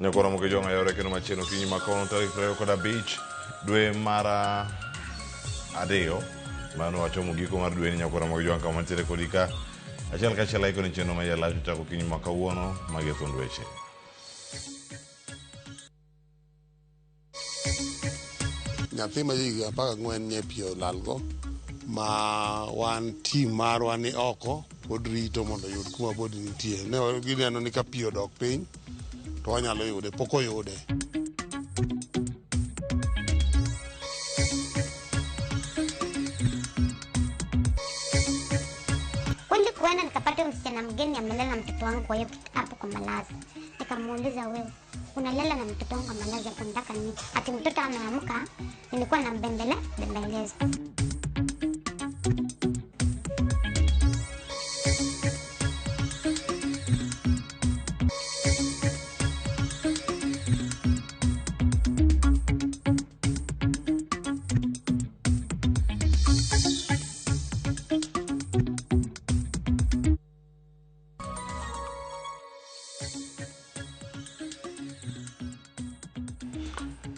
Nyakoro moke jong'a yore kendo machielo okinyi ma kawuono tarik 25 dwe mar 3 mano wachomo giko mar dweni. Nyakoro moke jong'a kama nitiere kodi ka achiel kachiel aikoni chenro ma iye lach ochako okinyi ma kawuono magi e thund weche. Nyathi ma jahigni 14 nye pi olalgo ma wan team marwa ni oko pod rito mondo oyud kuma body nitie. Ne gineno ni ka pi odok piny to wanyalo yude, pok oyude. Kweli kuenda nikapata msichana mgeni amelala na mtoto wangu kwa hiyo hapo kwa malazi. Nikamuuliza, wewe unalala na mtoto wangu kwa malazi hapo, nataka nini? Ati mtoto ameamka, nilikuwa nambembele bembeleza.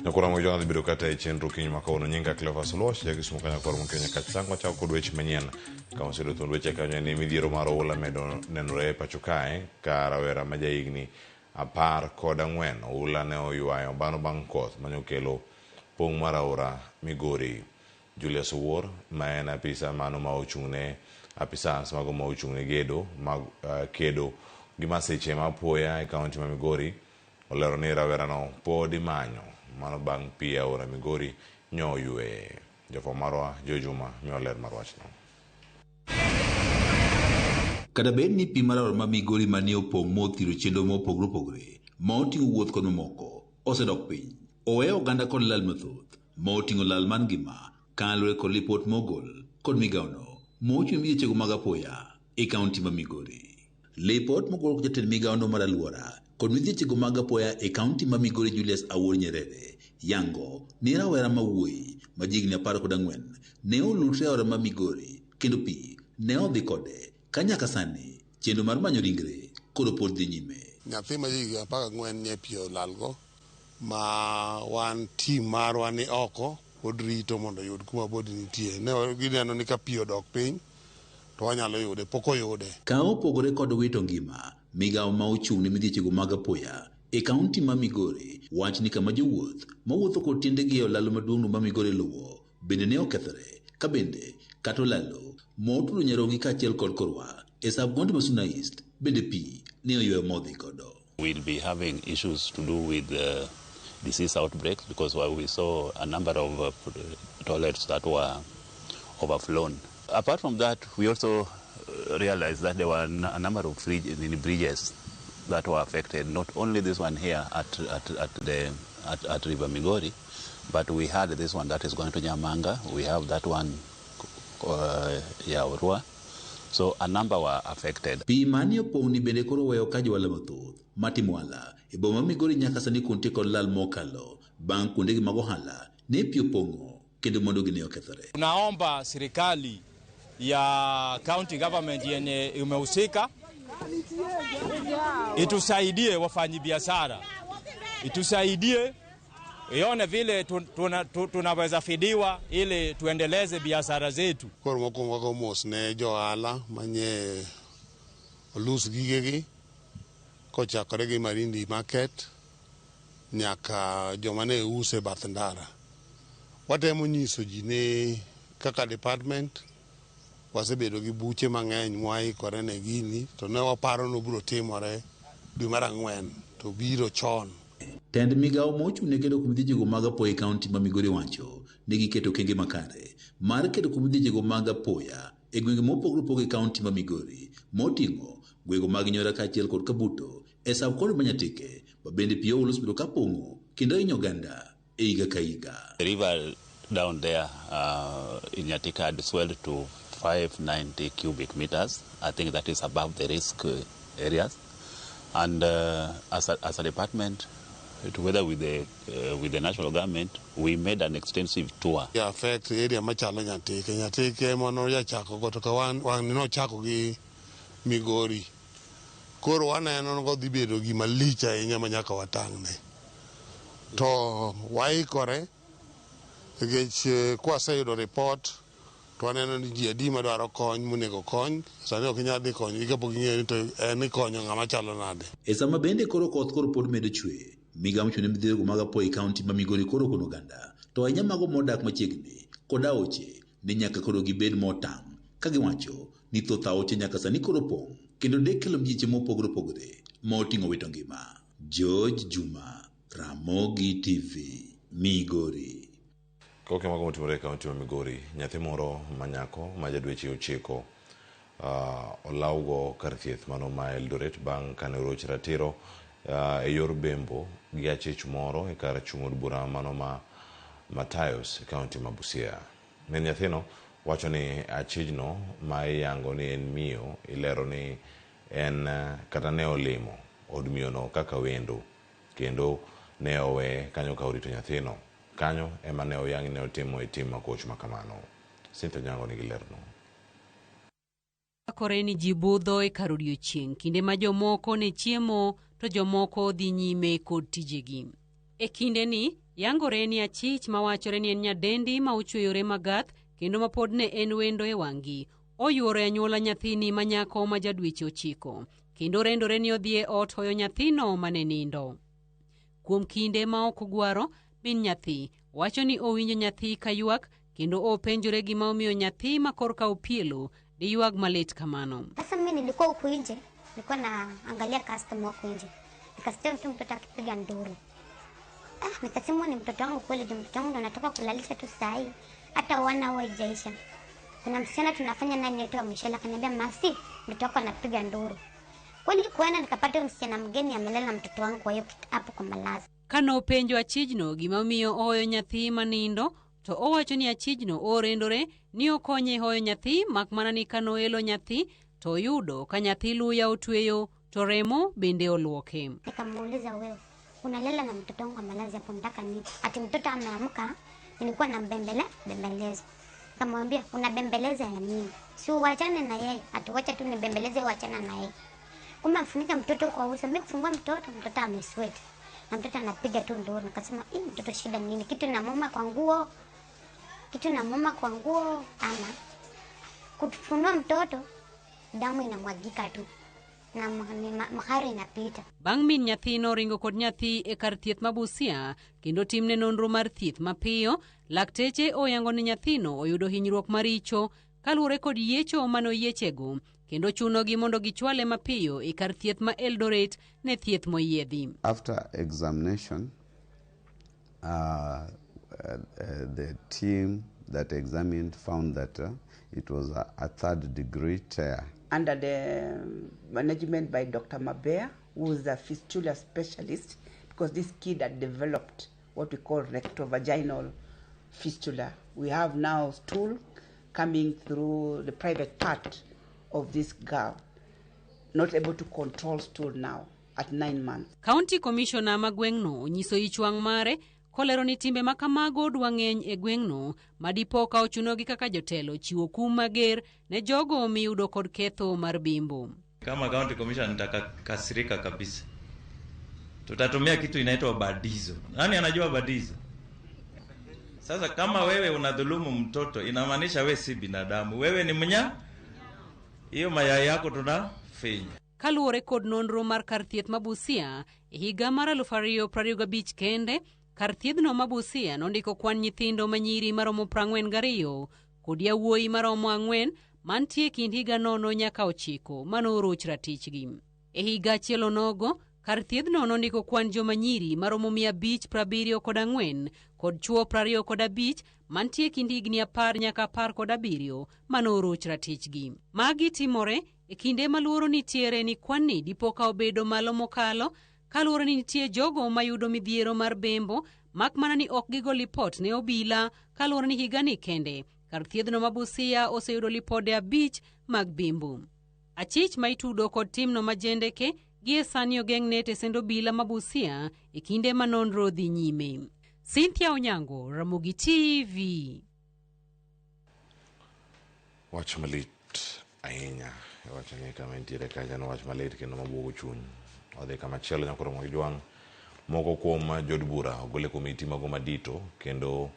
Nyakoro moke jong'a dhi bedo kata e chenro kiny ma kawuono. Nyinga Cleophas Oluoch, ja Kisumu ka nyakwar Mkenya Kachsango. Achako kod weche manyien. Kama osedo thund weche kanyo en ni midhiero mar oula medo nenore e pacho kae ka rawera ma jahigni 14 oula ne oywayo bano bang' koth mane okelo pong' mar aora Migori. Julius Owuor ma en apisa mano ma ochung' ne apisas mago ma ochung' ne gedo mag kedo gi masiche ma apoya e kaunti ma Migori olero ni rawerano pod imanyo mano bang' pi aora Migori nyo oyweye. Jafwambo marwa Joe Juma miyo ler mar wachno. Kata bed ni pi mar aora ma Migori mane opong' mothiro chenro mopogore opogore ma oting'o wuoth kod mamoko osedok piny, oweyo oganda kod lal mathoth ma oting'o lal mar ngima kaluwore kod lipot mogol kod migawono mochung' midhiechego mag apoya e kaunti ma Migori. Lipot mogol kod jatend migawono mar alwora kod midhiechego mag apoya e kaunti ma Migori Julius Awuor Nyerere yango ni rawera ma wuoyi ma jahigni 14 ne olutre e aora ma Migori kendo pi ne odhi kode ka nyaka sani chenro mar manyo ringre koro pod dhi nyime. Nyathi ma jahigni 14 nye pi olalgo ma wan team marwa ni oko pod rito mondo oyud kuma body nitie. Ne gineno ni ka pi odok piny to wanyalo yude, pok oyude. Ka opogore kod wito ngima, migawo ma ochung' ne midhiechego mag apoya e kaunti ma Migori wach ni kama jowuoth mawuotho kod tiendegi e olalo maduong'no ma Migori luwo bende ne okethore ka bende kata olalo motudo Nyarongi kaachiel kod Korwa e sub county ma Suna East bende pi ne oyweyo modhi godo. We'll be having issues to do with disease outbreaks because we saw a number of toilets that were overflown. Apart from that, we also realized that there were a number of bridges that were affected, not only this one here at River Migori, but we had this one that is going to Nyamanga, we have that one Yaurua. So a number were affected. Pi mane opong' ni bende koro weyo ka johala mathoth matimo ohala e boma ma Migori nyaka sani kuntie kod lal mokalo bang' kuondegi mag ohala ne pi opong'o kendo mwandugi ne okethore. Tunaomba serikali ya county government yenye imehusika itusaidie wafanyi biashara, itusaidie ione vile tunaweza fidiwa ili tuendeleze biashara zetu. Koro mokwongo wago mos ne jo ohala manye olus gigegi kochakore gi Malindi Market nyaka joma ne uso e bath ndara. Watemo nyiso ji ni kaka department wasebedo gi buche mang'eny mwaikore ne gini to ne waparo ni obiro timore dwe mar 4 to biro chon. Tend migawo mochung' ne kedo kuom midhiechego mag apoya e kaunti ma Migori wacho ni giketo okenge makare mar kedo kuom midhiechego mag apoya e gwenge mopogore opogore e kaunti ma Migori moting'o gwenge mag Nyora kaachiel kod Kabuto e sub county ma Nyatike ma bende pi oula osebedo ka pong'o kendo hinyo oganda e higa ka higa. The river down there in Nyatike had swelled to 590 cubic meters. I think that is above the risk areas. And as a department, together with the national government, we made an extensive tour. Ya affect area machalo Nyatike. Nyatike mano jachako go to ka wan wang' ni nochako gi Migori. Koro waneno ni odhi bedo gima lich ahinya ma nyaka watang'ne. To waikore nikech kwaseyudo ripot to waneno ni ji adi madwaro kony monego kony. Sani ok inyal dhi konyogi kapok ing'eyo ni to en ikonyo ng'ama chalo nade. E sama bende koro koth koro pod medo chwe, migao mochung' ne midhiergo mag apoya e kaunti ma Migori koro okono oganda, to ahinya mago modak machiegni kod aoche ni nyaka koro gibed motang' ka giwacho ni thoth aoche nyaka sani koro pong' kendo dek kelo mjiche mopogore opogore ma oting'o wito ngima. George Juma, Ramogi TV, Migori. Koke mago motimore e kaunti ma Migori, nyathi moro ma nyako ma ja dweche 9 olawgo kar thieth mano ma Eldoret bang' kane oroch ratiro e yor bembo gi achich moro e kar chung' od bura mano ma Matayos e kaunti ma Busia. Min nyathino wacho ni achijno ma iyango ni en miyo ilero ni en kata ne olimo od miyono kaka wendo kendo ne owe kanyo ka orito nyathino. Kanyo ema ne oyang ne otimo e tim makoch makamano. Cynthia Onyango nigi lerno. Chakore ni ji budho e kar odiechieng' kinde ma jomoko ne chiemo to jomoko dhi nyime kod tijegi. E kindeni, yangore ni achich mawachore ni en nyadendi ma ochweyore magath kendo ma pod ne en wendo e wang'gi, oyuoro e anyuola nyathini ma nyako ma ja dweche 9, kendo rendore ni odhi e ot hoyo nyathino mane nindo. Kuom kinde ma ok ogwaro, min nyathi wacho ni owinjo nyathi ka ywak kendo openjore gima omiyo nyathi ma korka opielo diywag malit kamano. Sasa mimi nilikuwa huku nje, nilikuwa naangalia customer huku nje, nikasikia tu mtoto akipiga nduru. Nikasema ni mtoto wangu kweli, juu mtoto wangu ndo natoka kulalisha tu saa hii, hata wana huwa haijaisha. Kuna msichana tunafanya naye anaitwa Michelle, akaniambia Masi, mtoto wako anapiga nduru. Kweli kuenda nikapata msichana mgeni amelala na mtoto wangu kwa hiyo hapo kwa malazi. Kane openjo achijno gima omiyo ohoyo nyathi manindo, to owacho ni achijno orendore ni okonye hoyo nyathi mak mana ni kane oelo nyathi to oyudo ka nyathi luya otweyo to remo bende oluoke. Nikamuuliza, wewe unalala na mtoto wangu kwa malazi hapo, unataka nini? Ati mtoto ameamka, nilikuwa nambembele bembeleza. Nikamwambia unabembeleza ya nini? Si uachane na yeye, ati wacha tu nibembeleze, uachana na yeye. Kumbe amfunika mtoto kwa uso, mimi kufungua mtoto, mtoto amesweat. Na mtoto anapiga tu nduru. Nikasema, hii mtoto shida nini? Kitu inamuma kwa nguo. Kitu inamuma kwa nguo ama kufunua mtoto damu inamwagika tu na mahari inapita. Bang' min nyathino ringo kod nyathi e kar thieth ma Busia kendo timne nonro mar thieth mapiyo, lakteche oyango ni nyathino oyudo hinyruok maricho kaluwore kod yiecho mane oyiechego kendo chunogi mondo gichwale mapiyo e kar thieth ma Eldoret ne thieth moyiedhi. After examination, the team that examined found that it was a third degree tear. Under the management by Dr. Mabea, who is a fistula specialist, because this kid had developed what we call rectovaginal fistula. We have now stool coming through the private part of this girl, not able to control stool now at 9 months. County Commissioner ma gweng'no onyiso ich wang' mare kolero ni timbe ma kamago dwa ng'eny e gweng'no ma dipo ka ochunogi kaka jotelo chiwo kum mager ne jogo miyudo kod ketho mar bimbo. Kama County Commissioner nitakasirika kabisa. Tutatumia kitu inaitwa badizo. Nani anajua badizo? Sasa kama wewe unadhulumu mtoto inamaanisha wewe si binadamu, wewe ni mnya. Hiyo mayai yako tunafinya. Kaluwore kod nonro mar kar thieth ma Busia e higa mar 2025 kende, kar thiethno ma Busia nondiko kwan nyithindo manyiri maromo 42 kod yawuoyi maromo 4 mantie kind higa 0 nyaka 9 manoroch ratichgi. E higa achiel onogo, kar thiethno nondiko kwan joma nyiri maromo 574 kod chwo 25 mantie kind higni 10 nyaka 17 manoroch ratichgi. Magi timore e kinde ma luoro nitiere ni kwan-ni dipo ka obedo malo mokalo kaluwore ni nitie jogo mayudo midhiero mar bembo mak mana ni ok gigo lipot ne obila kaluwore ni higani kende kar thiethno ma Busia oseyudo lipode 5 mag bembo. Achich ma itudo kod timno ma jendeke gie sani ogeng'ne tesend obila ma Busia e kinde ma nonro dhi nyime. Cynthia Onyango, Ramogi TV. Wach malit ahinya Wacho ni kama entiere kacha en wach malit kendo mabuogo chuny. Wadhi kama chielo nyakoro Ramogi Jwang'. Moko kuom jood bura ogol e komiti mago madito kendo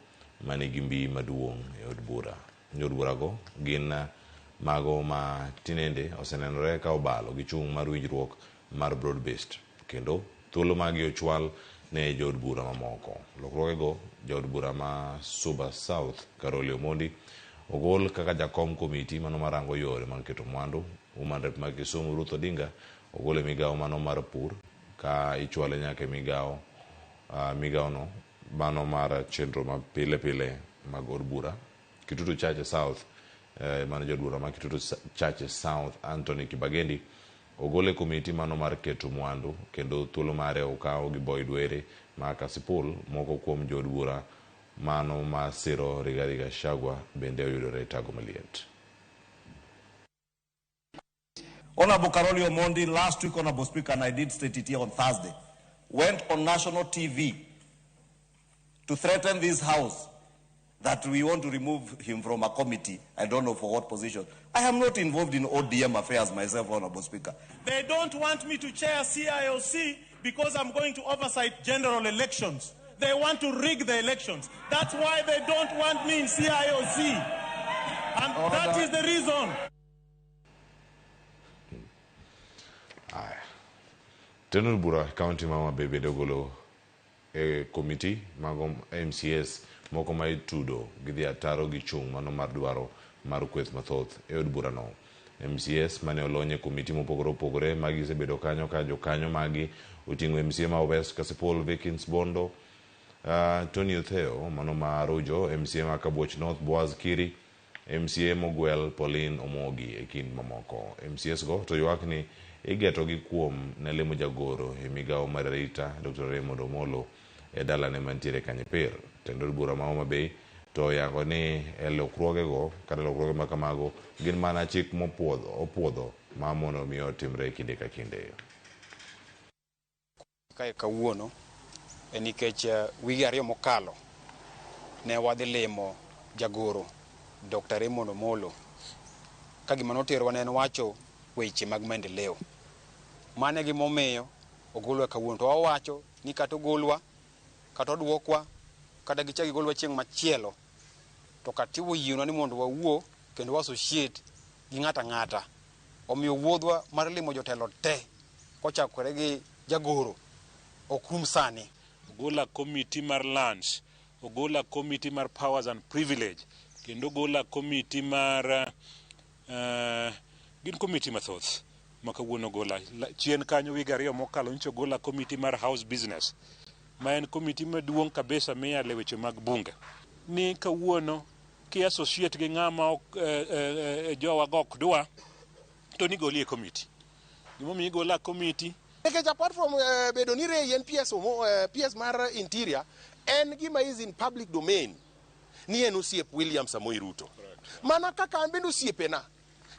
manigi mbi maduong' e od bura. Jood burago gin mago ma tinende osenenore ka obalo gi chung' mar winjruok mar broad based kendo thuolo magi ochwal ne jood bura mamoko. Lokruogego jaod bura ma Suba South Caroli Omondi ogol kaka jakom komiti mano marango yore mag keto mwandu. Woman Rep ma Kisumu Ruth Odinga ogol e migawo mano mar pur ka ichwale nyaka e migawo migawono mano mar chenro ma pile pile mag od bura. Kitutu Chache South mano jaod bura ma Kitutu Chache South Anthony Kibagendi ogol e komiti mano mar keto mwandu kendo thuolo mare okaw gi Boyd Were ma Kasipul. Moko kuom jood bura mano ma siro Rigathi Gachagua bende oyudore e tago maliet. Honorable Caroli Omondi, last week, Honorable Speaker, and I did state it here on Thursday, went on national TV to threaten this house that we want to remove him from a committee. I don't know for what position. I am not involved in ODM affairs myself, Honorable Speaker. They don't want me to chair CIOC because I'm going to oversight general elections. They want to rig the elections. That's why they don't want me in CIOC. And that is the reason. Aya. Tend bura kaunti ma Homa Bay bende ogolo e komiti mago MCAs moko ma itudo gi dhi ataro gi chung' mano mar dwaro mar kweth mathoth e od burano. MCAs mane olony e komiti mopogore opogore magi gisebedo kanyo ka jokanyo magi oting'o MCA ma West Kasipul Vikins Bondo, Tony Otheo mano ma Arujo, MCA ma Kabuoch North Boaz Kiri, MCA Mogwel Pauline Omogi e kind mamoko. MCAs go to ywak ni igetogi kuom ne lemo jagoro e migawo mar arita Dr. Raymond Omolo e dalane mantiere Kanyepir. Tend od bura ma Homa Bay to oyango ni e lokruogego kata lokruoge ma kamago gin mana chik mopuodho ma mondo mi otimre kinde ka kinde. Kae kawuono en nikech wige 2 mokalo ne wadhi limo jagoro Dr. Raymond Omolo ka gima noterowa ne en wacho weche mag maendeleo. Mano e gimomiyo ogolwa kawuono. To wawacho ni kata ogolwa, kata oduokwa, kata gichak gigolwa chieng' machielo, to katiba oyienwa ni mondo wawuo kendo wa associate gi ng'ato ang'ata. Omiyo wuodhwa mar limo jotelo te kochakore gi jagoro ok rum sani. Ogola komiti mar lands, ogola komiti mar powers and privilege, kendo ogola komiti mar gin komiti mathoth ma kawuono ogola. Chien kanyo wige 2 mokalo nyocha ogola komiti mar house business, ma en komiti maduong' kabisa miyale weche mag bunge. Ni kawuono ki associate gi ng'ama ok jowa go ok dwa, to nigoli e komiti. Gimomiyo igola komiti nikech apart from bedo ni Ray en PS, PS mar Interior, en gima is in public domain ni en osiep William Samoei Ruto. Mana kaka an bende osiepena,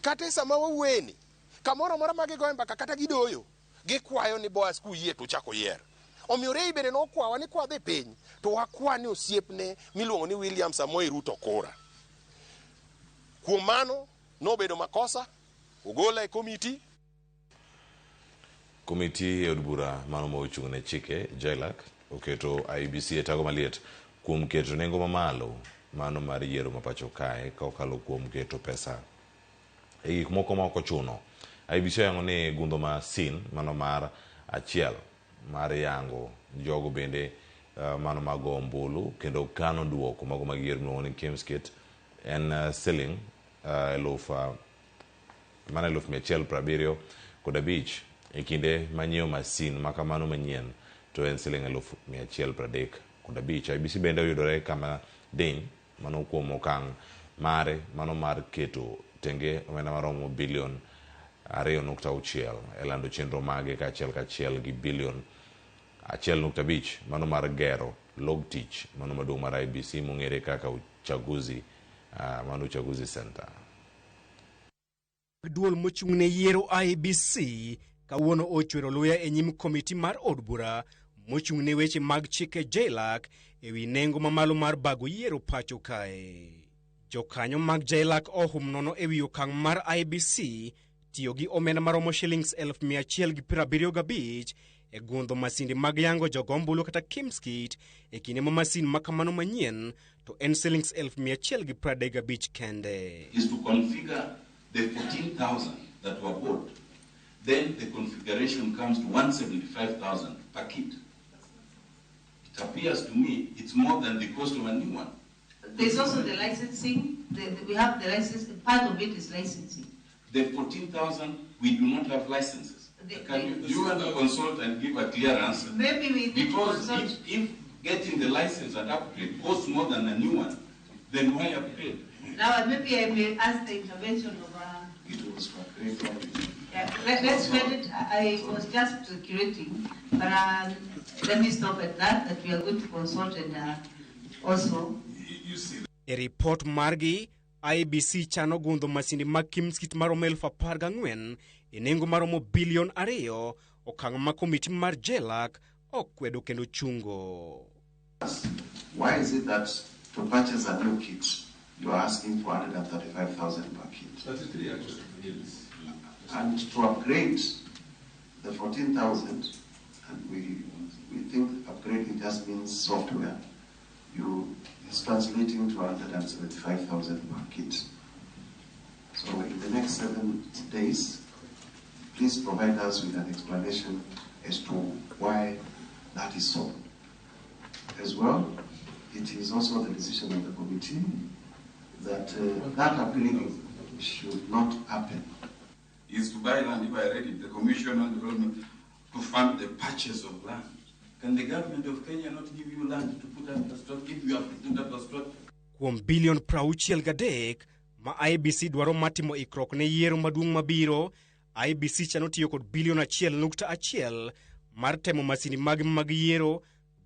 kata e sama wawuoyeni, kamoro amora ma gigoye mbaka kata gidoyo, gikwayo ni Boaz kuyie to uchako yier. Omiyo Ray bende nokwawa ni kwadhi piny to wakwa ni osiepne miluongo ni William Samoei Ruto kura. Kuom mano nobedo makosa, ogola e komiti. Komiti e od bura mano ma ochung' ne chike JLAC oketo IEBC e tago maliet kuom keto nengo mamalo mano mar yiero ma pacho kae ka okalo kuom keto pesa e gik moko ma ok ochuno. IEBC oyango ni gundho ma sin mano mar achiel mar yango jogo bende mano mago ombulu kendo kano duoko mago mag yiero miluongo ni KIEMS kit en siling 175,000 e kinde manyiewo masin makamano manyien to en siling 135,000. IEBC bende oyudore kama diny mano kuom okang' mare mano mar keto tenge omenda maromo bilion 2.6 e lando chenro mage kaachiel kachiel gi bilion 1.5 mano mar gero log tich mano maduong' mar IEBC mong'ere kaka uchaguzi mano uchaguzi center. Duol mochung' ne yiero IEBC kawuono ochwero luya e nyim komiti mar od bura mochung' ne weche mag chike JLAC ewi nengo mamalo mar bago yiero pacho kae. Jokanyo mag JLAC ohum nono ewi okang' mar IEBC tiyo gi omenda maromo shillings 175,000 e gundho masinde mag yango jogo ombulu kata KIEMS kit e kinde ma masin ma kamano manyien to en shillings 135,000 kende. Is to configure the 14,000 that were bought. Then the configuration comes to 175,000 per kit. It appears to me it's more than the cost of a new one. There's also the licensing. We have the license. Part of it is licensing. The 14,000, we do not have licenses. Can you want to consult and give a clear answer? Maybe we need Because to consult. If getting the license and upgrade costs more than a new one, then why upgrade? Now, maybe I may ask the intervention of... It was for upgrade. Yeah, let's read it. I was just curating, but let me stop at that we are going to consult and also... E report margi, IEBC chano gundho masinde mag KIEMS kit maromo 14,000 e nengo maromo bilion 2, okang' ma komiti mar JLAC okwedo kendo chungo. Why is it that to purchase a new kit, you are asking for 135,000 per kit? 33 actually. Yes. And to upgrade the 14,000, and we think upgrading just means software, it's translating to 175,000 per kit. So in the next 7 days, please provide us with an explanation as to why that is so. As well, it is also the decision of the committee that that upgrading should not happen. Is to buy land, if I read it, the Commission on Development, to fund the purchase of land. Can the government of Kenya not give you land to put up a structure, if you have to put up a structure? Kuom bilion 63 ma IEBC dwaro matimo ikruok ne yiero maduong' mabiro, IEBC chano tiyo kod bilion 1.1 mar temo masindi mag yiero,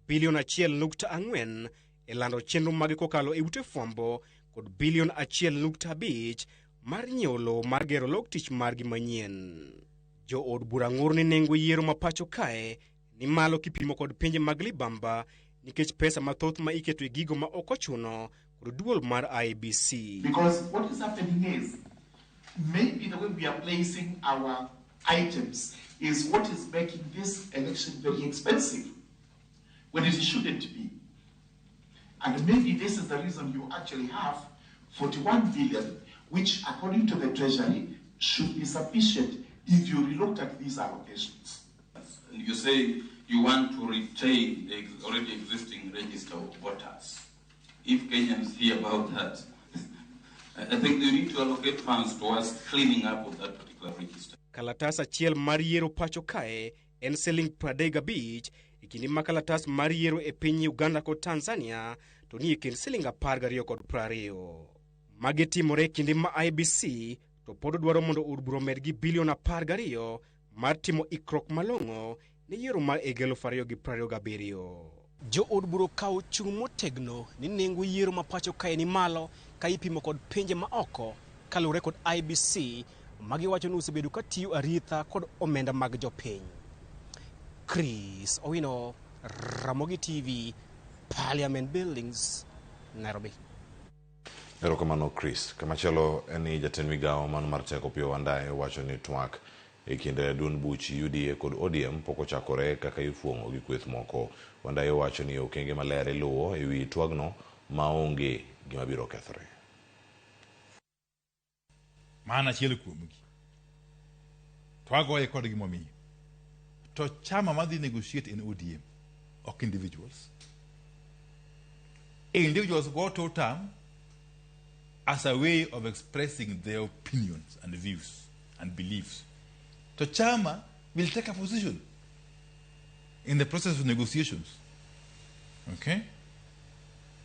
bilion 1.4 e lando chenro mage kokalo e ute fwambo kod bilion 1.5 mar nyiewo lowo mar gero log tich margi manyien. Jo od bura ng'ur ni nengo yiero ma pacho kae ni malo kipimo kod pinje mag libamba nikech pesa mathoth ma iketo e gigo ma ok ochuno kod duol mar IEBC. Because what is happening is maybe the way we are placing our items is what is making this election very expensive when it shouldn't be. And maybe this is the reason you actually have 41 billion, which according to the Treasury should be sufficient if you looked at these allocations. And you say you want to retain the already existing register of voters. If Kenyans hear about that, I think they need to allocate funds towards cleaning up of that particular register. Kalatas achiel mar yiero pacho kae en siling 35 e kinde ma kalatas mar yiero e piny Uganda kod Tanzania to ni e kind siling 12 kod 20. Magi timore e kinde ma IEBC to pod dwaro mondo od bura omed gi bilion 12 mar timo ikruok malong'o ne yiero mar 2027. Jo od bura kawo chung' motegno ni nengo yiero ma pacho kae ni malo ka ipimo kod pinje ma oko kaluwore kod IEBC magiwacho ni osebedo ka tiyo aritha kod omenda mag jopiny. Chris Owino, Ramogi TV, Parliament Buildings, Nairobi. Erokamano Chris. Kamachielo en ni jatend migawo mano mar teko Opiyo Wandayi wacho ni twak e kind duond buch UDA kod ODM pok ochakore kaka ifuong'o gi kweth moko. Wandayi wacho ni okenge maler iluwo e wi twagno maonge gima biro kethore. Mana achiel kuomgi. To agoye kod gimomiyo. To chama madhi negotiate in ODM, ok individuals. Individuals go to term as a way of expressing their opinions and views and beliefs. To chama will take a position in the process of negotiations. Okay?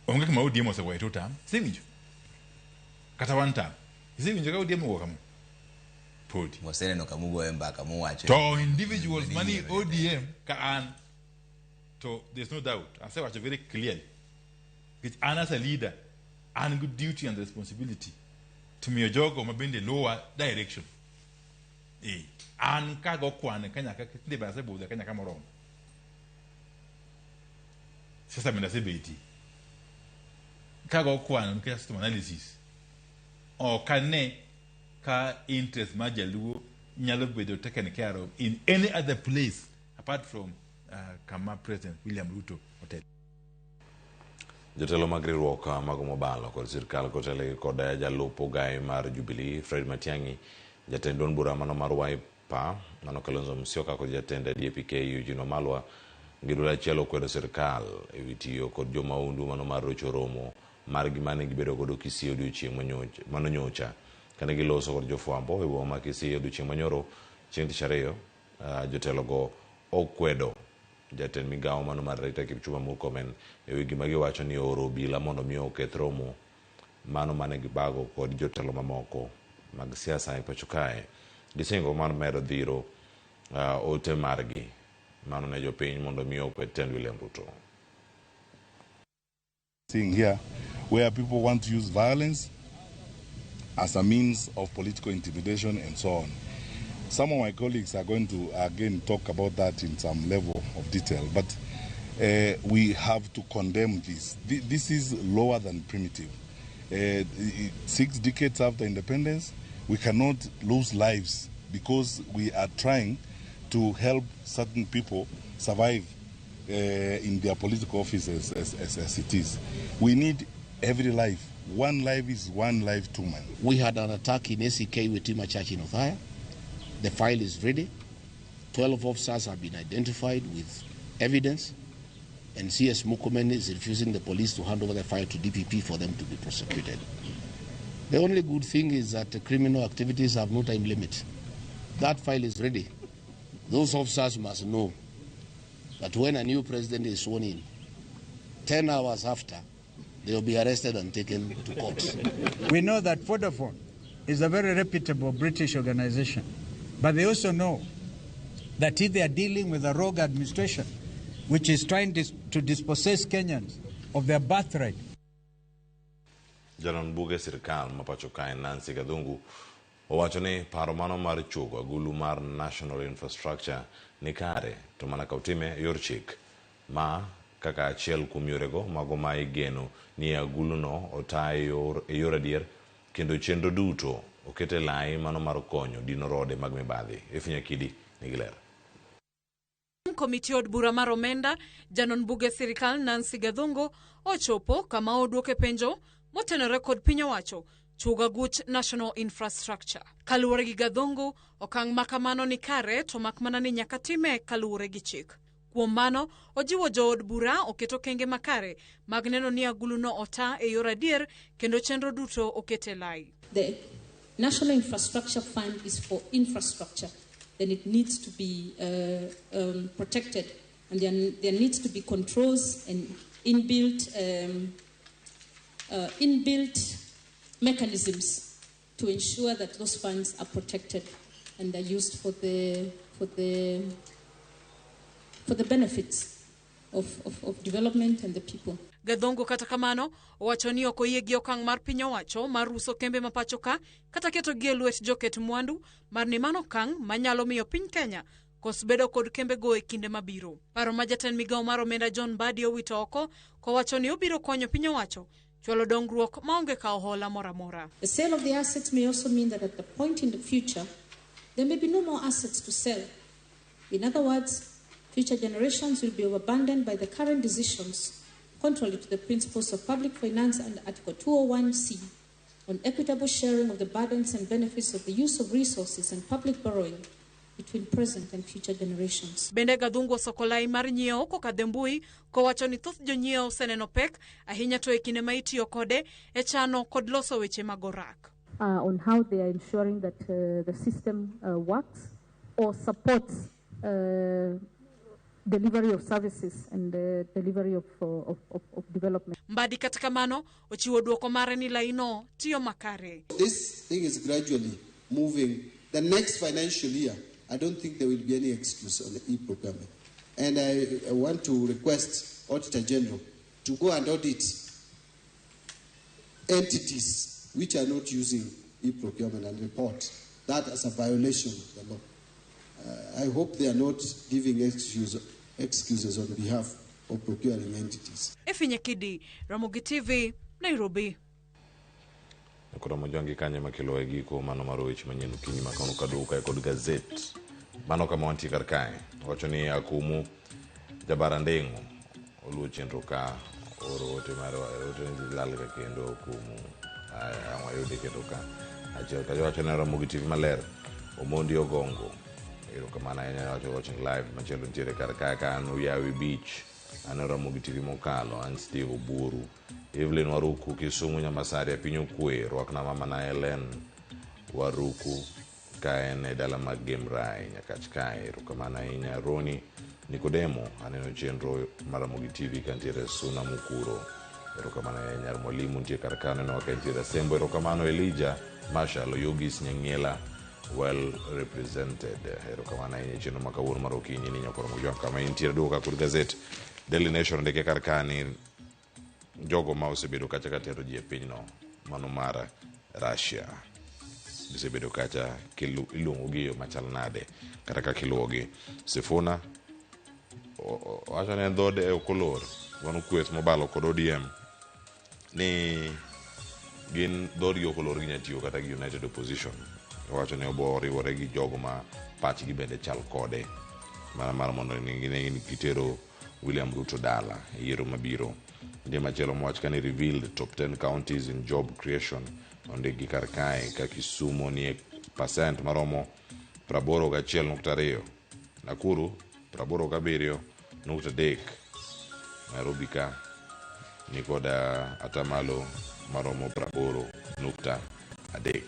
Onge kama ODM osegoye two term, isewinjo? Kata one term. Isewinjo ka ODM owuok kama? Podi. Waseneno kamugoye mbaka muwacho. To individuals mani ODM ka an, to there's no doubt. Asewacho very clearly. Nikech an as a leader, an gi duty and responsibility to miyo jogo mabende luwa direction. An kago kwan ka nyaka tinde be asebudho ka nyaka moromo. Sasa bende asebeti. Kago kwan nikech asetimo analysis. Ok ane ka interest mar jaluo nyalo bedo taken care of in any other place apart from kama President William Ruto otelo. Jotelo mag riwruok mag mobalo kod sirkal kotelegi kod jalup ogaye mar Jubilee Fred Matiang'i, jatend duond bura mano mar Wiper mano Kalonzo Musyoka kod jatend DAP-K Eugene Wamalwa gi duol achiel okwedo sirkal ewi tiyo kod jomaundu mano mar rocho romo margi mane gibedo godo Kisii odiochieng' mano nyocha. Kane giloso kod jofwambo e boma ma Kisii odiochieng' manyoro chieng' tich ariyo, jotelogo okwedo jatend migawo mano mar arita Kipchumba Murkomen ewi gima giwacho ni ooro obila mondo mi oketh romo mano mane gibago kod jotelo mamoko mag siasa e pacho kae. Gisingo mar medo dhiro ote margi mano ne jopiny mondo mi okwed tend William Ruto. Seeing here where people want to use violence as a means of political intimidation and so on. Some of my colleagues are going to again talk about that in some level of detail, but we have to condemn this. This is lower than primitive. 6 decades after independence, we cannot lose lives because we are trying to help certain people survive in their political offices as it is. We need every life. One life is one life too many. We had an attack in ACK Witima Church in Othaya. The file is ready. 12 officers have been identified with evidence, and CS Murkomen is refusing the police to hand over the file to DPP for them to be prosecuted. The only good thing is that the criminal activities have no time limit. That file is ready. Those officers must know that when a new president is sworn in, 10 hours after, they will be arrested and taken to court. We know that Vodafone is a very reputable British organization, but they also know that if they are dealing with a rogue administration, which is trying to dispossess Kenyans of their birthright. Janon buge sirkal ma pacho kae Nancy Gathungu owacho ni paro mano mar chuogo agulu mar National Infrastructure ni kare to mana ka otime yor chik ma kaka achiel kuom yorego mago ma igeno ni aguluno ota e yor adier kendo chenro duto okete lai mano mar konyo dino rode mag mibadhi. Efinya Kidi nigi ler. Komiti od bura mar omenda janon buge sirikal Nancy Gathungu ochopo kama oduoke penjo motenore kod piny owacho chuogo aguch National Infrastructure. Kaluwore gi Gathungu, okang' makamano ni kare to mak mana ni nyaka time kaluwore gi chik. Kuom mano, ojiwo jood bura oket okenge makare mag neno ni aguluno ota e yor adier kendo chenro duto okete lai. The National Infrastructure Fund is for infrastructure. Then it needs to be protected, and there needs to be controls and inbuilt mechanisms to ensure that those funds are protected and are used for the benefits of development and the people. Gathungu kata kamano owacho ni ok oyie gi okang' mar piny owacho mar uso kembe ma pacho ka kata keto gi e lwet joket mwandu mar ni mano okang' manyalo miyo piny Kenya kos bedo kod kembego e kinde mabiro. Paro ma jatend migawo mar omenda John Mbadi owito oko kowacho ni obiro konyo piny owacho chwalo dongruok maonge kawo hola moro amora. The sale of the assets may also mean that at the point in the future there may be no more assets to sell. In other words, future generations will be abandoned by the current decisions contrary to the principles of public finance and Article 201C on equitable sharing of the burdens and benefits of the use of resources and public borrowing between present and future generations. Bende Gathungu osoko lai mar nyiewo kokadho e mbui kowacho ni thoth jonyiewo oseneno pek ahinya to e kinde ma itiyo kode e chano kod loso weche mag orak. On how they are ensuring that the system works or supports delivery of services and delivery of development. Mbadi kata kamano ochiwo duoko mare ni laino tiyo makare. This thing is gradually moving. The next financial year, I don't think there will be any excuse on the e-procurement. And I want to request Auditor General to go and audit entities which are not using e-procurement and report that as a violation of the law. I hope they are not giving excuses on behalf of procuring entities. Efinya Kidi, Ramogi TV, Nairobi. Koro mojongi kanyo makelo e giko mano mar weche manyien okinyi ma kawuono kaduogo kae kod gazet. Mano kama wantie kar kae. Wacho ni Akumu Jabara Ndeng'o oluwo chenro ka oro ote mar ote ni lal ka kendo Akumu. Aya ang' wayude kendo ka. Achiel kacha wacho ni Ramogi TV maler. Omondi Ogongo. Erokamano ahinya wacho watching live. Machielo nitiere kar kae ka an Uyawi Beach. An Ramogi TV mokalo. An Steve Oburu. Evelyn Waruku Kisumu Nyamasaria piny okwe. Rwakna mama na Helen Waruku ka en e dala mag Gemrai Nyakach kae. Erokamano ahinya Roni Nikodemo. Aneno chenro mar Ramogi TV kantiere Suna Mukuro. Erokamano ahinya Nyar Mwalimu nitie kar ka aneno ka entiere Asembo. Erokamano Elijah Marshall Oyugis Nyang'iela well represented. Erokamano ahinya chenro ma kawuono mar okinyi ni nyakoro Mojwang kama intiere duoka kod gazet Daily Nation ndike kar ka ni jogo ma osebedo kacha ka tero ji e pinyno mano mar Russia gisebedo kacha iluongo gi e yo machal nade kata kaka iluwogi. Sifuna owacho ni en dhoode ok olor mano kweth mobalo kod ODM ni gin dhoodgi ok olor ginya tiyo kata gi United Opposition. Owacho ni obo riwore gi jogo ma pachgi bende chal kode mana mar mondo gine gitero William Ruto dala e yiero mabiro. Nitie machielo mowach ka ni revealed top 10 counties in job creation ondik gi kar kae ka Kisumu nie percent maromo 81.2, Nakuru 87.3, Nairobi ka nikod atamalo maromo 80.3.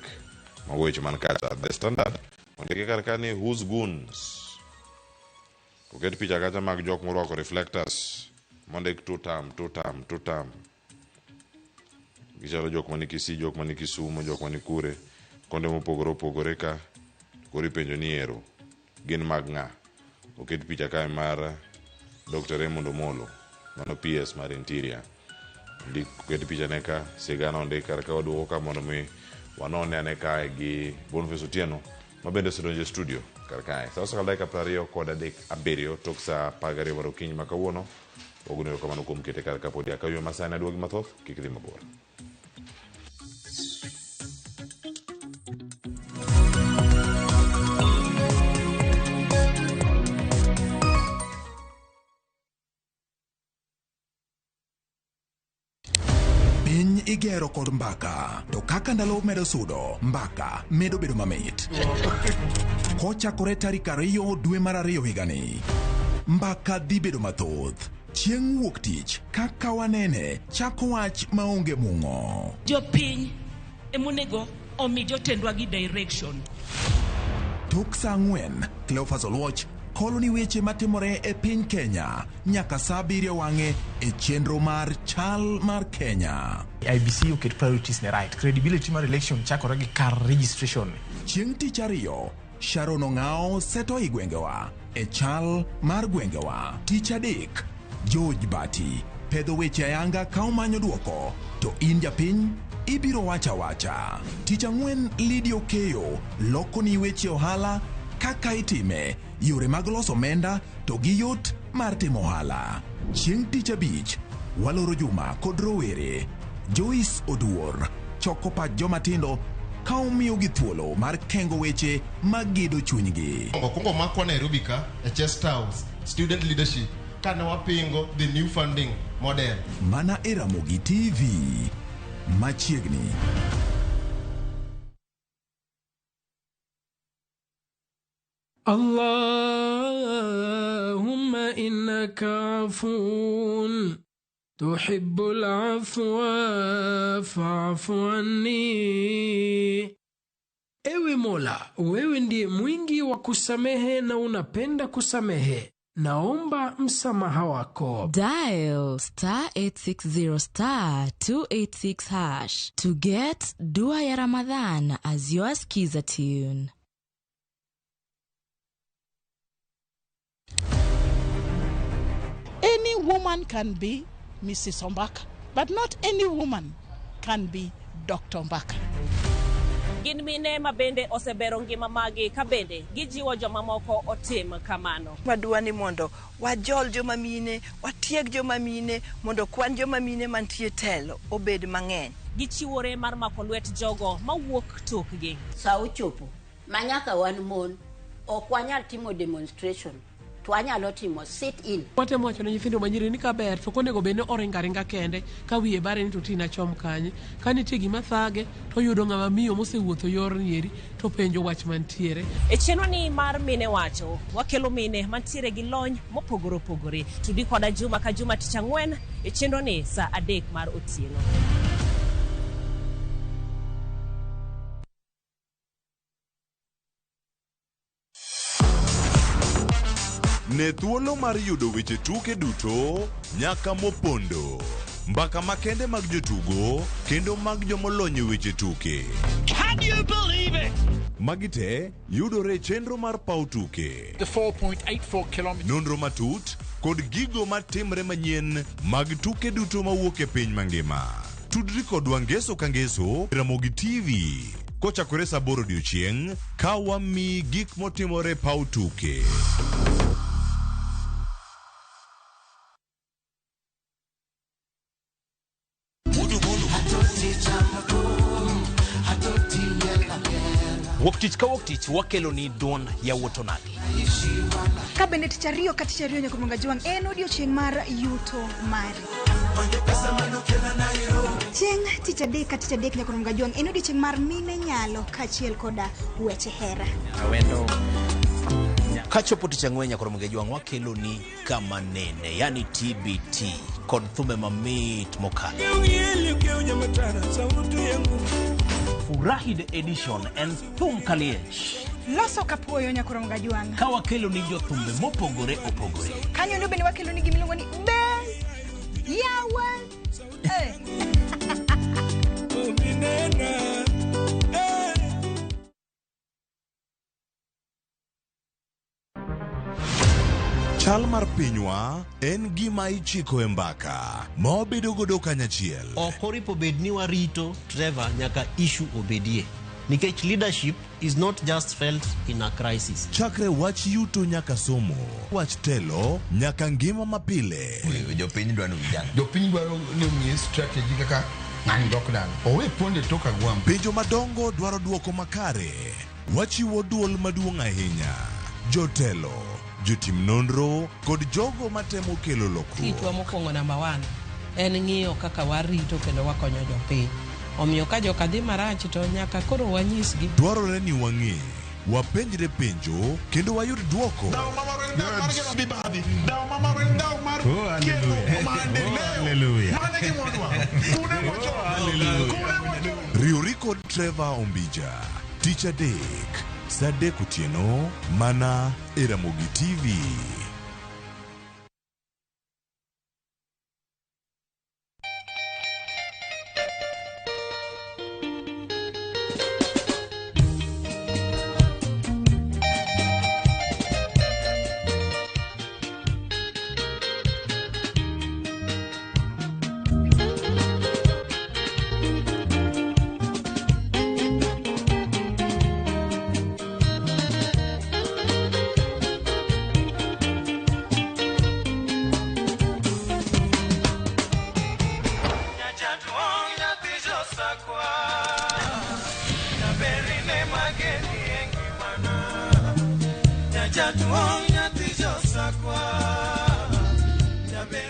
Mago weche man kacha. The Standard ondiki kar ka ni whose goons. Oket picha kacha mag jok morwako reflectors mondik two term, two term, two term. Gichalo jok mani Kisii, jok mani Kisumu, jok mani kure, konde mopogore opogore ka. Koro ipenjo ni ero gin mag ng'a? Oket picha kae mar Dr. Raymond Omolo, mano PS mar Interior. Ondik oket picha ne ka, sigana ondik kar ka waduogo ka mondo mi wanone ane kae gi Boniface Otieno ma bende osedonjo e studio kar kae. Sa osekalo dakika 27 tok sa 12 mar okinyi ma kawuono. Wagono erokamano kuom kete kar ka podi akayo masani aduogi mathoth, kik idhi mabor. Piny igero kod mbaka, to kaka ndalo medo sudo, mbaka medo bedo mamit. Kochakore tarik 2 dwe mar 2 higani, mbaka dhi bedo mathoth. Chieng' wuok tich, kaka wanene, chako wach maonge mung'o. Jopiny emonego omi jotendwa gi direction. Tok saa 4, Cleophas Oluoch kolo ni weche matimore e piny Kenya nyaka saa 7 wang'e e chenro mar Chal mar Kenya. IBC oket priorities ne right. Credibility mar election chakore gi kar registration. Chieng' tich ariyo, Sharon Ong'ao seto i gwengewa e chal mar gwengewa. Tich adek, George Bati pedho weche ayanga ka omanyo duoko, to in japiny ibiro wacha wacha. Tich ang'wen, Lydia Okeyo loko ni weche ohala kaka itime, yore mag loso omenda to gi yot mar timo ohala. Chieng' tich abich, waloro juma kod rowere. Joyce Oduor choko pach joma tindo ka omiyogi thuolo mar kengo weche magedo chunygi. Okwongo makwa Nairobi ka e Chest House student leadership kane wapingo the new funding model. Mana e Ramogi TV machiegni. Allahumma innaka afuun tuhibbul afwa fa'fu anni. Ewe Mola, wewe ndiye mwingi wa kusamehe na unapenda kusamehe. Naomba msamaha wako. Dial star 860 star 286 hash to get Dua ya Ramadhan as your skiza tune. Any woman can be Mrs. Ombaka, but not any woman can be Dr. Ombaka. Gin mine ma bende osebero ngima magi ka bende gijiwo jomamoko otim kamano. Wadwa ni mondo wajol joma mine, watieg joma mine, mondo kwan joma mine mantie telo obed mang'eny. Gichiwore mar mako lwet jogo mawuok tokgi. Sa ochopo ma nyaka wan mon ok wanyal timo demonstration to wanyalo timo sit in. Watemo wacho ne nyithindo manyiri ni kaber to ok onego bed ni oringo aringa kende ka wiye bare ni to tina chom kanye. Ka nitie gima thage to oyudo ng'ama miyo mosewuotho yorni eri to penjo wach mantiere. E chenroni mar Mine Wacho, wakelo mine mantiere gi lony mopogore opogore. Tudi koda juma ka juma tich ang'wen e chenroni saa 3 mar otieno. Ne thuolo mar yudo weche tuke duto nyaka mopondo. Mbaka makende mag jotugo kendo mag jomolony e weche tuke. Can you believe it? Magi te yudore e chenro mar paw tuke. The 4.84 kilometers. Nonro matut kod gigo matimre manyien mag tuke duto mawuok e piny mangima. Tudri kodwa ngeso ka ngeso e Ramogi TV kochakore saa 8 odiochieng' ka wamiyi gik motimore e paw tuke. Wuok tich ka wuok tich wakelo ni duond yawuot onagi. Ka bende tich ariyo ka tich ariyo nyaka Mwanga Jwang' en odiochieng' mar yuto mari. Chieng' tich adek ka tich adek nyaka Mwanga Jwang' en odiochieng' mar mine nyalo kaachiel koda weche hera. Awendo. Kachopo tich ang'wen nyaka Mwanga Jwang' wakelo ni kama nene, yani TBT kod thumbe mamit mokalo. Furahi the edition en thum kaliech. Loso kapuoyo nyaka Mwanga Jwang'. Ka wakelo ni jothumbe mopogore opogore. Kanyo ndo bende wakelo ni gimiluongo ni be yawa. Chal mar pinywa en gima ichiko e mbaka ma wabedo godo kanyachiel. Ok oripo bed ni warito Trevor nyaka issue obedie. Nikech leadership is not just felt in a crisis. Chakre wach yuto nyaka somo, wach telo nyaka ngima mapile. Jopiny dwaro vijana. Jopiny dwaro ni omiye strategy kaka ng'ani dok dala. Owe ponde tok agwambo. Penjo madongo dwaro duoko makare. Wachiwo duol maduong' ahinya. Jotelo, jotim nonro kod jogo matemo kelo lokruok. Tijwa mokwongo namba 1 en ng'iyo kaka warito kendo wakonyo jopiny. Omiyo ka joka dhi marach to nyaka koro wanyisgi. Dwarore ni wang'e, wapenjre penjo kendo wayud duoko. Riwri kod Trevor Ombija tich adek saa 3 otieno mana e Ramogi TV.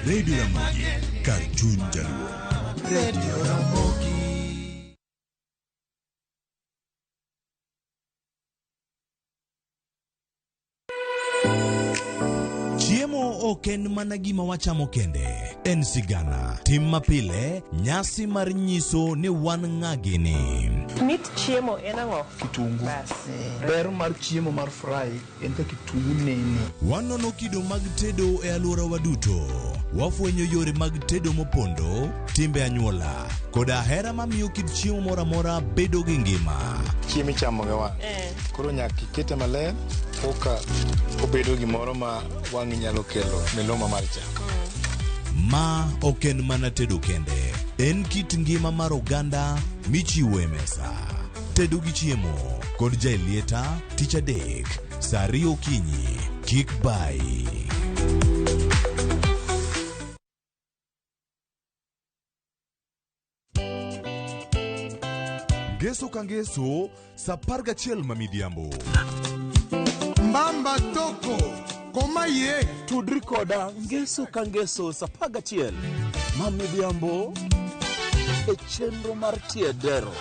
Radio Ramogi, kar chuny jaluo. Radio Ramogi. Chiemo ok en mana gima wachamo kende, en sigana, tim mapile, nyasi mar nyiso ni wan ng'a gini. Mit chiemo en ang'o? Kitungu. Ber mar chiemo mar fry en ka kitungu nene. Wanono kido mag tedo e alworawa duto. Wafwenyo yore mag tedo mopondo, timbe anyuola, koda hera mamiyo kit chiemo moro amora bedo gi ngima. Chiemo ichamo gi wang'. Koro nyaka ikete maler koka obedo gimoro ma wang'i nyalo kelo miluma mar chak. Ma ok en mana tedo kende, en kit ngima mar oganda michiwo e mesa. Tedo gi chiemo kod Jaelieta tich adek saa 2 okinyi. Kik bayi. Ngeso ka ngeso saa 11 ma midhiambo. Mbamba toko koma ye Tudri koda ngeso ka ngeso saa 11 ma midhiambo e chenro mar Tiedero.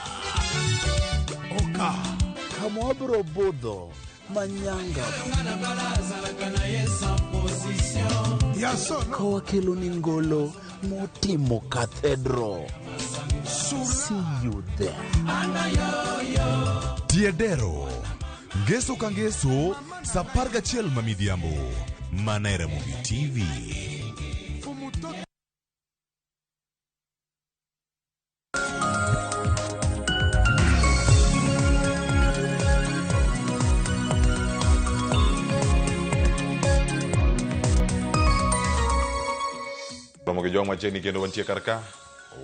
Oka kama wabiro budho manyanga ka wakelo ni ngolo motimo kathedro. See you there. Tiedero. Ngeso ka ngeso saa 11 ma midhiambo. Mana e Ramogi TV. Romo gi joma machiegni kendo wantie kar ka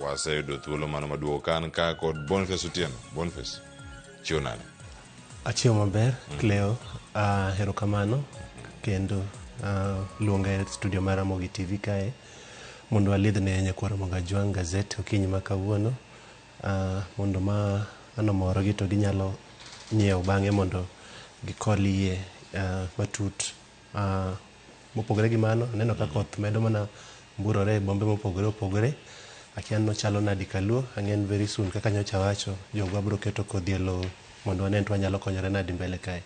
waseyudo thuolo mano maduogo kan ka kod Boniface Otieno. Boniface, chiew nade? Achiewo maber, Cleo. Erokamano kendo luonga e studio mar Ramogi TV kae mondo walidhne nyakwar Ramogi Ajwang' gazet okinyi ma kawuono mondo ma ano morogi to ginyalo nyiewo bang'e mondo gikol yie matut. Mopogore gi mano, aneno ka koth medo mana mburore e bombe mopogore opogore. Akia ni nochalo nadi kaluo, ang'e ni very soon kaka nyocha wacho, jogwa biro keto kodhi e lowo mondo wane ni wanyalo konyore nadi mbele kae.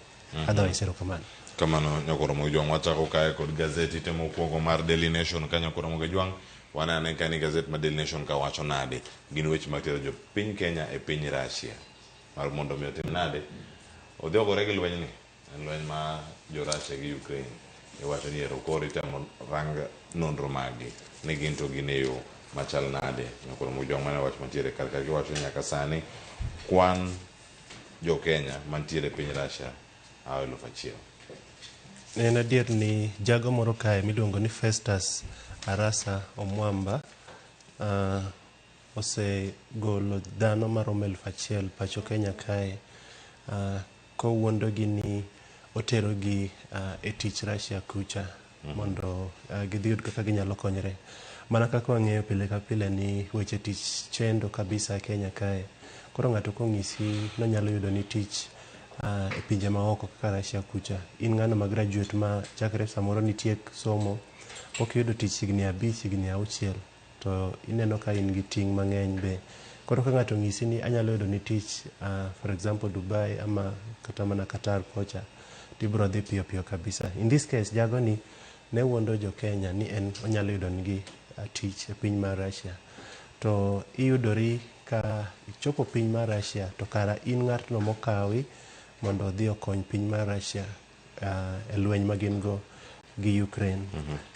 Otherwise, erokamano. Kamano nyakwar Ramogi Jwang' wachako kae kod gazeti te mokwongo mar Daily Nation ka nyakwar Ramogi Jwang' wane ane ka ni gazet mar Daily Nation ka wacho nade gin weche mag tero jopiny Kenya e piny Russia mar mondo mi otim nade odhi ogore gi lweny ni en lweny ma jo Russia gi Ukraine iwacho ni ero koro itemo rang nonro maggi ni gin to gin e yo machal nade nyakwar Ramogi Jwang' mano e wach mantiere kar ka giwacho ni nyaka sani kwan jo Kenya mantiere e piny Russia ao 1000. En adier ni jago moro kae miluongo ni Festus Arasa Omwamba osegolo dhano maromo 1000 pacho Kenya kae kowuondogi ni oterogi e tich Russia kucha mondo gidhi yud kaka ginyalo konyre. Mana kaka wang'eyo pile ka pile ni weche tich chendo kabisa Kenya kae. Koro ng'ato kong'isi nonyalo yudo ni tich e pinje maoko kaka Russia kucha. In ng'ano ma graduate ma chakre samoro nitiek somo pok iyudo tich higni 5, higni 6 to ineno ka in gi ting' mang'eny be. Koro ka ng'ato ong'isi ni anyalo yudo ni tich for example Dubai ama kata mana Qatar kocha, tibiro dhi piyo piyo kabisa. In this case jagoni ne wuondo jo Kenya ni en onyalo yudo nigi tich e piny mar Russia. To iyudori ka ichopo piny mar Russia to kara in ng'atno mokawi mondo odhi okony piny mar Russia e lweny ma gin go gi Ukraine.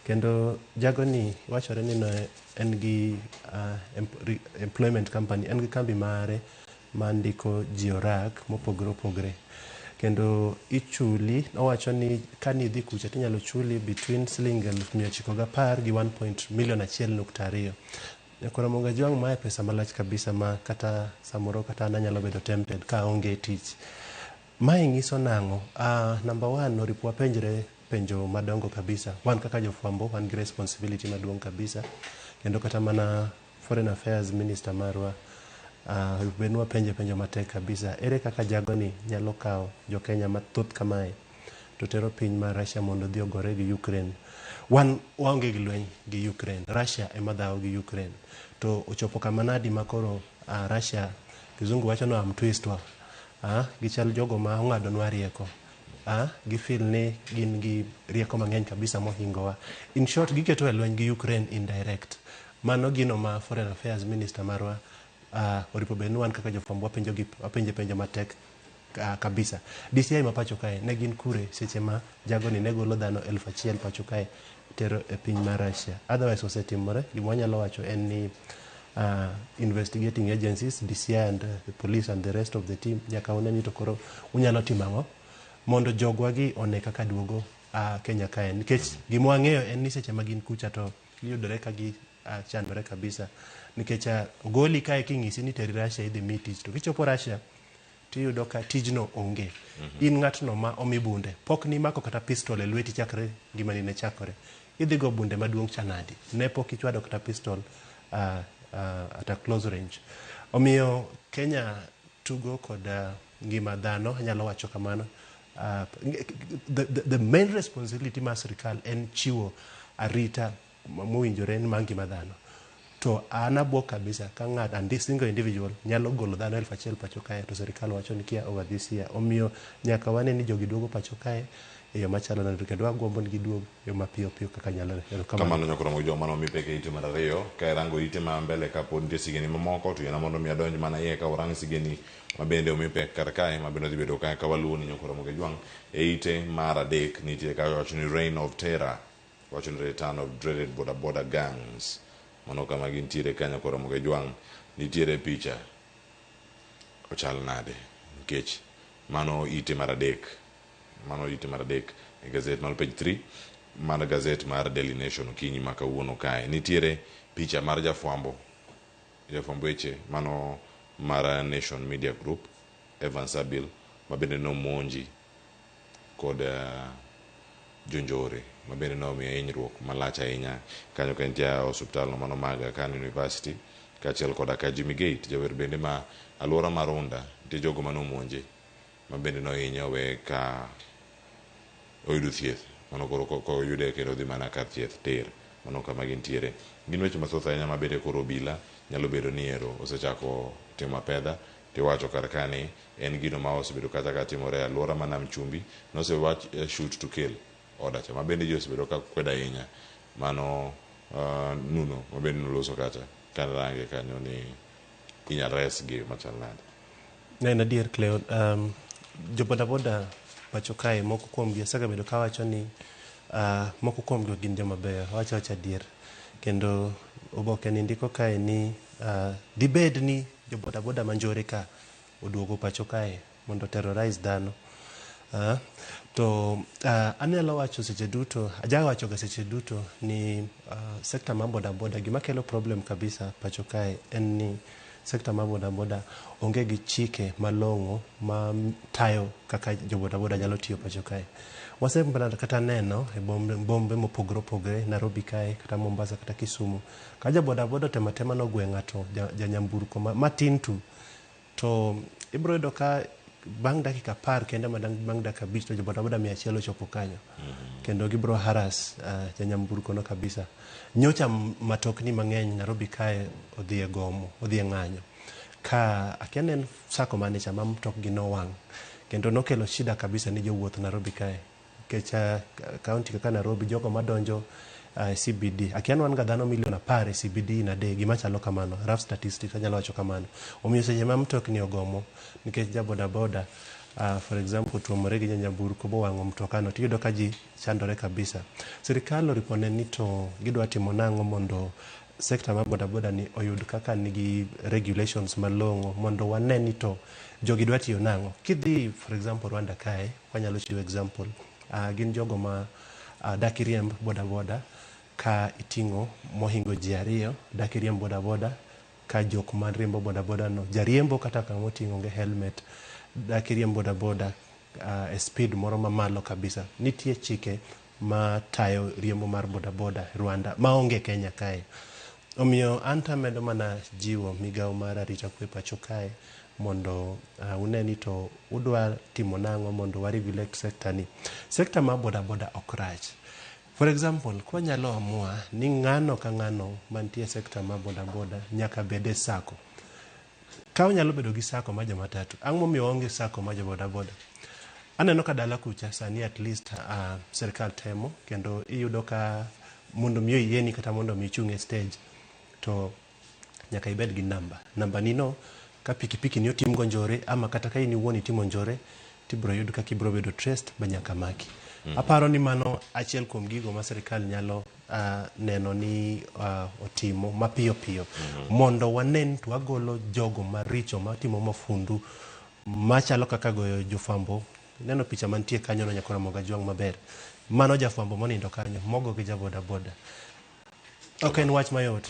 Kendo jagoni wachore ni ne en gi employment company, en gi kambi mare ma ndiko ji orak mopogore opogore. Kendo ichuli, owacho ni kanidhi kucha tinyalo chuli between siling 910,000 gi 1 million 1.2. Nyakwar Ramogi Ajwang' mae pesa malach kabisa ma kata samoro kata an anyalo bedo tempted ka aonge tich. Mae nyiso nang'o? Number one, oripo wapenjre penjo madongo kabisa. Wan kaka jofwambo, wan gi responsibility maduong' kabisa. Kendo kata mana Foreign Affairs Minister marwa, oripo bed ni wapenje penjo matek kabisa. Ere kaka jagoni nyalo kawo jo Kenya mathoth kamae to tero piny mar Russia mondo odhi ogore gi Ukraine? Wan waonge gi lweny gi Ukraine. Russia ema dhawo gi Ukraine. To ochopo kama nadi ma koro Russia, kizungu wacho ni amtwist wa. Gichal jogo ma ong'adonwa rieko. Gifeel ni gin gi rieko mang'eny kabisa mohingowa. In short, giketo e lweny gi Ukraine indirect. Mano gino ma Foreign Affairs Minister marwa oripo bed ni wan kaka jofwambo wapenje penjo matek kabisa. DCI ma pacho kae ne gin kure seche ma jagoni ne golo dhano 1000 pacho kae tero e piny mar Russia. Otherwise osetimore, gima wanyalo wacho en ni investigating agencies, DCI and the police and the rest of the team nyaka une ni to koro unyalo timo ang'o mondo jogwa gi one kaka duogo Kenya kae. Nikech gima wang'eyo en ni seche ma gin kucha to giyudore ka gi chandore kabisa. Nikech ogoli kae king'isi ni teri Russia idhi miyi tich to kichopo Russia Tiyudo ka tijno onge. In ng'atno ma omi bunde, pok nimako kata pistol e lweti chakre ngimani ne chakore. Idhi go bunde maduong' cha nadi? Ne pok ichwado kata pistol at a close range. Omiyo Kenya tugo kod ngima dhano, anyalo wacho kamano. The main responsibility mar sirikal en chiwo arita mowinjore mar ngima dhano. To an abuok kabisa ka ng'at and this single individual nyalo golo dhano 1000 pacho kae to sirikal wacho ni kia over this year. Omiyo nyaka wane ni jogi duogo pacho kae e yo machalo nade kendo agombo ni giduog e yo mapiyo piyo kaka nyalore. Erokamano. Kamano nyakoro mojo mano mi peke ite mar ariyo ka irango ite ma mbele ka pod nitie sigeni mamoko to yiena mondo mi adonj mana iye ka warang sigeni ma bende omi pek kar kae ma bende odhi bedo ka ka waluwo ni nyakoro moge jwang' e ite mar adek nitie ka wacho ni reign of terror wacho ni return of dreaded boda boda gangs mano kama gintiere ka nyakoro moge jwang' nitiere picha ochal nade nikech mano ite mar adek mano ite mar adek e gazet mar page 3 mar gazet mar Daily Nation okinyi ma kawuono kae nitiere picha mar jafwambo jafwamb weche mano mar Nation Media Group Evans Abil ma bende nomonji kod jonjore ma bende nomiyo hinyruok malach ahinya kanyo ka entie e osiptal no mano mag Aga Khan University kaachiel koda ka Jimmy Gate jawer bende ma aluora mar Runda nitie jogo manomonje ma bende nohinye owe ka oyudo thieth mano koro koyude kendo odhi mana kar thieth tir mano kama gintiere gin weche mathoth ahinya ma bende koro obila nyalo bedo ni ero osechako timo apedha tiwacho kar ka ni en gino ma osebedo kata ka timore e aluora ma Nam Chumbi nosewach shoot to kill order cha ma bende ji osebedo ka kwedo ahinya mano Nuno ma bende noloso kacha karange kanyo ni inyal resgi machal nade. En adier Cleo, jo bodaboda pacho kae moko kuomgi asegabedo kawacho ni moko kuomgi ok gin joma beyo, awacho awacha adier. Kendo oboke ni ndiko kae ni dibed ni jo bodaboda ma njore ka oduogo pacho kae mondo terrorize dhano. To anyalo wacho seche duto, ajawacho ga seche duto ni sekta mar bodaboda gima kelo problem kabisa pacho kae en ni sekta mar bodaboda onge gi chike malong'o ma tayo kaka jo bodaboda nyalo tiyo pacho kae. Wasebedo kata neno e bombe mopogore opogore, Nairobi kae, kata Mombasa, kata Kisumu. Ka ja bodaboda otemo atema nogwe ng'ato, ja nyamburko matin tu, to ibiro yudo ka bang' dakika 10 kende ma bang' dakika 5 to jo bodaboda 100 ochopo kanyo. Kendo gibiro harass ja nyamburko no kabisa. Nyocha matokni mang'eny Nairobi kae odhi e gomo, odhi e ng'anyo. Ka akia ne en sacco mane cha ma mtokgi nowang'. Kendo nokelo shida kabisa ni jowuoth Nairobi kae. Nikech county kaka Nairobi jogo madonjo CBD. Akia ni wan ga dhano milion 10 e CBD in a day, gima chalo kamano. Rough statistics anyalo wacho kamano. Omiyo seche ma mtokni ogomo nikech ja bodaboda for example tuomore gi nyamburko bowang'o mtokano tiyudo ka ji chandore kabisa. Sirikal oripo ne ni to gidwa timo nang'o mondo sekta mar bodaboda ni oyud kaka nigi regulations malong'o mondo wane ni to jogi dwa tiyo nang'o. Kidhi for example Rwanda kae, wanyalo chiwo example, gin jogo ma dak iriemb bodaboda ka iting'o mohingo ji 2, dak iriemb bodaboda ka jok mariembo bodaboda no jariembo kata kama oting'o onge helmet, dak iriemb bodaboda e speed moro mamalo kabisa. Nitie chike ma tayo riembo mar bodaboda Rwanda maonge Kenya kae. Omiyo an to amedo mana jiwo migawo mar arita kwe pacho kae mondo une ni to udwa timo nang'o mondo wa regulate sector ni. Sector mar bodaboda ok rach. For example, kwanyalo amua ni ng'ano ka ng'ano mantie e sector mar bodaboda nyaka bed e sacco. Ka wanyalo bedo gi sacco mar joma tatu, ang'o momiyo waonge sacco mar jo bodaboda? Aneno ka dala kucha sani at least sirikal temo kendo iyudo ka mondo mi oyieni kata mondo mi ichung' e stage to nyaka ibed gi namba. Namba ni no ka pikipiki ni otimgo njore ama kata ka in iwuon itimo njore tibiro yud kaka ibiro bedo traced ba nyaka maki. Aparo ni mano achiel kuom gigo ma sirikal nyalo neno ni otimo mapiyo piyo mondo wanen to wagolo jogo maricho matimo mafundu machalo kaka goyo jofwambo. Neno picha mantie kanyo no nyakora Ramogi Ajwang' maber. Mano jafwambo monindo kanyo mogo gi ja bodaboda. Ok en wach mayot.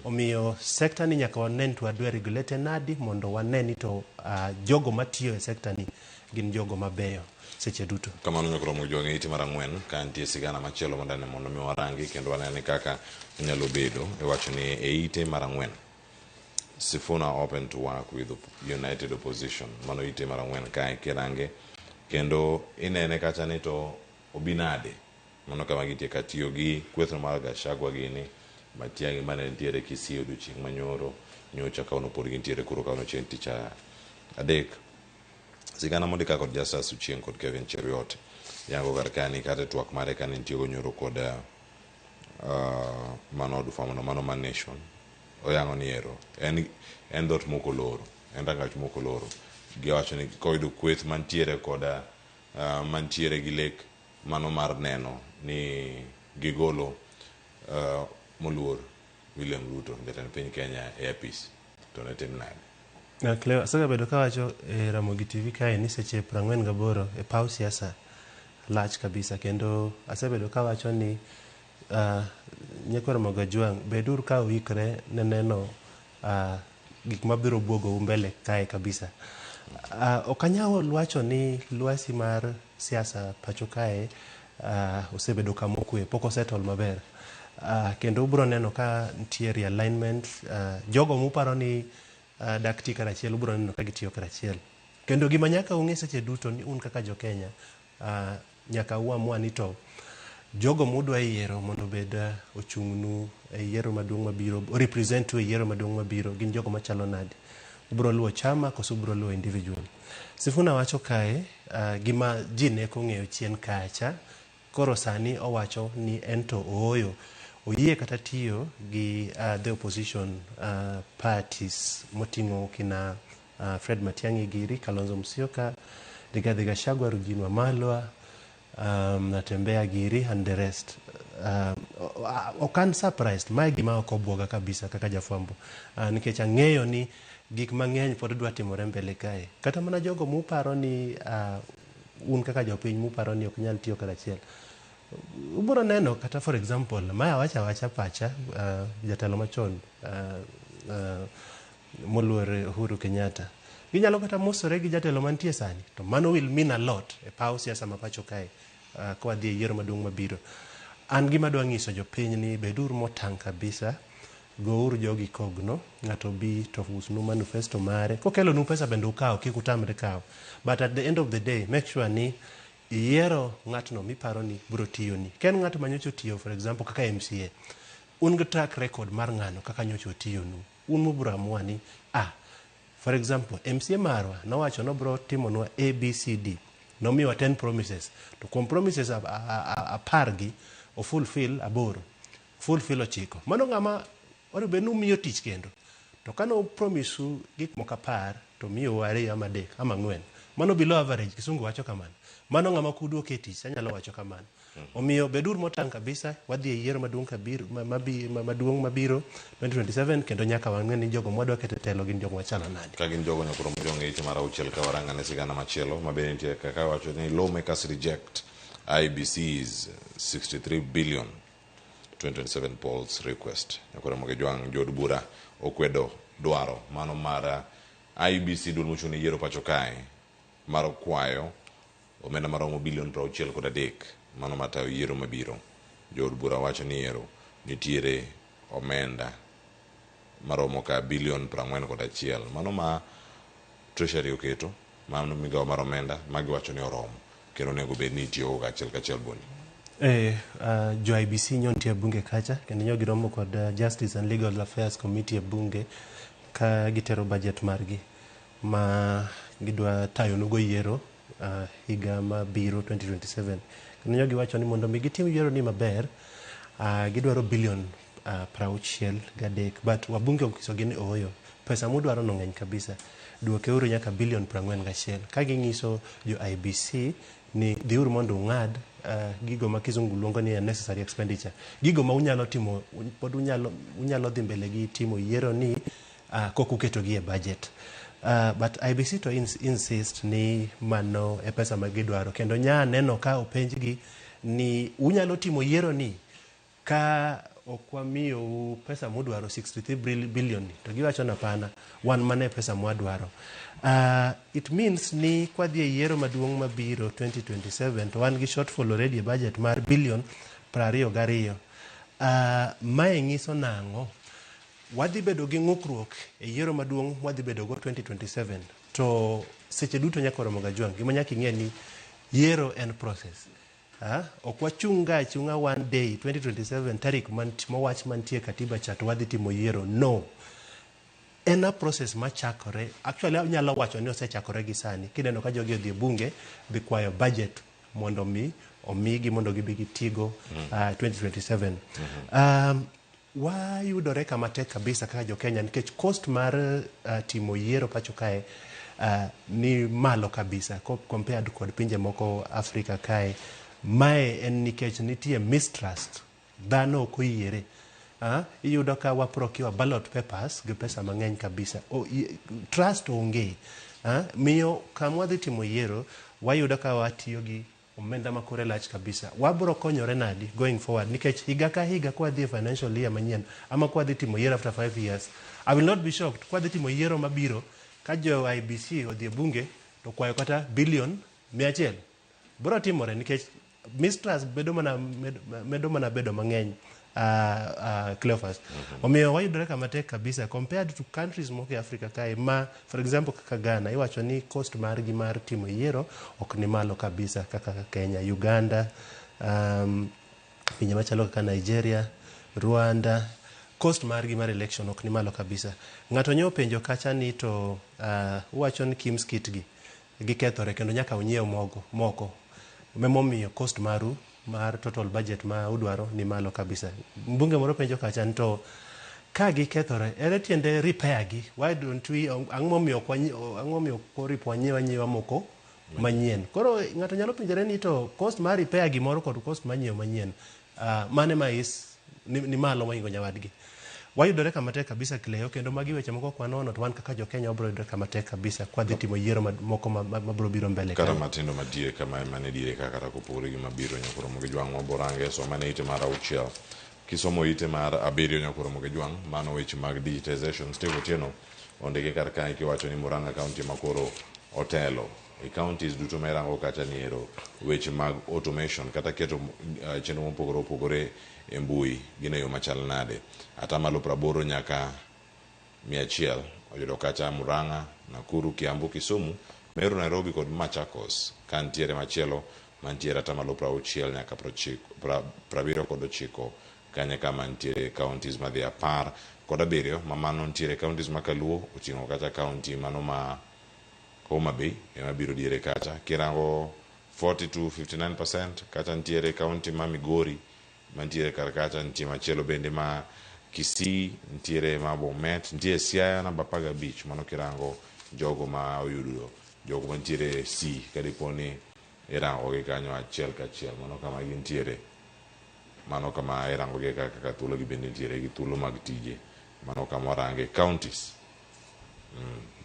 Omiyo sekta ni nyaka wane to wadwa regulate nadi mondo wane ni to jogo matiyo e sekta ni gin jogo mabeyo seche duto. Kamano nyakoro Mojwang' ite mar ang'wen ka nitie sigana machielo mondane mondo mi warangi kendo wanene kaka onyalo bedo e wacho ni e ite mar ang'wen Sifuna open to work with United Opposition. Mano ite mar ang'wen kae kirange kendo inene kacha ni to obi nade mano kama gitie ka tiyo gi kwethno mar Gachagua gini Matiang'i mane nitiere Kisii odiochieng' manyoro nyocha kawuono pod gintiere kuro kawuono chieng' tich adek. Sigana mondika kod Justus Ochieng' kod Kevin Cheruiyot yango kar kae kata e twak mare kane nitie go nyoro kod mano od fwambo mano mar Nation oyango ni ero en dhot mok oloro en rangach mok oloro giwacho ni koyudo kweth mantiere kod mantiere gi lek mano mar neno ni gigolo moluor William Ruto jatend piny Kenya e apis to ne tim nade? Cleo, asegabedo kawacho e Ramogi TV kae ni seche 48 e paw siasa lach kabisa kendo asebedo kawacho ni nyikwa Ramogi Ajwang' beduru ka uikre ne neno gik mabiro buogou mbele kae kabisa. Ok anyal wacho ni lwasi mar siasa pacho kae osebedo kama okwe, pok osettle maber. Kendo ubiro neno ka nitie realignment, jogo muparo ni dak ti karachiel ubiro neno ka gitiyo karachiel. Kendo gima nyaka ung'e seche duto ni un kaka jo Kenya nyaka uamua ni to jogo mudwa yiero mondo obed ochung'nu e yiero maduong' mabiro, represent u e yiero maduong' mabiro gin jogo machalo nade. Ubiro luwo chama koso ubiro luwo individual. Sifuna wacho kae gima ji ne ok ong'eyo chien kacha, koro sani owacho ni en to ooyo oyie kata tiyo gi the opposition parties moting'o kina Fred Matiang'i giri, Kalonzo Musyoka, Rigathi Gachagua, Eugene Wamalwa, Natembeya giri and the rest. Ok an surprised, mae gima ok obwoga kabisa kaka jafwambo, nikech ang'eyo ni gik mang'eny pod dwa timore mbele kae. Kata mana jogo muparo ni un kaka jopiny muparo ni ok nyal tiyo karachiel. Ubiro neno kata for example, mae awacho awacha pacha, jatelo machon moluor Uhuru Kenyatta. Ginyalo kata mosore gi jatelo mantie sani, to mano will mean a lot e paw siasa ma pacho kae ka wadhi e yiero maduong' mabiro. An gima adwa nyiso jopiny ni beduru motang' kabisa, gouru jogi kogno, ng'ato bi to usnu manifesto mare, kokelonu pesa bende ukaw, kik utamre kawo. But at the end of the day, make sure ni iyiero ng'atno miparo ni biro tiyoni. Ka en ng'at ma nyocha otiyo for example kaka MCA, un gi track record mar ng'ano kaka nyocha otiyonu. Un mubiro amua ni for example, MCA marwa nowacho nobiro timonwa A, B, C, D. Nomiyowa 10 promises. To kuom promises 10 gi, o fulfill 8, fulfill 9. Mano ng'ama onego bed ni umiyo tich kendo. To kane promise u gik moko 10 to miyou 2 ama 3 ama 4. Mano below average, kisungu wacho kamano. Mano ng'ama ok uduok e tich, anyalo wacho kamano. Omiyo beduru motang' kabisa, wadhi e yiero maduong' kabiro, maduong' mabiro 2027 kendo nyaka wang'e ni jogo mwadwa keto e telo gin jogo machalo nade. Ka gin jogo nyakoro Mojwang' e ite mar auchiel ka warang'ane sigana machielo ma bende nitie kaka wacho ni lawmakers reject IEBC's 63 billion 2027 polls request. Nyakoro Mojwang' jood bura okwedo dwaro mano mar IEBC duol mochung' ne yiero pacho kae mar kwayo omenda maromo bilion 63 mano matayo yiero mabiro. Jood bura wacho ni ero nitiere omenda maromo ka bilion 41 mano ma Treasury oketo mano migawo mar omenda magiwacho ni oromo kendo onego bed ni itiyogo kachiel kachiel boni. Jo IEBC nyo nitie e bunge kacha kendo nyo giromo kod Justice and Legal Affairs Committee e bunge ka gitero budget margi ma gidwa tayonugo yiero higa mabiro 2027. Kendo nyo giwacho ni mondo mi gitim yiero ni maber, gidwaro bilion 63, but wabunge onyisogi ni ooyo, pesa mudwaro no ng'eny kabisa, duokeuru nyaka bilion 41. Ka ging'iso jo IEBC ni dhiuru mondo ung'ad gigo ma kizungu luongo ni unnecessary expenditure, gigo ma unyalo timo pod unyalo dhi mbele gi timo yiero ni kok uketogi e budget. But IEBC to insist ni mano e pesa ma gidwaro kendo nya neno ka openjgi ni unyalo timo yiero ni ka ok wamiyou pesa mudwaro 63 billion ni, to giwacho ni hapana, wan mana e pesa mwadwaro. It means ni kwadhi e yiero maduong' mabiro 2027 to wan gi shortfall already e budget mar billion 22. Mae nyiso nang'o? Wadhi bedo gi ng'ukruok e yiero maduong' mwadhi bedo go 2027 to seche duto nyaka oromo Gajwang'. Gima nyaka ing'e ni yiero en process. Ok wachung' ga achung'a one day 2027 tarik mowach mantie e katiba cha to wadhi timo yiero. No. En a process machakore. Actually anyalo wacho ni osechakore gi sani. Kineno ka jogi odhi e bunge dhi kwayo budget mondo mi omigi mondo gibi gitigo 2027. Wayudore kama tek kabisa kaka jo Kenya nikech cost mar timo yiero pacho kae ni malo kabisa compared kod pinje moko Afrika kae. Mae en nikech nitie mistrust, dhano ok oyiere. Iyudo ka wa procure ballot papers gi pesa mang'eny kabisa. Trust onge. Miyo kama wadhi timo yiero wayudo ka watiyo gi omenda ma kore lach kabisa. Wabro konyore nadi going forward nikech higa ka higa kwadhi e financial year manyien ama kwadhi timo yiero after 5 years, I will not be shocked kwadhi timo yiero mabiro ka jo IEBC odhi e bunge to kwayo kata billion 100. Bro timore nikech mistrust bedo mana medo mana bedo mang'eny, Cleophas. Omiyo wayudore kama tek kabisa compared to countries moko e Africa kae ma for example kaka Ghana iwacho ni cost margi mar timo yiero ok ni malo kabisa kaka Kenya, Uganda, pinje machalo kaka Nigeria, Rwanda, cost margi mar election ok ni malo kabisa. Ng'ato nyo penjo kacha ni to uwacho ni KIEMS kit gi gikethore kendo nyaka unyiew moko. Emomiyo cost maru mar total budget ma udwaro ni malo kabisa. Mbunge moro penjo kacha ni to ka gikethore, ere tiende repair gi? Why don't we, ang'o momiyo ok oripo wanyiew anyiewa moko manyien? Koro ng'ato nyalo penjore ni to cost mar repair gimoro kod cost mar nyiewo manyien, mane ma is ni malo mohingo nyawadgi? Wayudore kama tek kabisa Cleo, kendo magi weche moko ok wanono to wan kaka jo Kenya wabro yudore kama tek kabisa kwadhi timo yiero moko mabro biro mbele kata kanyo. Matindo madiere kama mane diere ka kata kopogore gi mabiro nyakoromo gi jwang' waborange soma ne ite mar 6 kisomo ite mar 7 nyakoromo gi jwang' mano weche mag digitization. Steve Otieno ondike kar kae kiwacho ni Murang'a County makoro otelo e counties duto ma irango kacha ni ero weche mag automation kata keto chenro mopogore opogore e mbui gin e yo machal nade. 80% nyaka 100 oyudo kacha Murang'a, Nakuru, Kiambu, Kisumu, Meru, Nairobi kod Machakos ka ntiere machielo mantiere 60% nyaka 79 kanya kama ntiere counties madhi 17 ma mano ntiere counties ma Kaluo oting'o kacha county mano ma Homa Bay ema biro diere kacha kirango 40 to 59% kacha ntiere county ma Migori mantiere kar kacha nitie machielo bende ma Kisii ntiere ma Bomet nitie Siaya namba 15 mano kirango jogo ma oyudo jogo mantiere C kadipo ni irango gi kanyo achiel kachiel mano kama gintiere mano kama irango gi kaka thuolo gi bende nitiere gi thuolo mag tije mano kama warange counties.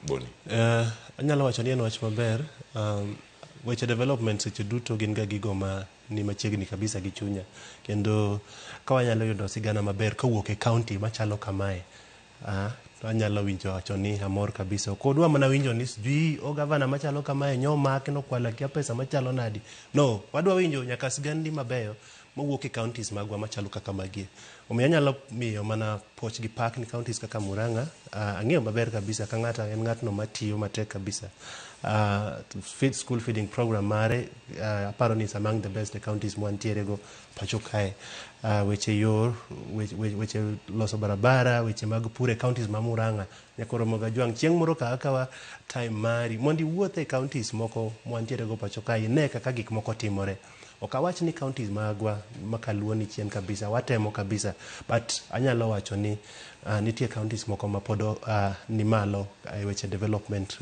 Boni. Anyalo wacho ni en wach maber. Weche development seche duto gin ga gigo ma ni machiegni kabisa gi chunya. Kendo ka wanyalo yudo sigana maber kowuok e county machalo kamae, anyalo winjo wacho ni amor kabisa. Ok odwa mana winjo ni sijui o gavana machalo kamae nyomak nokwalo akia pesa machalo nadi. No, wadwa winjo nyaka sigandni mabeyo mowuok e counties magwa machalo kaka magie. Omiyo anyalo miyo mana puoch gi pak ni counties kaka Murang'a, ang'eyo maber kabisa ka ng'ato en ng'atno matiyo matek kabisa. Feed school feeding program mare, aparo ni is among the best e counties mwantiere go pacho kae. Weche yor, weche loso barabara, weche mag pur e counties ma Murang'a, nyaka oromo Gajwang'. Chieng' moro kaw akawa time mari mondo iwuoth e counties moko mwantiere go pacho kae, ine kaka gik moko timore. Ok awach ni counties magwa makaluo ni chien kabisa, watemo kabisa, but anyalo wacho ni nitie counties moko ma pod ni malo e weche development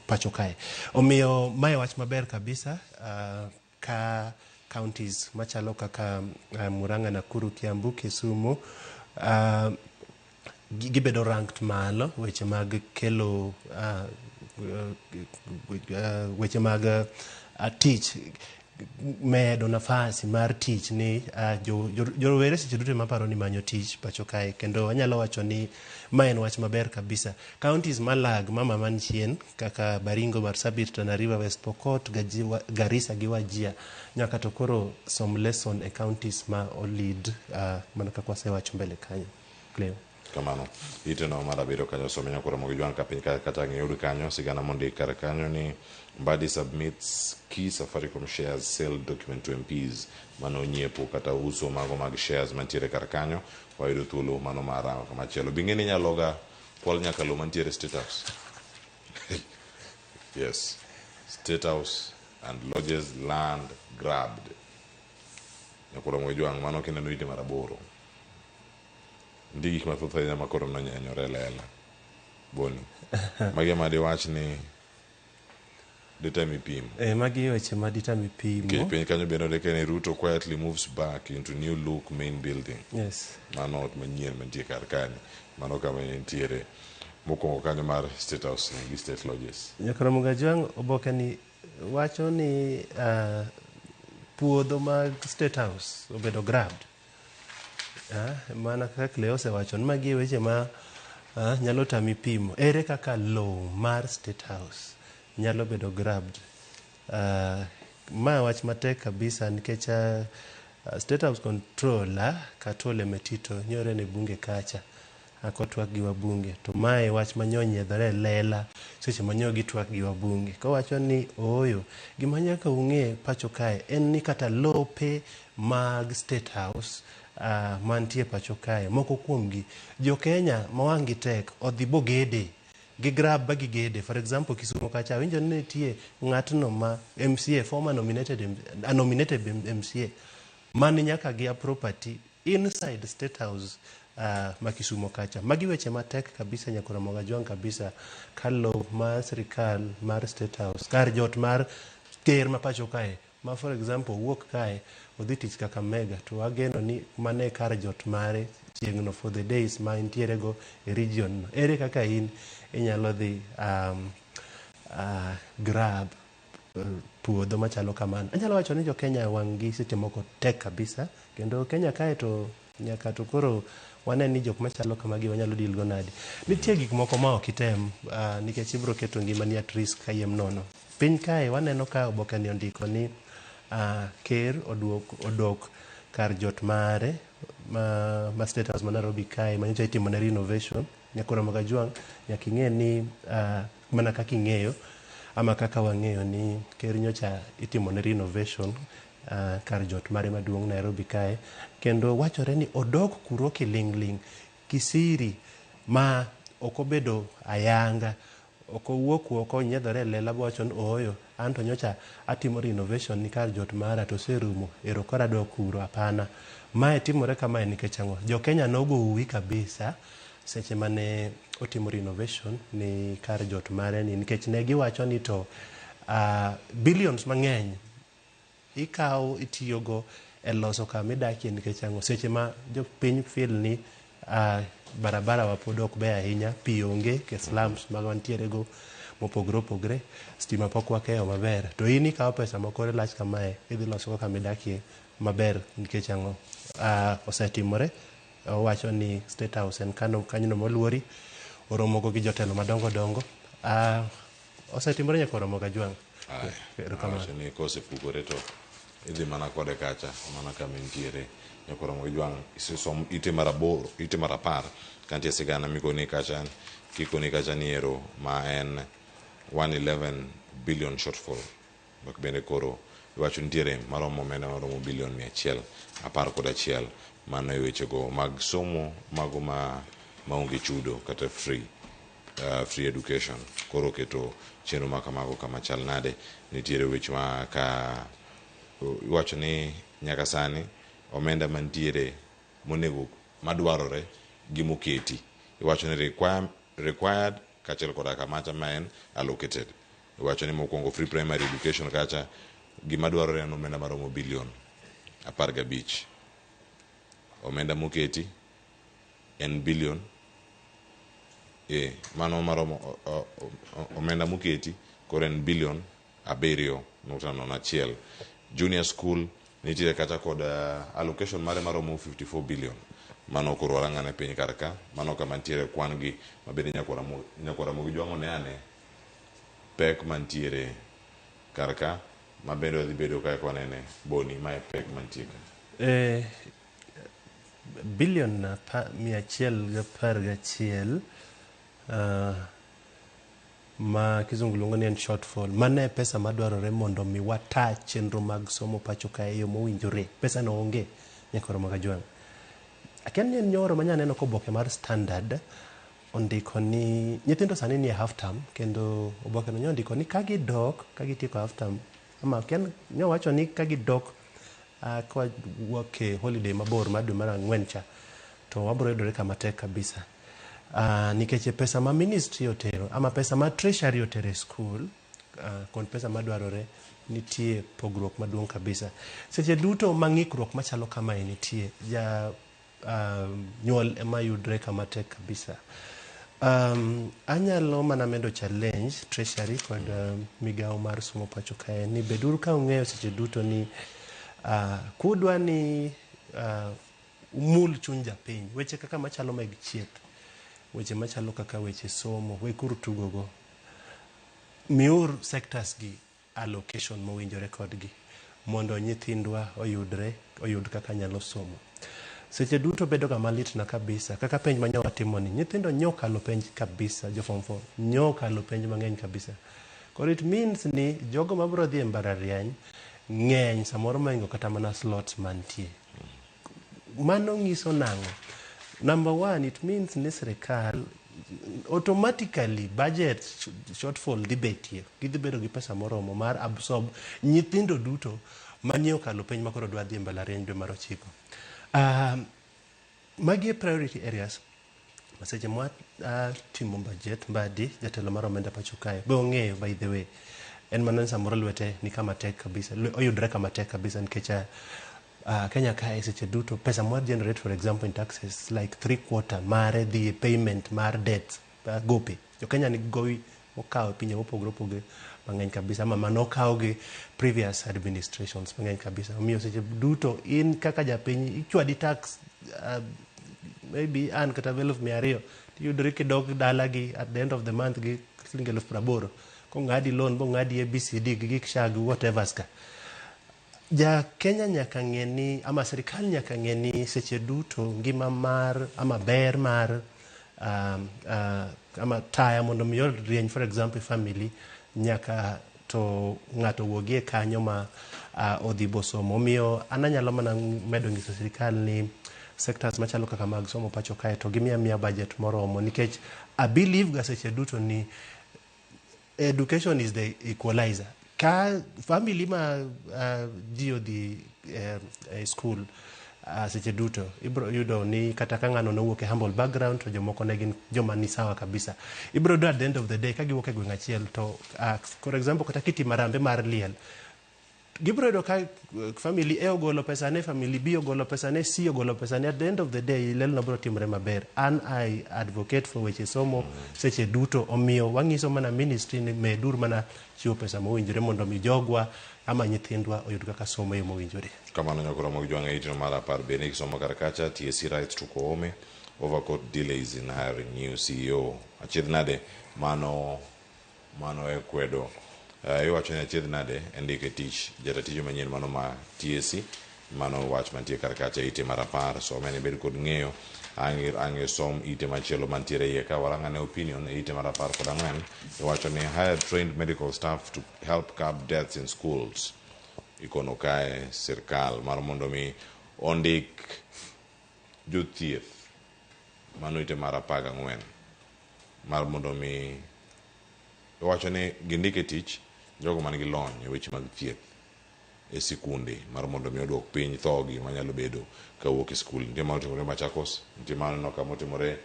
pacho kae. Omiyo mae wach maber kabisa ka counties machalo kaka Murang'a, Nakuru, Kiambu, Kisumu gibedo ranked malo weche mag kelo weche mag tich. medo nafasi mar tich ni jorowere seche duto maparo ni manyo tich pacho kae, kendo anyalo wacho ni ma en wach maber kabisa. Counties malag mama man chien kaka Baringo, Marsabit, Tana River, West Pokot, Garissa gi Wajir nyaka to koro som lesson e counties ma olid mana kaka wasewacho mbele kanyo. Cleo. Kamano. Iteno mar abiriyo kanyo some nyakoro mogi jwang' ka piny kata ng'iyud kanyo sigana mondik kar kanyo ni Mbadi submits key Safaricom shares sale document to MPs. Mano nyiepo kata uso mago mag shares mantiere kar kanyo. Wayudo thuolo mano mar rango kamachielo. Bing'e ni inyalo ga kwal nyaka lowo mantiere State House. Yes. State House and lodges land grabbed. Nyakoro mogi jwang' mano kineno ite mar aboro. Nitie gik mathoth ahinya ma koro nonyenyore e lela. Boni. Magi ema diwach ni ditemo ipimo. Magi weche ma ditemo ipimo. Nikech piny kanyo bende ondike ni Ruto quietly moves back into new look main building. Yes. Mano ot manyien mantie kar kanyo. Mano kama nitiere mokwongo kanyo mar State House gi State Lodges. Nyakoro Mugajwang' oboke ni wacho ni puodho mag State House obedo grabbed. Mana kaka Cleo osewacho ni magi e weche ma nyalo tami pimo. Ere kaka lowo mar State House nyalo bedo grabbed? Ma wach matek kabisa nikech State House controller Katole Metito nyore ne bunge kacha kotwak gi wabunge, to mae wach manyo nyiedhore e lela seche manyo gitwak gi wabunge kowacho ni ooyo gima nyaka ung'e pacho kae en ni kata lope mag State House mantie pacho kae moko kuomgi jo Kenya ma wang' gi tek odhi bogede gi grab ba gigede. For example, Kisumo kacha awinjo ni nitie ng'atno ma MCA, former nominated, nominated MCA man nyaka gi a property inside State House ma Kisumo kacha. Magi weche matek kabisa nyakoro Mogajwang' kabisa ka lowo mar sirikal mar State House kar jot mar ker ma pacho kae ma for example wuok kae odhi tich Kakamega to wageno ni mano e kar jot mare chieng'no for the days ma entiere go e region no. Ere kaka in inyalo dhi grab puodho machalo kamano? Anyalo wacho ni jo Kenya wang' gi seche moko tek kabisa, kendo Kenya kae to nyaka to koro wane ni jok machalo kamagi wanyalo deal go nade. Nitie gik moko ma ok item nikech ibiro keto ngimani at risk kayiem nono. Piny kae waneno ka oboke ni ondiko ni ker odok kar jot mare ma State House ma Nairobi kae manyocha itimone renovation. Nyakoro Mogajwang' nyaka ing'e ni mana kaka ing'eyo ama kaka wang'eyo ni ker nyocha itimone renovation kar jot mare maduong' Nairobi kae, kendo wachore ni odok kuro kiling'ling' kisiri ma ok obedo ayanga, ok owuok oko onyiedhore e lela bowacho ni ooyo an to nyocha atimo renovation ni kar jot mara to oserumo, ero koro adok kuro. Hapana. Mae timore kamae nikech ang'o? Jo Kenya nogo uwi kabisa seche mane otimo renovation ni kar jot mare ni, nikech ne giwacho ni to billions mang'eny ikawo itiyogo e loso kama idakie nikech ang'o? Seche ma jopiny feel ni barabara wa pod ok ber ahinya, pi onge ke slums ma wantiere go mopogore opogore, stima pok wakeyo maber, to in ikawo pesa ma kore lach kamae idhi loso go kama idakie maber nikech ang'o? Osetimore. Owacho ni State House en kanyono moluori, oromogo gi jotelo madongo dongo. Osetimore nyaka oromo Kajwang'. Awacho ni kosepukore to idhi mana kode kacha mana kama entiere. Nyaka oromo Kajwang' isesom ite mar 8, ite mar 10 kantie sigana mikoni kacha kikoni kacha ni ero ma en 111 billion shortfall. Mak bende koro iwacho nitiere maromo omenda maromo bilion 111 mano e wechego mag somo mago ma maonge chudo kata free free education. Koro keto chenro ma kamago kama chal nade? Nitiere weche ma ka iwacho ni nyaka sani omenda mantiere monego madwarore gi moketi iwacho ni required kaachiel koda kamacha ma en allocated. Iwacho ni mokwongo free primary education kacha gima dwarore en omenda maromo bilion 15. Omenda moketi en bilion mano maromo omenda moketi koro en bilion 7.01. Junior school nitiere kata kod allocation mare maromo 54 billion. Mano koro warang'ane piny kar ka, mano kama nitiere kwan gi mabende nyakwar Ramogi Jwang'o ne ane pek mantiere kar ka mabende wadhi bedo ka wanene Boni mae pek mantie ka. Billion 111 ma kizungu luongo ni en shortfall. Mano e pesa madwarore mondo mi wata chenro mag somo pacho kae e yo mowinjore. Pesa no onge nyakwar Ramogi Ajwang'. Akia ni en nyoro manya neno koboke mar Standard ondiko ni nyithindo sani nie half term, kendo oboke no nyondiko ni ka gidok ka gitieko half term, ama kia nyowacho ni ka gidok kwa wuok e holiday mabor mar dwe mar ang'wen cha, to wabro yudore kama tek kabisa. Nikech e pesa ma ministry otero ama pesa ma treasury otero e school kod pesa madwarore nitie pogruok maduong' kabisa. Seche duto ma ng'ikruok machalo kamae nitie, ja nyuol ema yudre kama tek kabisa. Anyalo mana medo challenge treasury kod migawo mar somo pacho kae ni beduru ka ung'eyo seche duto ni kudwa ni umul chuny japiny, weche kaka machalo mag chieth, weche machalo kaka weche somo, wekuru tugogo. Miur sectors gi allocation mowinjore kodgi mondo nyithindwa oyudre, oyud kaka nyalo somo. Seche duto bedo ga malitna kabisa kaka penj ma nyo watimo ni nyithindo nyo kalo penj kabisa, jo form 4 nyo kalo penj mang'eny kabisa. Koro it means ni jogo mabro dhi e mbalariany ng'eny samoro mohingo kata mana slots mantie. Mano nyiso nang'o? Number one, it means ni sirikal automatically budget shortfall dhi betie. Gidhi bedo gi pesa moromo mar absorb nyithindo duto manie okalo penj makoro dwa dhi e mbalariany dwe mar 9. Magi e priority areas ma seche mwa timo budget Mbadi, jatelo mar omenda pacho kae, be ong'eyo by the way, en mana ni samoro lwete ni kama tek kabisa, oyudre kama tek kabisa nikech Kenya kae seche duto pesa mwa generate for example in taxes like 3/4 mare dhi e payment mar debt, gope. Jo Kenya nigi gowi mokawo e pinje mopogore opogore mang'eny kabisa, ama manokaw gi previous administrations mang'eny kabisa. Omiyo seche duto in kaka japiny ichwadi tax maybe an kata 200,000 tiyudori kidok dala gi at the end of the month gi siling 80,000 kong'adi loan bong'adi ABCD gi gik SHA gi whatever ka. Ja Kenya nyaka ng'e ni ama sirikal nyaka ng'e ni seche duto ngima mar ama ber mar ama taya mondo mi rieny for example family nyaka to ng'ato wuogie kanyo ma odhi bosomo. Omiyo an anyalo mana medo nyiso sirikal ni sectors machalo kaka mag somo pacho kae to gimiya miya budget moromo nikech I believe ga seche duto ni education is the equalizer. Ka family ma ji odhi e school seche duto ibro yudo ni kata ka ng'ano nowuok e humble background to jomoko ne gin joma ni sawa kabisa. Ibro yudo at the end of the day ka giwuok e gweng' achiel to for example kata kitimo harambee mar liel, gibro yudo ka family A ogolo pesa ne, family B ogolo pesa ne, C ogolo pesa ne. At the end of the day liel no bro timore maber. An I advocate for weche somo seche duto, omiyo wang'iso mana ministry ni medur mana chiwo pesa mowinjore mondo mi jogwa ama nyithindwa oyud kaka somo e yo mowinjore. Kamano nyakoro Ramogi Jwang' e itno mar 10 bende kisomo kar kacha TSC writes to Koome over court delays in hiring new CEO. Achiedh nade mano e kwedo. Iwacho ni achiedh nade e ndiko e tich jata tije manyien mano ma TSC, mano wach mantie kar kacha ite mar 10. Some ni bed kod ng'eyo ang' som ite machielo mantiere iye ka warang'ane opinion e ite mar 14. Iwacho ni hire trained medical staff to help curb deaths in schools. Ikono kae sirkal mar mondo mi ondik jothieth, mano ite mar 14 mar mondo mi iwacho ni gindik e tich jogo man gi lony e weche mag thieth e sikunde mar mondo mi oduok piny thogi manyalo bedo kawuok e skul. Nitie mano otimore Machakos, nitie mano kama otimore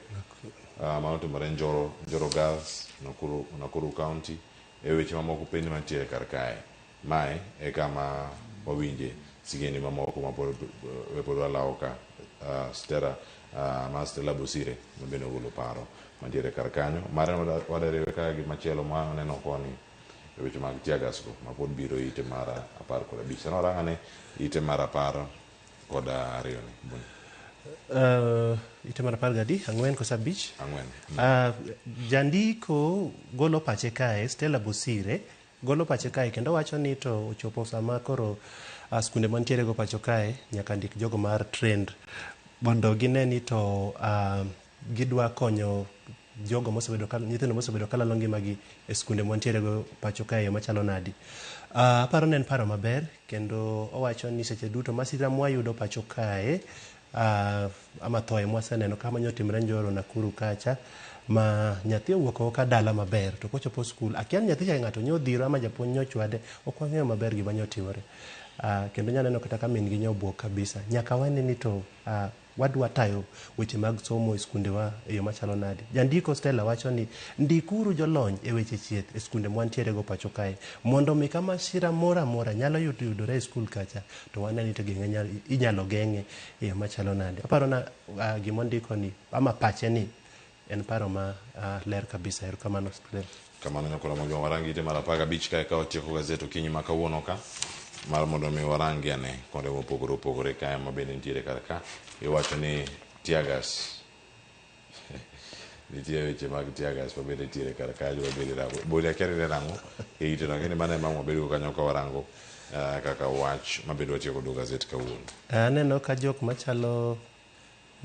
mano otimore Njoro Girls, Nakuru County, e weche mamoko piny mantiere kar kae. Mae e kama wawinje sigendi mamoko ma pod walawo ka Stella ma Stella Bosire ma bende ogolo paro mantiere kar kanyo. Mare wadariwe ka gi machielo ma waneno koni. e weche mag teargas go ma pod biro ite mar 15. Sani warang ane ite mar 12 ni. Buni. Ite mar apar gadi, ang'wen koso abich? Ang'wen. Jandiko golo pache kae, Stella Bosire golo pache kae kendo wacho ni to ochopo sama koro skunde mantiere go pacho kae nyaka ndik jogo mar trend mondo gine ni to gidwa konyo jogo mosebedo ka nyithindo mosebedo kalalo ngimagi e skunde mwantiere go pacho kae e yo machalo nadi. Aparo ni en paro maber kendo owacho ni seche duto masira mwayudo pacho kae ama thoe mwaseneno kama nyotimre Njoro Nakuru kacha ma nyathi owuok oko ka dala maber to kochopo skul akia ni nyathi cha ng'ato nyodhiro ama japuonj nyochwade ok wang'eyo maber gima nyotimore. Kendo nyaneno kata ka min gi nyobuok kabisa. Nyaka wane ni to wadwa tayo weche mag somo e skundewa e yo machalo nadi. Jandiko Stella wacho ni ndikuru jolony e weche chieth e skunde mwantiere go pacho kae mondo mi ka masira moro amora nyalo yudore e skul kacha to wane ni to geng'e inyalo geng'e e yo machalo nade. Aparo na gima ondiko ni ama pache ni en paro ma ler kabisa. Erokamano Stella. Kamano nyakora Mogo warangi ite mar 15 kae ka watieko gazet okinyi ma kawuono ka mar mondo mi warangi ane kuonde mopogore opogore kae ma bende nitiere kar ka iwacho ni teargas nitie weche mag teargas ma bende nitiere kar ka joma bende rango bori akia ni nang'o e ite no lakini mano ema wabedo kanyo ka warango kaka wach ma bende watieko godo gazet kawuono. Aneno ka jok machalo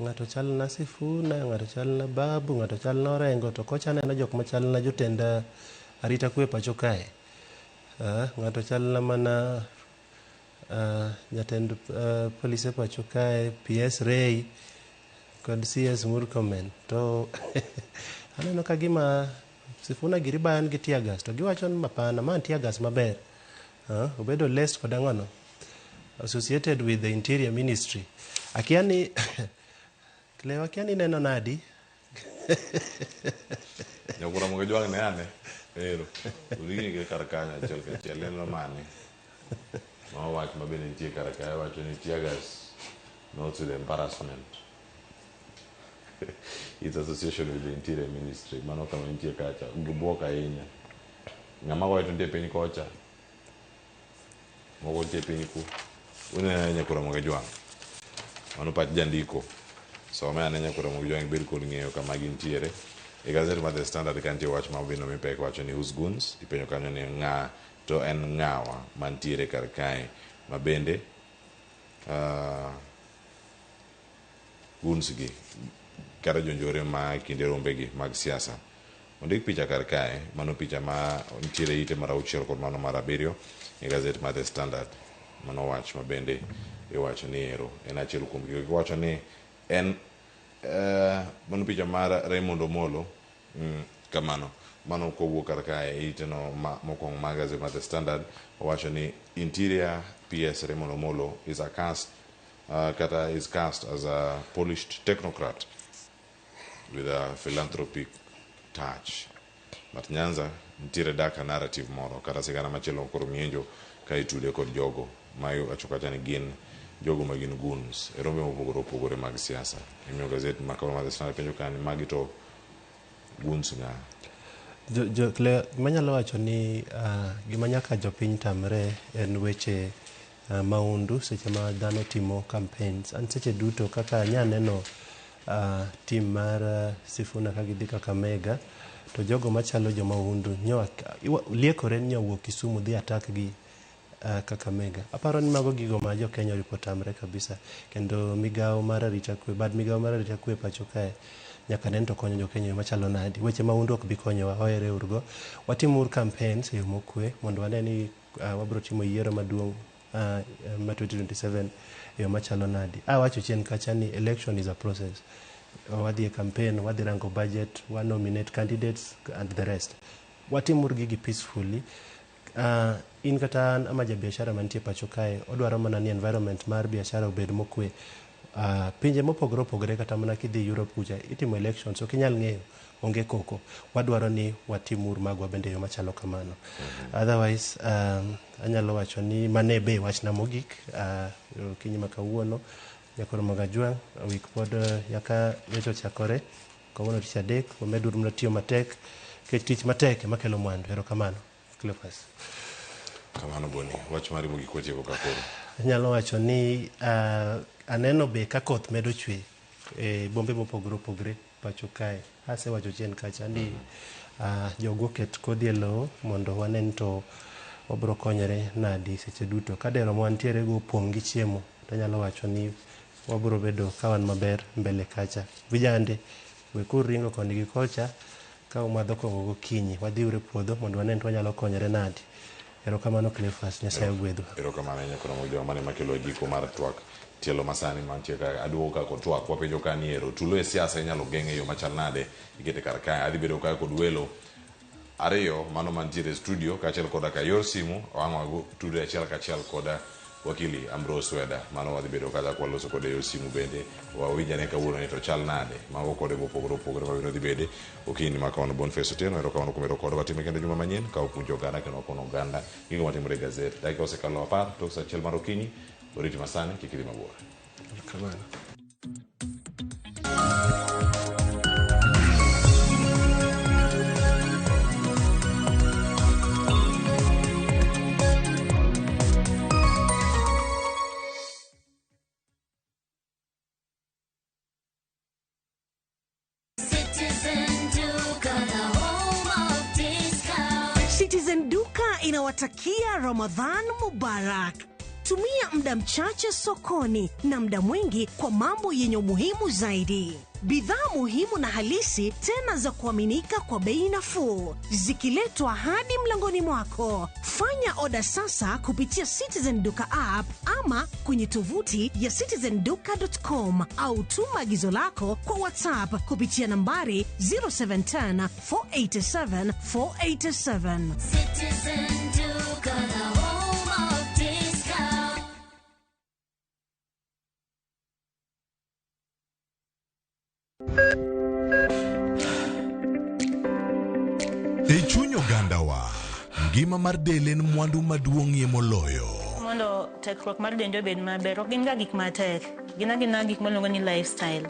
ng'ato chal na Sifuna, ng'ato chal na Babu, ng'ato chal na Orengo, to kocha aneno jok machal na jotend arita kwe pacho kae. Ng'ato chal na mana jatend polise pacho kae, PS Ray kod CS Murkomen. To aneno ka gima Sifuna giri bayan gi teargas, to giwacho ni mapana, ma teargas maber. Obedo less kod ang'ono? Associated with the Interior Ministry. Akia ni Cleo, akia ni neno nadi? Nyakura Mogo Jwang' ne ane. Ero. Uringi kar kanyo achiel kachiel neno mane. Ma wach ma bende nitie kar kae wacho ni teargas not with embarrassment. Its association with the Interior Ministry. Mano kama nitie kacha. Gibuok ahinya. Ng'ama goyo to nitie piny kocha. Moko nitie piny ku. Uneno Nyakura Mogo Jwang'. Mano pach jandiko. Some ane Nyakura Mogo Jwang' ibed kod ng'eyo kama gintiere. E gazet mar The Standard ka nitie wach ma obino mipek wacho ni whose goons, ipenjo kanyo ni ng'a to en ng'awa mantiere kar kae ma bende goons gi kata jonjore ma kinde rombegi mag siasa. Ondik picha kar kae, mano picha ma nitiere ite mar 6 kod mano mar 7 e gazet mar The Standard. Mano wach ma bende iwacho ni ero en achiel kuom gigo. Iwacho ni en mano picha mar Raymond Omolo kamano. Mano kowuok kar kae ite no mokwongo mar gazet mar The Standard owacho ni Interior PS Raymond Omolo is a cast kata is cast as a polished technocrat with a philanthropic touch. But Nyanza nitiere daka narrative moro kata sigana machielo koro mienjo ka itude kod jogo ma iwacho kacha ni gin jogo ma gin goons e rombe mopogore opogore mag siasa. Imiyo gazet ma kawuono mar The Standard penjo ka ni magi to goons ng'a? Gima anyalo wacho ni gima nyaka jopiny tamre en weche maundu seche ma dhano timo campaigns. An seche duto kaka anya neno team mar Sifuna ka gidhi Kakamega to jogo machalo jomaundu nyo liekore ni nyowuok Kisumu dhi attack gi Kakamega. Aparo ni mago gigo ma jo Kenya oripo tamre kabisa kendo migawo mar arita kwe, bad migawo mar arita kwe pacho kae nyaka ne ni to konyo jo Kenya e yo machalo nadi. Weche maundu ok bi konyowa, wahere uru go. Watim uru campaigns e yo mokwe mondo wane ni wabiro timo yiero maduong' ma 2027 e yo machalo nadi. Awacho chien kacha ni election is a process. Wadhi e campaign, wadhi rango budget, wa nominate candidates and the rest. Watim uru gigi peacefully. In kata an ama jabiashara mantie pacho kae odwaro mana ni environment mar biashara obed mokwe. Pinje mopogore opogore kata mana kidhi Europe kucha itimo elections ok inyal ng'eyo onge koko. Wadwaro ni watim uru magwa bende e yo machalo kamano. Otherwise anyalo wacho ni mane be wachna mogik okinyi ma kawuono. Nyakoro Magajwang' wik pod yaka nyocha ochakore kawuono tich adek wamed uru mana tiyo matek nikech tich matek ema kelo mwandu. Erokamano. Cleophas. Kamano Boni, wach mari mogik watieko ka koro. Anyalo wacho ni aneno be ka koth medo chwe e bombe mopogore opogore pacho kae. Asewacho chien kacha ni jogo oket kodhi e lowo mondo wanen to wabro konyore nadi seche duto. Ka dero mwantiere go opong' gi chiemo, to anyalo wacho ni wabro bedo ka wan maber mbele kacha. Vijande, wekuru ringo koni gi kocha ka umadho kong'o gokinyi. Wadhiuru e puodho mondo wanen to wanyalo konyore nadi. Erokamano Cleophas, Nyasaye ogwedhwa. Erokamano ahinya koro mojo mane makelo giko mar twak tielo masani mantie ka aduogo ka kod twak wapenjo ka ni ero tulo e siasa inyalo geng' e yo machal nade ikete kar kae adhi bedo kae kod welo ariyo mano mantiere e studio kaachiel koda ka yor simu wang' wago tudre achiel kachiel koda wakili Ambrose Weda mano wadhi bedo kacha kwaloso kode e yor simu bende wawinj ane kawuono ni to chal nade mago kode mopogore opogore mabiro dhi bede okinyi ma kawuono Boniface Otieno erokamano kuom bedo kodwa watime kendo juma manyien ka wapuonjo oganda kendo wakono oganda gigo matimore e gazet dakika osekalo 10 tok saa 1 mar okinyi oriti masani kik idhi mabor. Erokamano. Citizen Duka, the home of discount. Citizen Duka inawatakia Ramadhan Mubarak. Tumia muda mchache sokoni na muda mwingi kwa mambo yenye umuhimu zaidi. Bidhaa muhimu na halisi tena za kuaminika kwa bei nafuu, zikiletwa hadi mlangoni mwako. Fanya oda sasa kupitia Citizen Duka app ama kwenye tovuti ya citizenduka.com au tuma agizo lako kwa WhatsApp kupitia nambari 0710 487 487. Citizen Duka, the home of discount. E chuny ogandawa, ngima mar del en mwandu maduong'ie moloyo. Mondo tekruok mar dendi obed maber, ok gin ga gik matek. Gin agina gik miluongo ni lifestyle.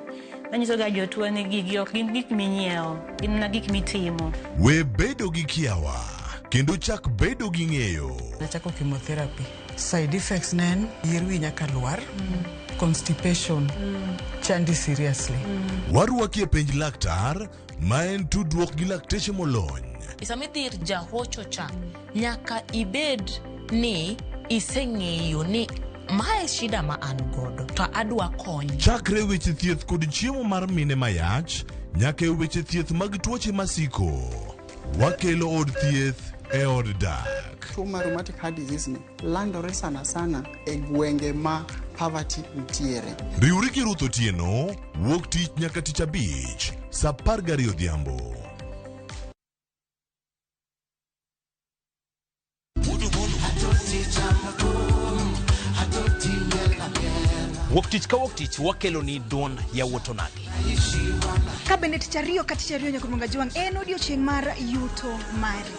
Manyiso ga jotuo ni gigi ok gin gik minyiewo, gin mana gik mitimo. We bedo gi kiawa, kendo chak bedo gi ng'eyo. Nachako chemotherapy. Side effects ne en yier wi nyaka lwar, constipation, chandi seriously. Warwaki e penj laktar, ma en tudruok gi lakteche molony. Sama idhi ir jahocho cha, nyaka ibed ni iseng'eyo ni mae shida ma an godo to adwa kony. Chakre weche thieth kod chiemo mar mine mayach, nyaka e weche thieth mag tuoche masiko. Wakelo od thieth e od dak. Tuo mar rheumatic heart disease ni landore sana sana e gwenge ma poverty nitiere. Riwri gi Ruth Otieno, wuok tich nyaka tich abich, saa 12 odhiambo. Wuok tich ka wuok tich wakelo ni duond yawuot onagi. Ka bende tich ariyo ka tich ariyo nyaka Jwang' en odiochieng' mar yuto mari.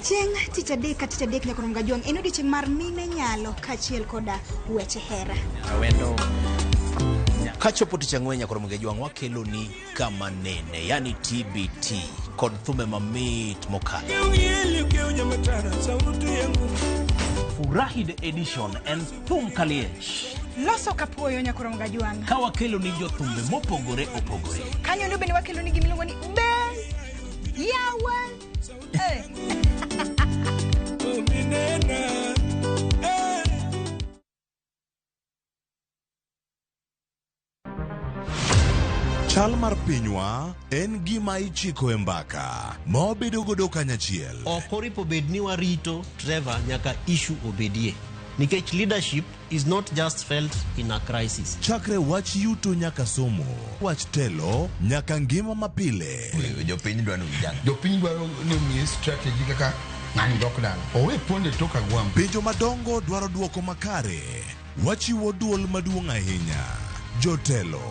Chieng' tich adek ka tich adek nyaka Jwang' en odiochieng' mar mine nyalo kaachiel koda weche hera. Awendo. Kachopo tich ang'wen nyaka Ramogi Jwang' wakelo ni kama nene, yani TBT kod thumbe mamit mokalo. Furahi the edition en thum kaliech. Loso kapuoyo nyaka Jwang'. Ka wakelo ni jothumbe mopogore opogore. Kanyo ndo bende wakelo ni gimiluongo ni be yawa. Chal mar pinywa en gima ichiko e mbaka ma wabedo godo kanyachiel. Ok oripo bed ni warito Trevor nyaka issue obedie. Nikech leadership is not just felt in a crisis. Chakre wach yuto nyaka somo, wach telo nyaka ngima mapile. Jopiny dwaro ni ujang. Jopiny dwaro ni omiye strategy kaka ng'ani dok dala. Owe ponde tok agwambo. Penjo madongo dwaro duoko makare. Wachiwo duol maduong' ahinya. Jotelo,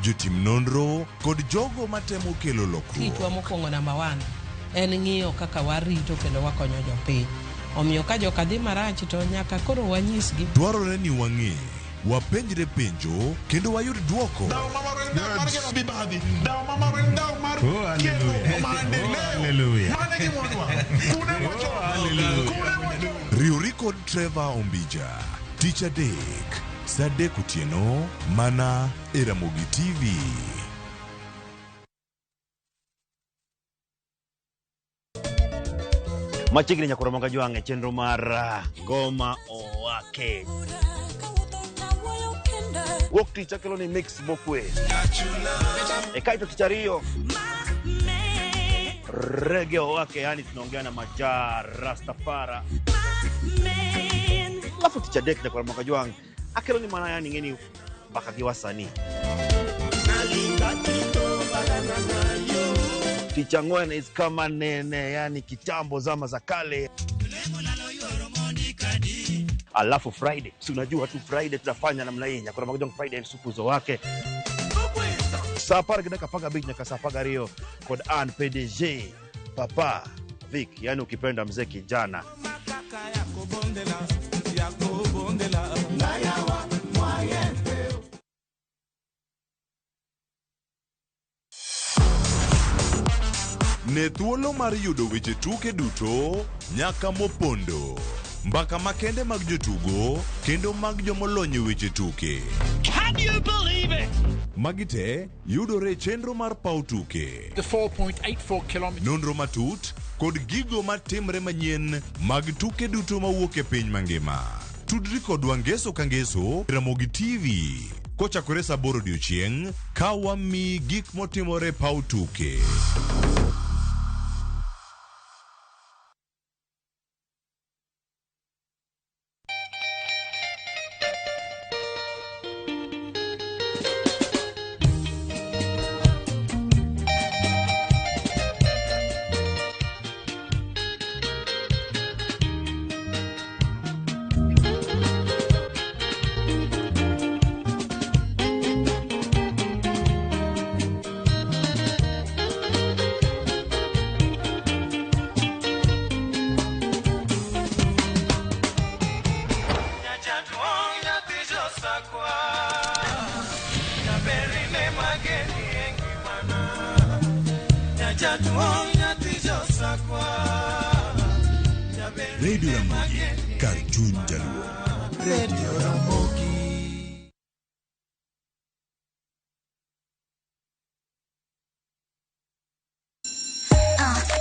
jotim nonro kod jogo matemo kelo lokruok. Tichwa mokwongo namba 1 en ng'iyo kaka warito kendo wakonyo jopiny. Omiyo ka joka dhi marach to nyaka koro wanyisgi. Dwarore ni wang'e, wapenjre penjo kendo wayud duoko. Hallelujah. Riwri kod Trevor Ombija tich adek saa 3 otieno mana e Ramogi TV. Machiegni nyakoro moga jwang' e chenro mar Ngoma Owake. Wuok tich akelo ni mix mokwe. E kaeto tich ariyo rege owake, yani tunaongea na Maja Rastafara. Alafu tich adek nyakoro moga jwang' akelo ni mana yani ng'eni mbaka gi wasanii. Tich ang'wen is kama nene, yani kitambo zama za kale. Alafu Friday, si unajua tu Friday tutafanya namna hii, nyakoro moga jwang' Friday sukuzo wake saa 10:15 nyaka saa 12 kod an PDG Papa Vic, yani ukipenda mzee kijana. Ne thuolo mar yudo weche tuke duto nyaka mopondo, mbaka makende mag jotugo kendo mag jomolony e weche tuke. Can you believe it? Magi te yudore e chenro mar paw tuke. The 4.84 kilometers. Nonro matut kod gigo matimre manyien mag tuke duto mawuok e piny mangima. Tudri kodwa ngeso ka ngeso e Ramogi TV kochakore saa 8 odiochieng' ka wamiyi gik motimore e paw tuke. Radio Ramogi, kar chuny jaluo. Radio Ramogi.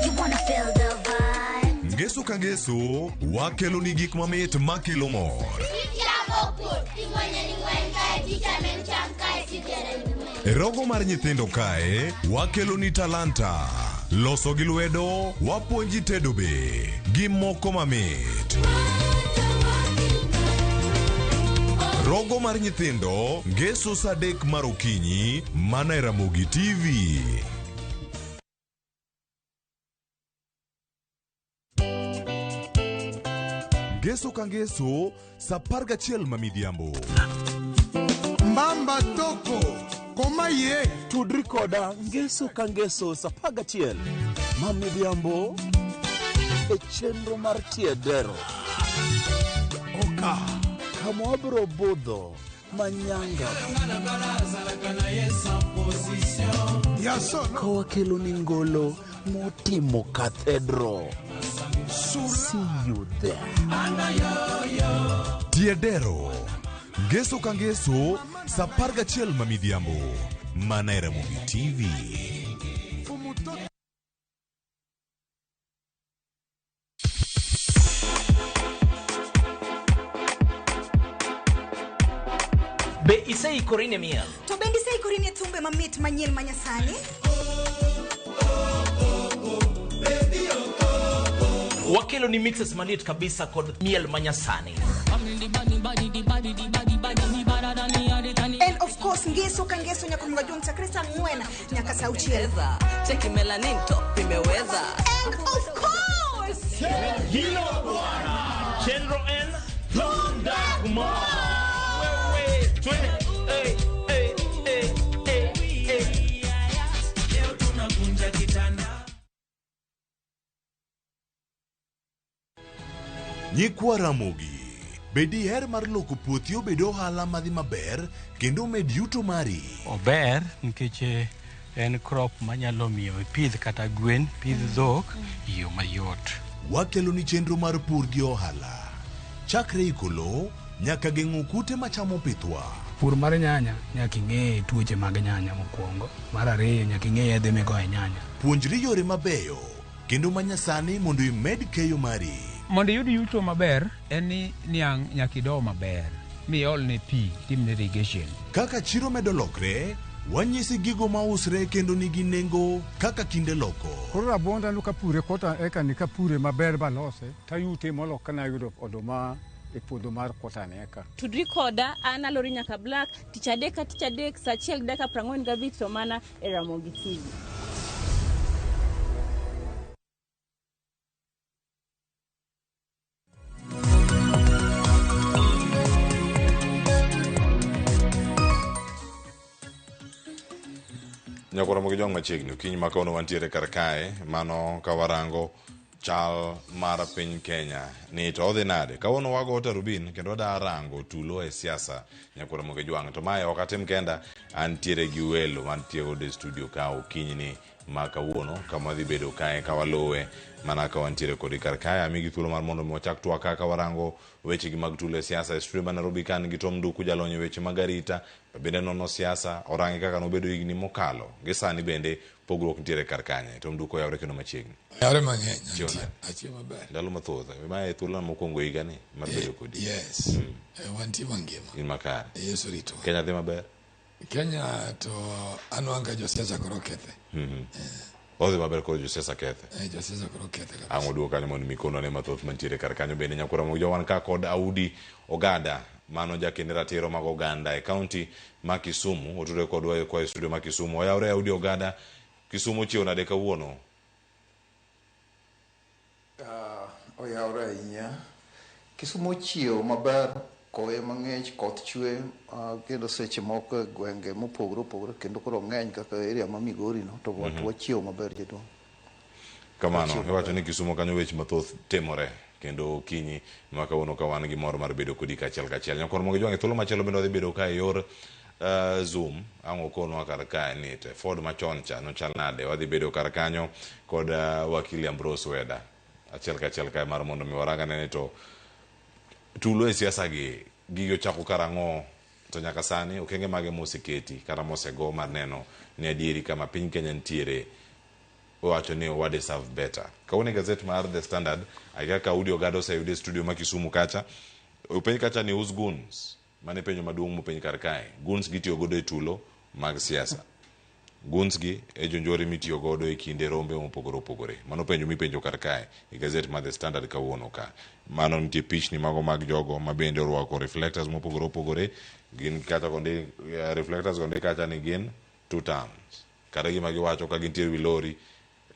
You wanna feel the vibe. Ngeso ka ngeso wakelo ni gik mamit makelo mor. E rogo mar nyithindo kae wakelo ni talanta, loso gi lwedo, wapuonji tedo be gi moko mamit. Rogo mar nyithindo ngeso saa 3 mar okinyi mana e Ramogi TV. Ngeso ka ngeso saa 11 ma midhiambo. Mbamba toko koma ye Tudri koda ngeso ka ngeso saa 11 ma midhiambo e chenro mar Tiedero. Oka kama wabiro budho manyanga ka wakelo ni ngolo motimo cathedral. See you there. Tiedero ngeso ka ngeso saa 11 ma midhiambo mana e Ramogi TV. Be iseikori ne miel? To bende iseikori ne thumbe mamit manyien manyasani? Wakelo ni mixes maliet kabisa kod miel manyasani. And of course ngeso ka ngeso nyaka mga chakre saa 4 nyaka saa 6. Cheki melanin top imeweza. And of course Hilo bwana Chenro N Tonda Kumar. Wewe twende. Hey, hey, hey, hey, hey. Leo tunakunja kitanda. Nyikwa Ramogi, be diher mar loko puothi obed ohala madhi maber kendo med yuto mari? Ober nikech En crop manyalo miyo ipidh kata gwen, pidh dhok e yo mayot. Wakeloni chenro mar pur gi ohala. Chakre iko lowo nyaka geng'o kute machamo pithwa. Pur mar nyanya nyaka ing'e tuoche mag nyanya mokwongo. Mar ariyo nyaka ing'e yedhe migoyo e nyanya. Puonjri yore mabeyo kendo manyasani mondo imed keyo mari. Mondo iyud yuto maber en ni niang' nyaka ido maber miolne pi timne irrigation. Kaka chiro medo lokre, wanyisi gigo mausre kendo nigi nengo kaka kinde loko. Koro rabuonda no kapure kota eka ni kapure maber balose tayute molo kana yudo oduma e puodho mar kota ni eka. Tudri koda an Alori Nyaka Black tich adek ka tich adek saa achiel gi dakika 45 to mana e Ramogi TV. Nyakwara mogi jwang' machiegni okinyi ma kawuono wantiere kar kae mano ka warango chal mar piny Kenya ni to odhi nade kawuono wago tarubin kendo wada rango tulo e siasa nyakwara mogi jwang' to mae ok atim kenda antiere gi welo mantie godo e studio ka okinyi ni ma kawuono kama wadhi bedo kae ka waluwe mana ka wantiere kodi kar kae amigi thuolo mar mondo mi wachak twak kaka warango wechegi mag tulo e siasa e studio ma Nairobi ka an gi Tom Nduku jalony e weche mag arita bende nono siasa orange kaka nobedo higni mokalo gi sani bende pogruok nitiere kar kanye Tom Nduku oyawre kendo machiegni Oyawre mang'eny, Chiew antie. nade? Achiew maber. Ndalo mathoth mae e thuolona mokwongo higani mar bedo kodi Yes. Wantie mangima. In makare. Yesu ritowa. Kenya dhi maber. Kenya to anwang'o ka josiasa koro kethe. Odhi maber koro josiasa kethe. Josiasa koro kethe kabisa. Ang' oduok kanyo mondo mikono ne mathoth mantiere kar kanyo bende nyakwara mag jowan ka kod Audi Ogada mano jakende ratiro mag oganda e kaunti ma Kisumu otudore kodwa kwa e studio ma Kisumu. Oyawre Audi Ogada, Kisumu ochiew nade kawuono? Oyawre ahinya. Kisumu ochiew maber, koyo mang'ich, koth chwe, kendo seche moko e gwenge mopogore opogore kendo koro ng'eny kaka area ma Migori no to wachiew maber jaduong'. Kamano, iwacho ni Kisumu kanyo weche mathoth timore kendo okinyi ma kawuono ka wan gi mor mar bedo kodi kachiel kachiel. Nyakwar Mogi Jwang' e thuolo machielo bende wadhi bedo ka e yor Zoom ang' okonwa kar kae ni to Ford machon cha nochal nade. Wadhi bedo kar kanyo kod wakili Ambrose Weda achiel kachiel kae mar mondo mi warang ane ni to tulo e siasa gi gigi ochako karang'o to nyaka sani okenge mage moseketi kata mosego mar neno ni adieri kama piny Kenya nitiere owacho ni wa deserve better. Kawuono e gazet mar The Standard, akia ka Audi Ogada oseyude e studio ma Kisumu kacha. Openj kacha ni who's goons? Mano e penjo maduong' mopenj kar kae. Goons gitiyo godo e tulo mag siasa. Goons gi e jonjore mitiyo godo e kinde rombe mopogore opogore. Mano penjo mipenjo kar kae e gazet mar The Standard kawuono ka. Mano nitie pichni mago mag jogo ma bende orwako reflectors mopogore opogore. Gin kacha kondi, reflectors kondi kacha ni gin 2 terms. Kata gima giwacho ka gintie wi lori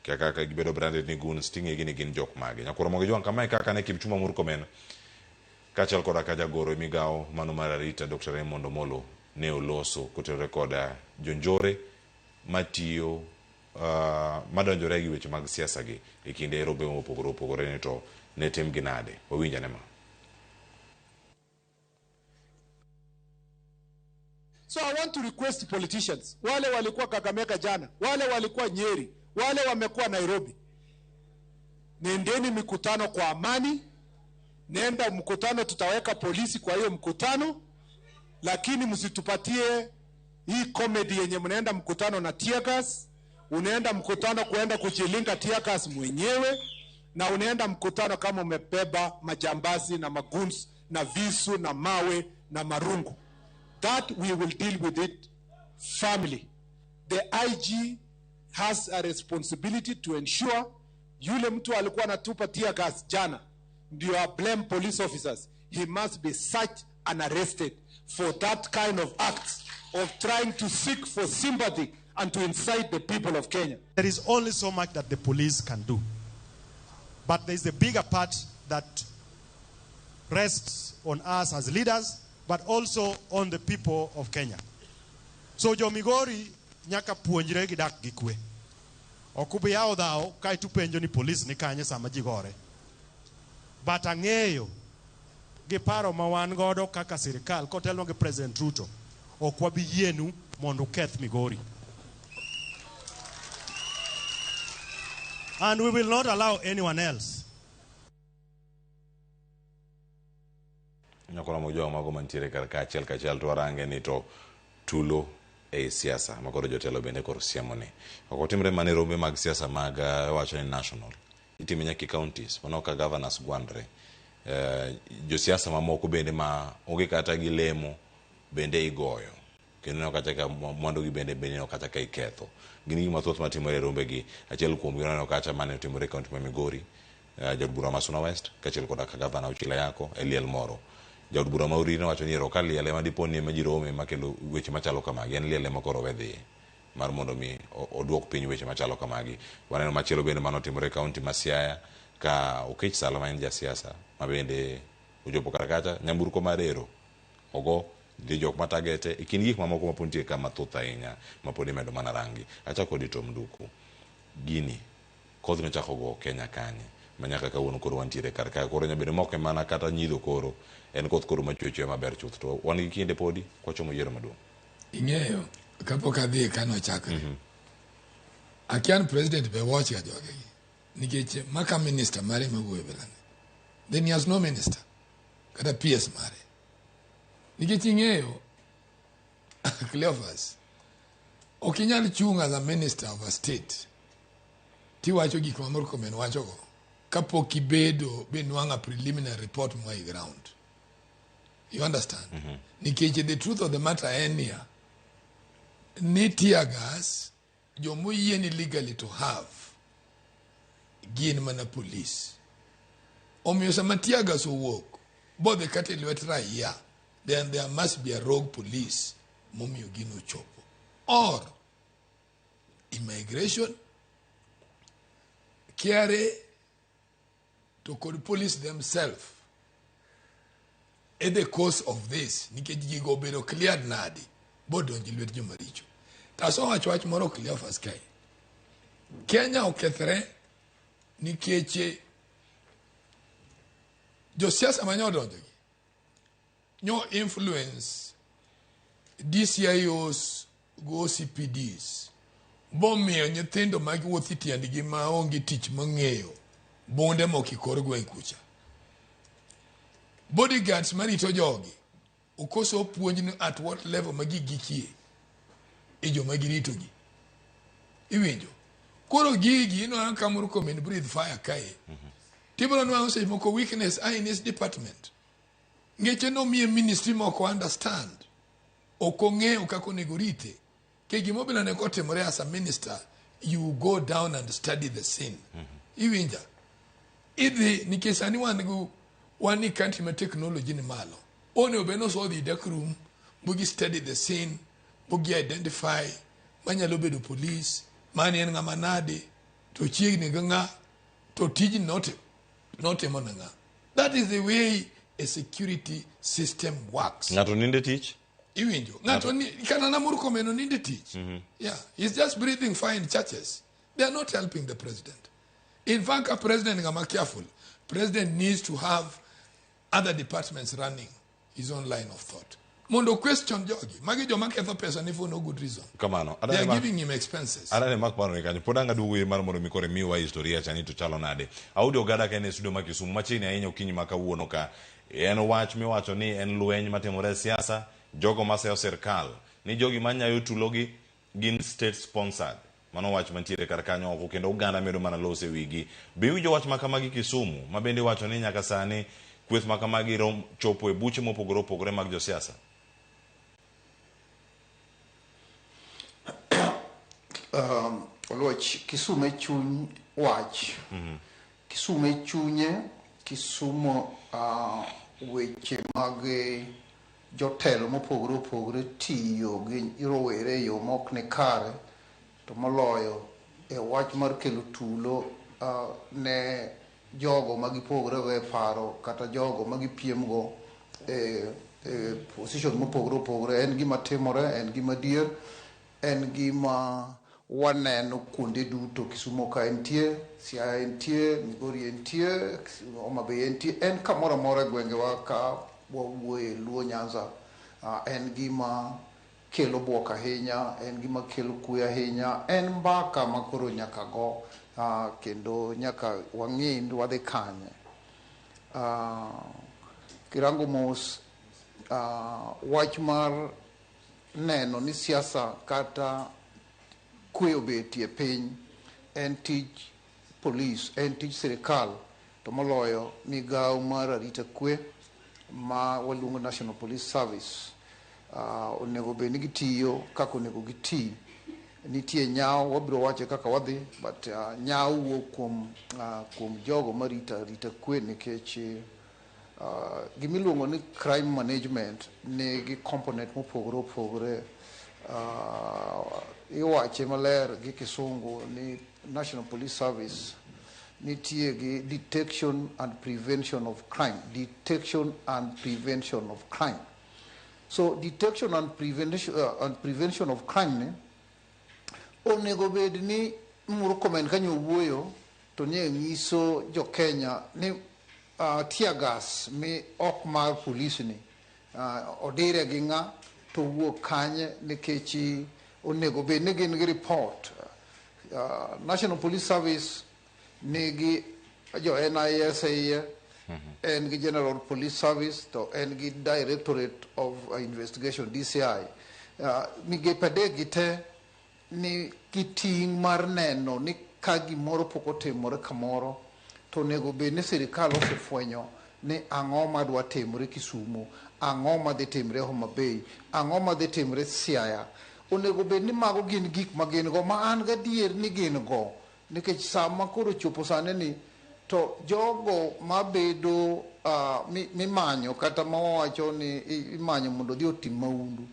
kaka ka gibedo branded ni goons ting'egi ni gin jok mage. Nyakwar Mogi Jwang' kamae kaka ne Kipchumba Murkomen kaachiel koda ka jagoro e migawo mano mar arita Dr. Raymond Omolo ne oloso kotenore koda jonjore matiyo madonjore gi weche mag siasa gi e kinde rombe mopogore opogore ni to ne timgi nade. Wawinj ane ma. So I want to request politicians, wale walikuwa Kakamega jana, wale walikuwa Nyeri, wale wamekuwa Nairobi, nendeni mikutano kwa amani, nenda mkutano, tutaweka polisi kwa hiyo mkutano, lakini msitupatie hii comedy yenye mnaenda mkutano na tear gas, unaenda mkutano kuenda kujilinga tear gas mwenyewe, na unaenda mkutano kama umebeba majambazi na maguns na visu na mawe na marungu. That we will deal with it firmly. The IG has a responsibility to ensure yule mtu alikuwa anatupa tear gas jana ndio a blame police officers. He must be searched and arrested for that kind of acts of trying to seek for sympathy and to incite the people of Kenya. There is only so much that the police can do. But there is a bigger part that rests on us as leaders, but also on the people of Kenya. So jo Migori nyaka puonjre gi dak gi kwe. Ok ubi yawo dhawo kaeto upenjo ni police ni kanye sama ji gore. But ang'eyo gi paro ma wan godo kaka sirikal kotelnwa gi President Ruto, ok wabi yienu mondo uketh Migori. And we will not allow anyone else. Nyakora mojowa mago mantiere kar ka achiel kachiel to warange ni to tulo ei siasa ma koro jotelo bende koro siemo ni ok otimre mana e rombe mag siasa mag wacho ni national itime nyaka e counties mano ka governors gwandre josiasa mamoko bende ma onge kata gi lemo bende igoyo kendo ineno kacha ka mwandu gi bende bende ineno kacha ka iketho gin gik mathoth matimore e rombe gi achiel kuom gi waneno kacha mane otimore e kaunti ma Migori jaod bura ma Suna West kaachiel koda ka gavana Ochila Yako e liel moro. Jaod bura ma Uriri nowacho ni ero ka liel ema dipo ni ema ji rome makelo weche machalo kamagi, en liel ema koro we dhiye mar mondo mi oduok piny weche machalo kamagi. Waneno machielo bende mane otimore e kaunti ma Siaya ka Okech Sala ma en jasiasa ma bende ochopo kar kacha nyamburko mar ero ogo nitie jok ma tagete e kind gik mamoko ma pod nitie ka mathoth ahinya ma pod imedo mana rangi. Achako kodi Tom Nduku. Gini koth nochako go Kenya kanye ma nyaka kawuono koro wantiere kar kae koro nyabedo mok mana kata nyidho koro en koth koro machwe chwe maber chuth to wan gi kinde podi kwachomo yiero maduong'. Ing'eyo kapok adhi kano chakre. Akia ni president be watch ga jogegi. Nikech maka minister mare mawuoyo belani. Then he has no minister. Kata PS mare. Nikech ing'eyo Cleophas, ok inyal chung' as a minister of a state tiwacho gik ma Murkomen wachogo kapok ibedo binwang'o a preliminary report moa e ground. You understand? Nikech the truth of the matter en niya, ni tear gas jomoyieni legally to have gin mana police. Omiyo sama tear gas owuok bodhi kata e lwet raia, then there must be a rogue police momiyo gino ochopo. Or immigration, KRA to kod police themselves e the cause of this nikech gigo obedo cleared nadi bodonjo e lwet joma richo. To asewacho wach moro Cleophas kae. Kenya okethre nikech josiasa mane odonjo gi nyo influence DCIOs go OCPDs bomiyo nyithindo ma wuotho e tiendgi maonge tich mong'eyo bunde moko e kor gweng' kucha. Bodyguards marito jogi okoso opuonj ni at what level ma gigikie e joma giritogi. Iwinjo? Koro gigi inwang'o ka Murkomen breathe fire kae. Tibiro nwang'o seche moko weakness a in his department. Ngeche nomiye ministry moko understand. Ok ong'eyo kaka onego rite. Ke gima ne kotimore as a minister, you go down and study the scene. Iwinja? Idhi nikech sani wan gi wan ni country ma technology ni malo. Onego bed ni osodhi dark room, bogi study the scene, bogi identify manyalo bedo police, mani en ng'ama nade, to chiegni gi ng'a, to tijni notimo ne ng'a. That is the way a security system works. Ng'ato ninde tich? Iwinjo? Ng'ato ni kata na Murkomen oninde tich. Yeah, he's just breathing fire in churches. They are not helping the president. In fact, a president ng'ama careful. President needs to have other departments running his own line of thought. Mondo question jogi. Magi joma ketho pesa ni for no good reason. Kamano. They are giving him expenses. Anane mak paro ni kanyo. Pod ang' aduogo ir mar mondo mi koro imiwa historia cha ni to chalo nade. Audi Ogada ka en e studio ma Kisumu machiegni ahinya okinyi ma kawuono ka. En wach miwacho ni en lweny matimore e siasa, jogo maseyo sirkal, ni jogi manyayo tulogi gin state sponsored. Mano wach mantiere kar kanyo oko kendo oganda medo mana loso e wigi. Be iwinjo wach ma kamagi Kisumu ma bende iwacho ni nyaka sani kweth ma kamagi rom chopo e buche mopogore opogore mag josiasa? Oluoch, Kisumu e chuny wach. Kisumu e chunye, Kisumu weche mag jotelo mopogore opogore tiyo gi rowere e yo mok ni kare, to moloyo e wach mar kelo tulo ne jogo ma gipogore go e paro kata jogo ma gipiem go e position mopogore opogore. En gima timore, en gima adier, en gima waneno kuonde duto. Kisumu ka entie, Siaya entie, Migori entie, Homa Bay entie, en kamoro amora e gwengewa ka wawuoye Luo Nyanza. En gima kelo buok ahinya, en gima kelo kwe ahinya, en mbaka ma koro nyaka go Kendo nyaka wang'i ni wadhi kanye. Kirango mos wach mar neno ni siasa kata kwe obetie piny en tij polis, en tij sirikal, to moloyo migawo mar arita kwe ma waluongo National Police Service. Onego bed ni gitiyo kaka onego giti. Nitie nyawo, wabiro wacho kaka wadhi, but nyawo wuok kuom jogo marito arita kwe nikech gimiluongo ni crime management nigi component mopogore opogore. Iwache maler gi kisungu ni National Police Service nitie gi detection and prevention of crime. Detection and prevention of crime. So detection and prevention of crime ni onego bed ni Murkomen kanyo wuoyo to nye nyiso jo Kenya ni tear gas mi ok mar polis ni odire gi ng'a to wuok kanye nikech onego bed ni gin gi report. National Police Service nigi jo NIS e iye, en gi General Police Service to en gi Directorate of Investigation, DCI. Migepe adek gi te ni gi ting' mar neno ni ka gimoro pok otimore kamoro to onego bed ni sirikal osefwenyo ni ang'o madwa timore Kisumu, ang'o madhi timore Homa Bay, ang'o madhi timore Siaya. Onego bed ni mago gin gik ma gin go ma an gadier ni gin go nikech sama koro chopo sani ni to jogo mabedo mimanyo kata ma wawacho ni imanyo mondo odhi otim maundu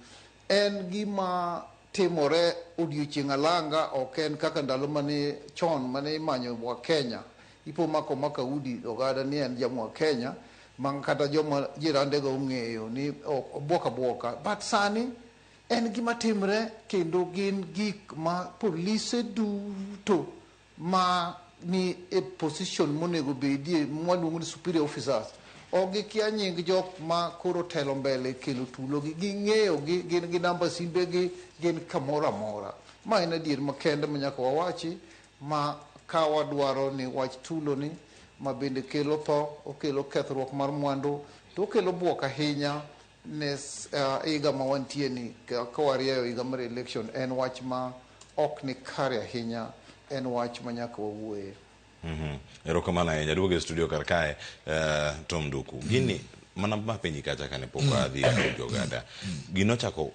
en gima timore odiochieng' alanga, ok en kaka ndalo mane chon mane imanyo wa Kenya ipo mako maka udi oganda ni en jamwa Kenya ma kata joma jirande go ong'eyo ni ok obuok abuoka, but sani en gima timre kendo gin gik ma polise duto ma ni e position monego bedie mwaluongo ni superior officers ok gikia nying jok ma koro telo mbele kelo tulo gi ging'eyo gi gin gi namba simbe gi gin kamoro amora. Ma en adier makende ma nyaka wawachi ma ka wadwaro ni wach tulo ni ma bende kelo tho, okelo kethruok mar mwandu to okelo buok ahinya ne higa ma wantie ni ka warieyo higa mar election en wach ma ok ni kare ahinya, en wach ma nyaka wawuoye. Erokamano ahinya. Duogo e studio kar kae, Tom Nduku. Gini mana mapenji kacha kane pok adhi e jogada. Gino chako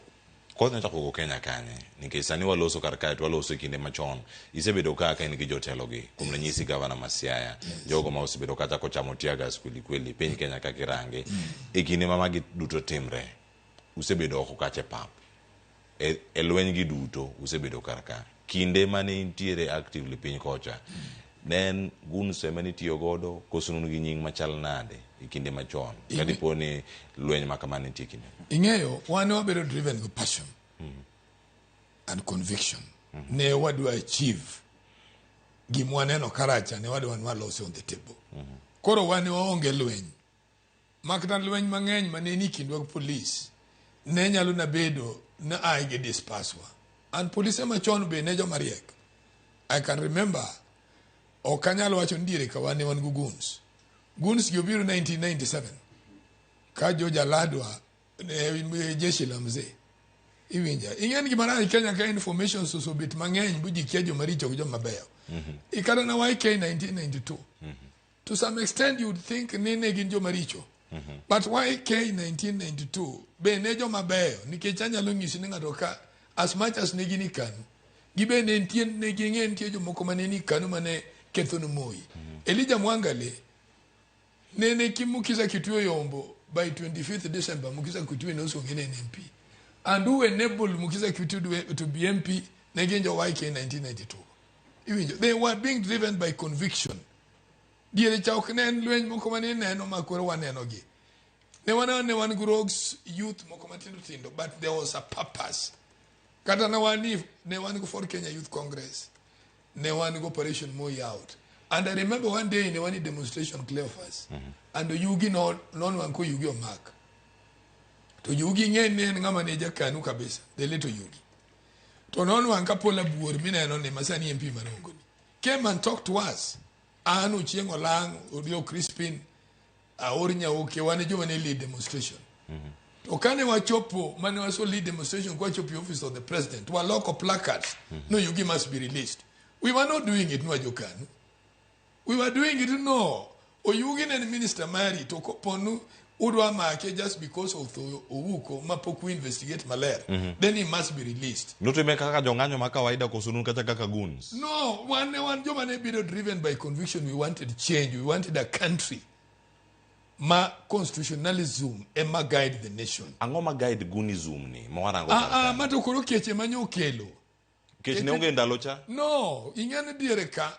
koth nochako go Kenya kanye? Nikech sani waloso kar kae to waloso e kinde machon. Isebedo ka in gi jotelo gi. Kuom ranyisi gavana ma Siaya. Jogo ma osebedo kacha kochamo tear gas kweli kweli piny Kenya kaka irange. E kinde ma magi duto timre, usebedo oko kacha e pap. E lweny gi duto usebedo kar ka. Kinde mane intiere actively piny kocha, ne en guns ema nitiyo godo koso nun gi nying machal nade e kinde machon ka dipo ni lweny ma kamano nitie kinde Ing'eyo, wan wabedo driven gi passion and conviction. Ne wadwa achieve gima waneno karacha, ne wadwa ni walose on the table. Koro wan waonge lweny makata lweny mang'eny mane ni kindwa gi police ne nyalo na bedo na ai gi disperse wa and polise machon be ne joma riek. I can remember, ok anyal wacho ni diere ka wan ne wan gi goons. Goons gi obiro 1997 ka George Aladwa ne jeshi la mzee. Iwinja, ing'e ni gima rach Kenya ka information osobet mang'eny bu ji kia joma richo gi joma beyo. Ikata na YK 1992, to some extent you would think ni ne gin joma richo, but YK 1992 be ne joma beyo nikech anyalo nyisi ni ng'ato ka as much as ne gin i KANU gibe ne nitie ne ging'e nitie jomoko mane ni KANU mane ketho ne Moi. Elijah Mwangale nene ki Mukhisa Kituyi oyombo by 25th December, Mukhisa Kituyi nosong'e ne en MP, and who enabled Mukhisa Kituyi to be MP ne gin jo YK 1992. Iwinjo, they were being driven by conviction. Diere cha ok ne en lweny moko mane ineno ma koro waneno gi ne wan ne wan gi rogues youth moko matindo tindo, but there was a purpose. Kata ne wan ni ne wan gi Ford Kenya Youth Congress, ne wan gi Operation Moi Out, and I remember one day ne wan i demonstration, Cleophas, and Oyugi no nonwang' ko Oyugi omak to Oyugi ng'e ni en ng'ama ne jakanu kabisa, the late Oyugi, to nonwang' ka Paul Abuor mineno ni masani MP Marongo ni. came and talked to us. An Ochieng Olang, Orio Crispin, Aor Nyauke, wan e joma ne lead demonstration. To kane wachopo, mane waso lead demonstration, kwachopo e office of the president, waloko placards, no, Yugi must be released. We were not doing it, no Jokanu. We were doing it, no. Oyugi ne en minister mari, to koponu udwa make just because of tho Ouko, ma pok we investigate maler, then he must be released. Nutime kaka jong'anyo ma kawaida koso nun kata kaka goons? No, wan ne wan joma ne biro driven by conviction. We wanted change. We wanted a country ma constitutionalism ema guide the nation. Ang'o ma guide goonism ni ma warango Ah, kar ah, ka? ma to koro keche manyo okelo. Kech ne onge ndalo cha? No, ing'e ni diere ka,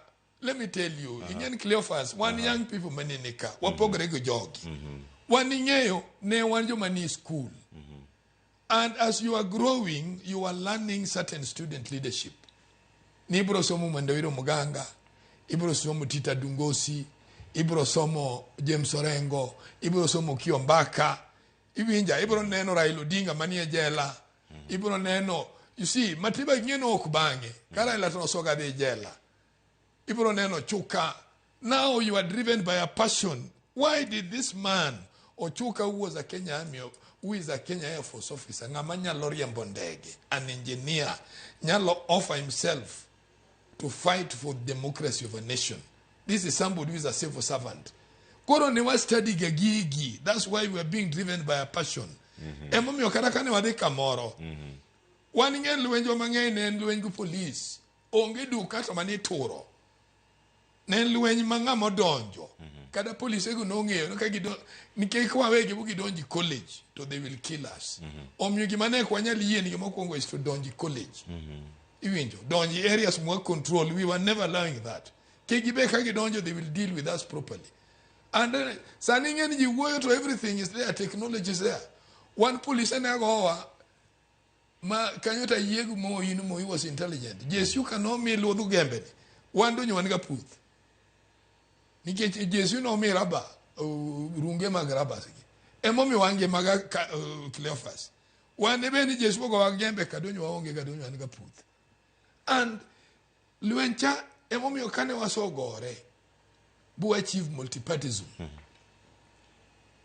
let me tell you, ing'e ni Cleophas, wan young people manene ka, wapogre gi jogi. Wan ing'eyo ne wan joma ni school. And as you are growing, you are learning certain student leadership. Ni ibro somo Mwendawiro Muganga, ibro somo Tita Dungosi, ibro somo James Orengo, ibro somo Kiombaka, iwinja, ibro neno Raila Odinga manie jela, ibro neno, you see, Matiba ing'e ok bang'e, ka Raila to nosoga dhi jela. Ibro neno Chuka. Now you are driven by a passion. Why did this man, Ochuka, who was a Kenya Army, who is a Kenya Air Force officer, ng'ama nyalo riembo ndege, an engineer, nyalo offer himself to fight for democracy of a nation. This is somebody who is a civil servant. Koro ne wa study ga gigi. That's why we are being driven by a passion. Emomiyo kata kane wadhi kamoro, wan ing'e lwenjwa mang'eny ne en lweny gi police. Onge duka to mane ituro. Ne en lweny ma ng'ama odonjo. Kata polise go nong'eyo ni ka gido- nikech kwawegi bu gidonji college to they will kill us. Omiyo gima ne ok wanyal yienigi mokwongo is to donji college. Iwinjo, donji areas mwa control, we were never allowing that. Kik gibe ka gidonjo, they will deal with us properly. And then, sani ing'e ni ji wuoyo to everything is there, technology is there. Wan polise ne gowa ma kanyo to ayie gi Moi ni Moi was intelligent. JSU ka nomi luodh gembe ni, wan donjo wan ga puth. Nikech JSU nomi raba, runge mag rabas gi. Emomiyo wan gi maga ka, Cleophas. Wan be ni JSU ogowa gembe ka donjo waonge ga donjo wan ga puth. And lweny cha emomiyo kane wasogore bu achieve multipartism.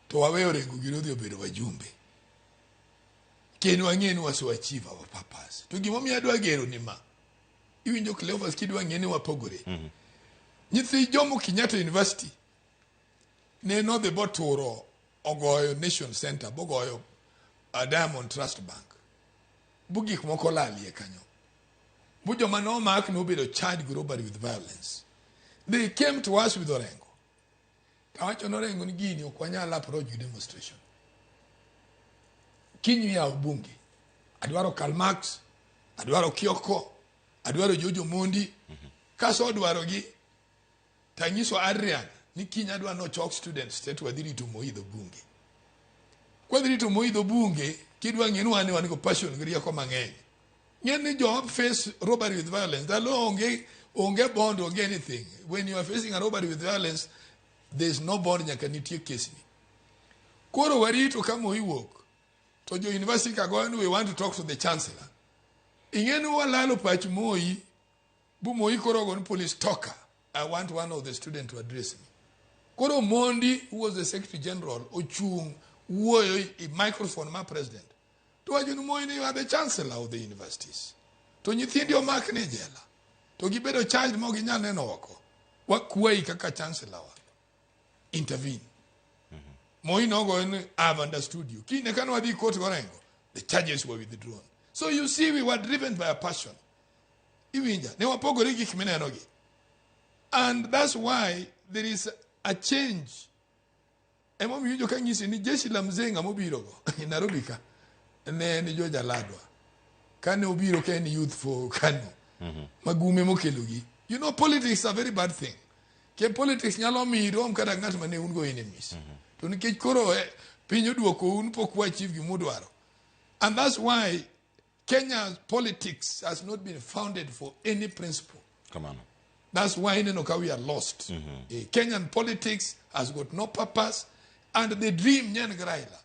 To waweyo Orengo gi odhi obedo wajumbe. Kendo wang'e ni waso achieve our purpose. To gimomiyo adwa gero ni ma. Iwinjo Cleophas kidwa ng'e ni wapogore. Nyithi Jomo Kenyatta University ne nodhi boturo ogoyo Nation Center bogoyo Diamond Trust Bank. Bu gik moko lalie kanyo. Bu joma nomak nobedo charged with robbery with violence. They came to us with Orengo. Tawacho ne Orengo ni gini ok wanyal approach gi demonstration. Kiny yaw bunge. Adwaro Karl Marx, adwaro Kioko, adwaro Jojo Mondi. Kaso dwarogi, tanyiso Adrian ni kiny adwa nochok students te to wadhi rito Moi dho bunge. Kwadhi rito Moi dho bunge, kidwa ng'e ni wan wan go passion gi rieko mang'eny. Ng'e ni jo face robbery with violence, ndalo onge onge bond, onge anything. When you are facing a robbery with violence, there is no bond nyaka nitie case ni. Koro warito ka Moi wuok, to jo university ka goyo ni we want to talk to the chancellor. Ing'e ni walalo pach Moi, bu Moi koro ogo ni police toka. I want one of the students to address me. Koro Mondi, who was the secretary general, ochung' wuoyo e microphone ma president. To wacho ni Moi ni you are the chancellor of the universities. To nyithindi omak ni jela. To gibedo charged ma ok ginyal neno oko. Wakwayi kaka chancellor wa. Intervene. Moi nogoyo ni I have understood you. Kinde kane wadhi court gorengo, the charges were withdrawn. So you see we were driven by a passion. Iwinja, ne wapogore gi gik mineno gi. And that's why there is a change. Emomiyo iwinjo ka nyisi ni jeshi la mzee ng'ama obirogo e Nairobi ka ne en George Aladwa. Kane obiro ka en youth for KANU. Magume mokelogi. You know politics is a very bad thing. Ke politics nyalo miyo irom kata ng'at mane un go enemies. To nikech koro piny oduoko un pok wa achieve gimudwaro. And that's why Kenya's politics has not been founded for any principle. Kamano. That's why ineno ka we are lost. Kenyan politics has got no purpose, and the dream nyen gi Raila.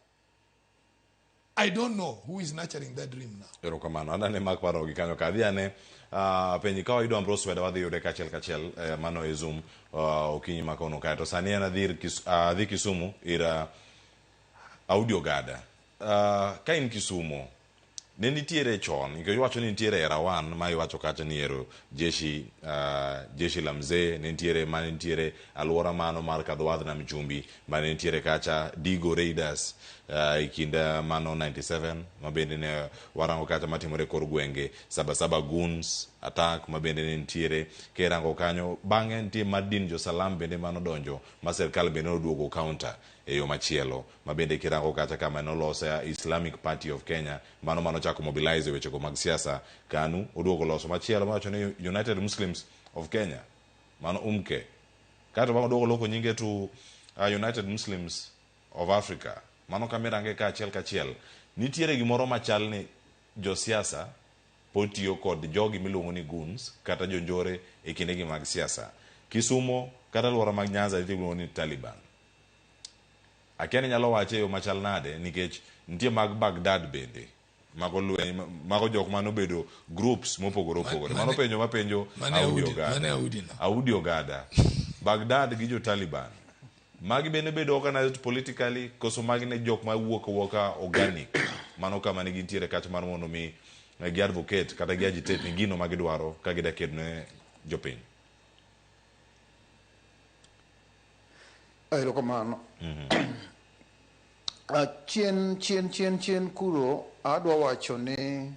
I don't know who is nurturing that dream now. Erokamano. Anane mak paro gi kanyo ka. Adhi ane penji ka wayudo Ambrose Weda wadhi yude kachiel kachiel mano e Zoom okinyi ma kawuono kae. To sani an adhi ir Kis, adhi Kisumu ir Audi Ogada. Ka in Kisumo, ne nitiere chon, nikech iwacho ni nitiere era one ma iwacho kacha ni ero jeshi, jeshi la mzee, ne nitiere mane nitiere alwora mano mar Kadhwadh Nam Chumbi, mane nitiere kacha Digo Raiders e kind mano 97 ma bende ne warango kacha matimore e kor gwenge, Sabasaba Goons attack ma bende ne nitiere kirango kanyo. Bang'e nitie mar din jo Salam bende manodonjo ma sirkal bende noduogo counter e yo machielo ma bende kirango kacha kama nolose Islamic Party of Kenya mano manochako mobilize wechego mag siasa. KANU oduogo loso machielo mawacho ni United Muslims of Kenya, mano UMKE, kaeto bang'e oduogo loko nyinge to United Muslims of Africa. Mano kamirange ka achiel kachiel nitiere gimoro machal ni josiasa pod tiyo kod jogi miluongo ni goons kata jonjore e kindegi mag siasa. Kisumo kata alwora mag Nyanza nitie gimiluongo ni Taliban. Akia ni nyalo wache e yo machal nade nikech nitie mag Baghdad bende mago lweny mago jok manobedo groups mopogore opogore. Mano penjo mapenjo Audi Ogada. Audi Ogada. Baghdad gi jo Taliban. Magi bende bedo organized politically koso magi ne jok mawuok awuoka organic. Mano kama ne gintiere kacha mar mondo mi gi advocate kata gi agitate ni gino ma gidwaro ka gida kedo ne jopiny. Erokamano. Chien chien chien chien kuro adwa wacho ni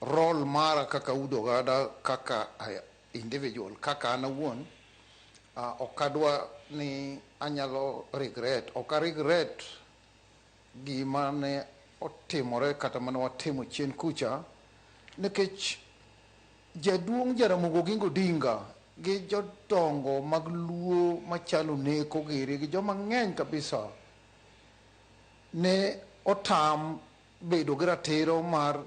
role mara kaka Udo Ogada kaka individual kaka an awuon ok adwa ni anyalo regret, ok a regret gima ne otimore kata mane watimo chien kucha nikech jaduong' Jaramogi Oginga Odinga gi jodongo mag Luo machalo Neko giri gi joma ng'eny kabisa ne otam bedo gi ratiro mar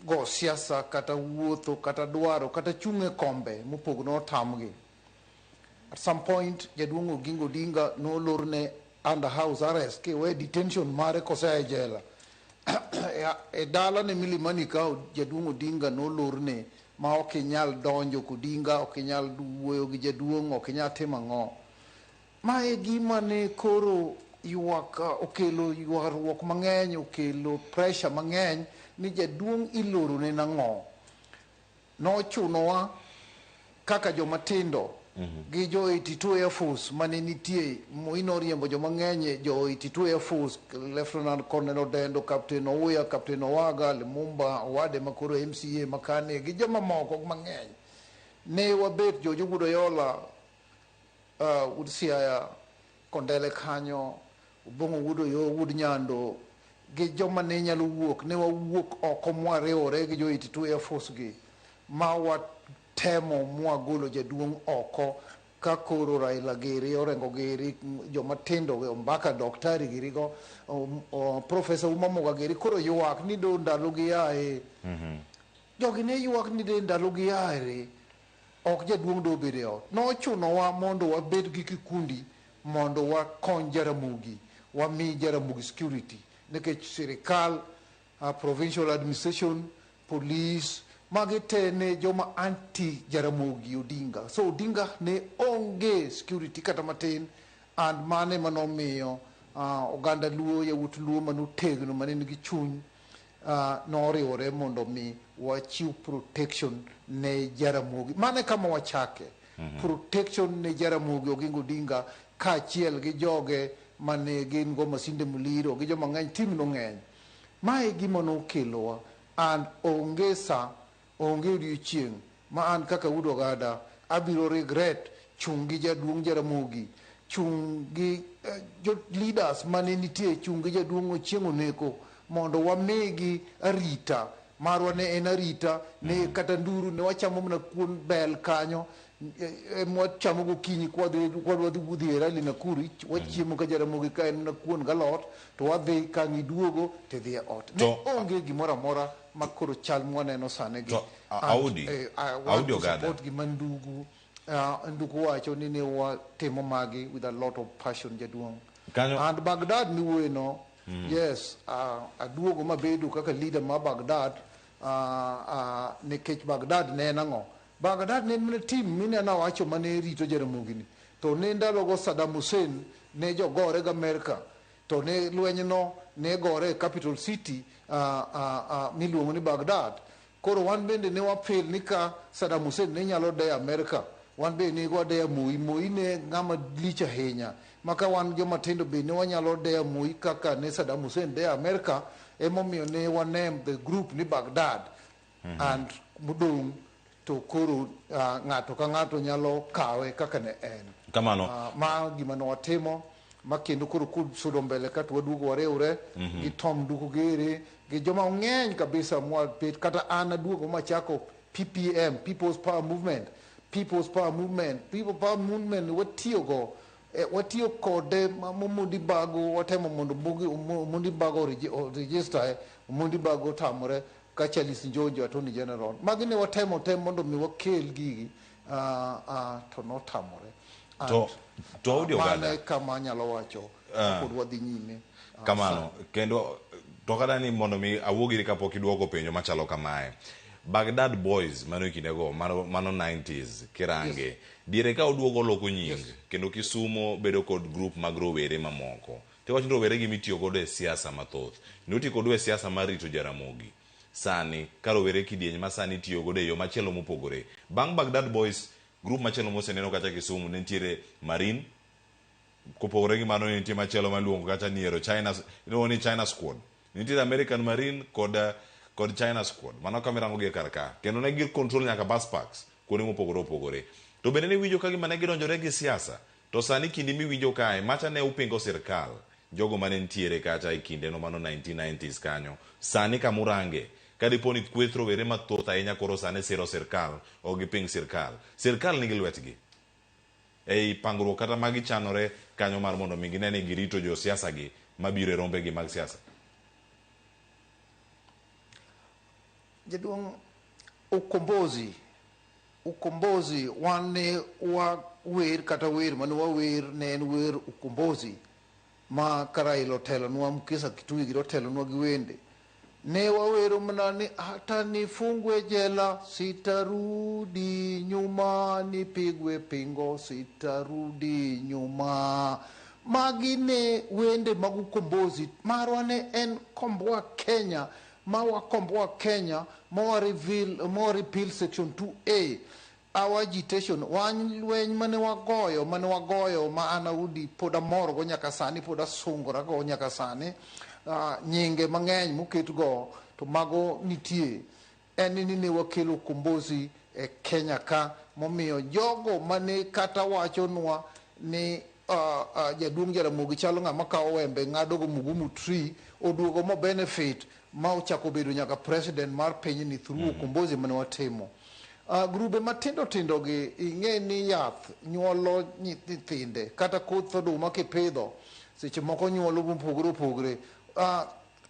go siasa kata wuotho kata dwaro kata chung' e kombe mopogore otamgi. At some point jaduong' Oginga Odinga nolorne under house arrest kiwe detention mare kosea e jela. E dala ne Milimani ka jaduong' Odinga nolorne ma ok inyal donjo kodinga, ok inyal wuoyo gi jaduong', ok inyal timo ang'o. Ma e gima ne koro ywak okelo ywaruok mang'eny, okelo pressure mang'eny ni jaduong' ilorone nang'o. Nochunowa kaka joma tindo gi jo 82 Air Force mane nitie. Moi noriembo joma ng'eny jo 82 Air Force, Lieutenant Colonel Odendo, Captain Ouya, Captain Owaga, Lumumba, Owade makoro MCA makane gi joma moko mang'eny. Ne wabet jo Jogudo Yola, Wuod Siaya, Kondele kanyo, Obong'o Wuod Oyo, Wuod Nyando gi joma ne nyalo wuok, ne wawuok oko mwariwore gi jo 82 Air Force gi ma watemo mwagolo jaduong' oko ka koro Raila giri, Orengo giri, joma tindo Ombaka Daktari giri go, Professor Uma Muga giri koro ywak ni do ndalo gi yae. Jogi ne ywak ni de ndalo gi yae ok jaduong' do bedo e ot. Nochunowa mondo wabed gi kikundi mondo wakony Jaramogi, wami Jaramogi security nikech sirikal, provincial administration, police, magi te ne joma anti Jaramogi Odinga. So Odinga ne onge security kata matin and mano ema nomiyo oganda Luo, yawuot Luo manotegno mane nigi chuny noriwore mondo mi wachiw protection ne Jaramogi. Mano e kama wachake. Protection ne Jaramogi Oginga Odinga kaachiel gi joge mane gin go Masinde Muliro gi joma ng'eny, team no ng'eny. Mae gima nokelowa and onge sa, onge odiochieng' ma an kaka Wuod Ogada abiro regret chung' gi jaduong' Jaramogi, chung' gi jo leaders mane nitie, chung' gi jaduong' Ochieng' Oneko mondo wamigi arita. Marwa ne en arita, ne kata nduru ne wachamo mana kuon bel kanyo, mwachamo gokinyi kwadhi kwadhi e rally Nakuru, wachiemo ka Jaramogi ka en mana kuon galot, to wadhi ka ang' iduogo tidhi e ot. Ne onge gimoro amora ma koro chal mwaneno sani gi. To, Audi, Audi Ogada. Support gima Ndugu, Ndugu wacho ni ne watimo magi with a lot of passion jaduong'. Kanyo And Baghdad miwuoye no Yes, aduogo mabedo kaka leader ma Baghdad, nikech Baghdad ne en ang'o? Baghdad ne en mana team mineno awacho mane rito Jaramogi ni. To ne ndalogo Saddam Hussein ne jogore gi Amerika, to ne lweny no ne gore e capital city miluongo ni Baghdad. Koro wan bende ne wa feel ni ka Saddam Hussein ne nyalo deyo Amerika, wan be ne wadeyo Moi. Moi ne ng'ama lich ahinya, ma ka wan joma tindo be ne wanyalo deyo Moi kaka ne Saddam Hussein deyo Amerika. Emomiyo ne wa name the group ni Baghdad. And modong' to koro ng'ato ka ng'ato nyalo kawe kaka ne en. Kamano. Ma gima ne watimo ma kendo koro kusudo mbele ka to waduogo wariwre gi Tom Nduku Gere gi joma ng'eny kabisa mwabet. Kata an aduogo machako PPM, People's Power Movement. People's Power Movement, People Power Movement watiyogo, watiyo kode Momondi Bago. Watemo mondo Momondi Bago register, Omondi Bago otamore ka Charles Njonjo Attorney General. Magi ne watemo tem mondo mi wakel gigi, to notamore. To Audi Mano oganda e kama anyalo wacho. Pod wadhi nyime. Kamano kendo to kata ni mondo mi awuogiri kapok iduoko penjo machalo kamae. Baghdad Boys mano e kindego mano 90s kirange. Diere ka oduogo loko nying kendo Kisumo bedo kod group mag rowere mamoko. Tiwacho ni rowere gi mitiyo godo e siasa mathoth. Noti kodu e siasa mar rito Jaramogi. Sani ka rowere kidieny ma sani tiyo godo e yo machielo mopogore. Bang' Baghdad Boys, group machielo moseneno kacha Kisumu ne nitiere Marine. Kopogore gi mano ne nitie machielo maluongo kacha ni ero China, iluongo ni China Squad. Nitiere American Marine kod China Squad. Mano kama irango gi e kar ka. Kendo ne gi control nyaka bus parks kuonde mopogore opogore. To bende ne iwinjo ka gima ne gidonjore gi siasa. To sani kinde miwinjo kae, macha ne upingo sirkal. Jogo mane nitiere kacha e kinde no mano 1990s kanyo. Sani kamurange, ka dipo ni kweth rowere mathoth ahinya koro sani siro sirkal, ok giping sirkal. Sirkal nigi lwetgi ei pangruok kata magichanore kanyo mar mondo mi gine ni girito josiasa gi mabiro e rombegi mag siasa. Jaduong', ukombozi wan ne wawer, kata wer mane wawer ne en wer ukombozi ma ka Raila otelonwa, Mukisa Kitui gi otelonwa gi wende. Ne wawero mana ni hata nifungwe jela sitarudi nyuma, nipigwe pingo sitarudi nyuma. Magi ne wende mag ukombozi. Marwa ne en komboa Kenya, ma wakomboa Kenya, ma wa reveal, ma wa repeal section 2A. Our agitation, wan lweny mane wagoyo ma an Audi pod amorgo nyaka sani, pod asungorago nyaka sani. Nyinge mang'eny moket go to mago nitie en ni ne wakelo ukombozi e Kenya ka, momiyo jogo mane kata wachonwa ni jaduong' Jaramogi chalo ng'ama kawo wembe ng'ado go mugumu tree, oduogo mo benefit ma ochako bedo nyaka president mar pinyni through ukombozi mane watimo. Grube matindo tindo gi, ing'e ni yath nyuolo nyithinde kata koth oduma kipidho seche moko nyuolo mopogore opogore.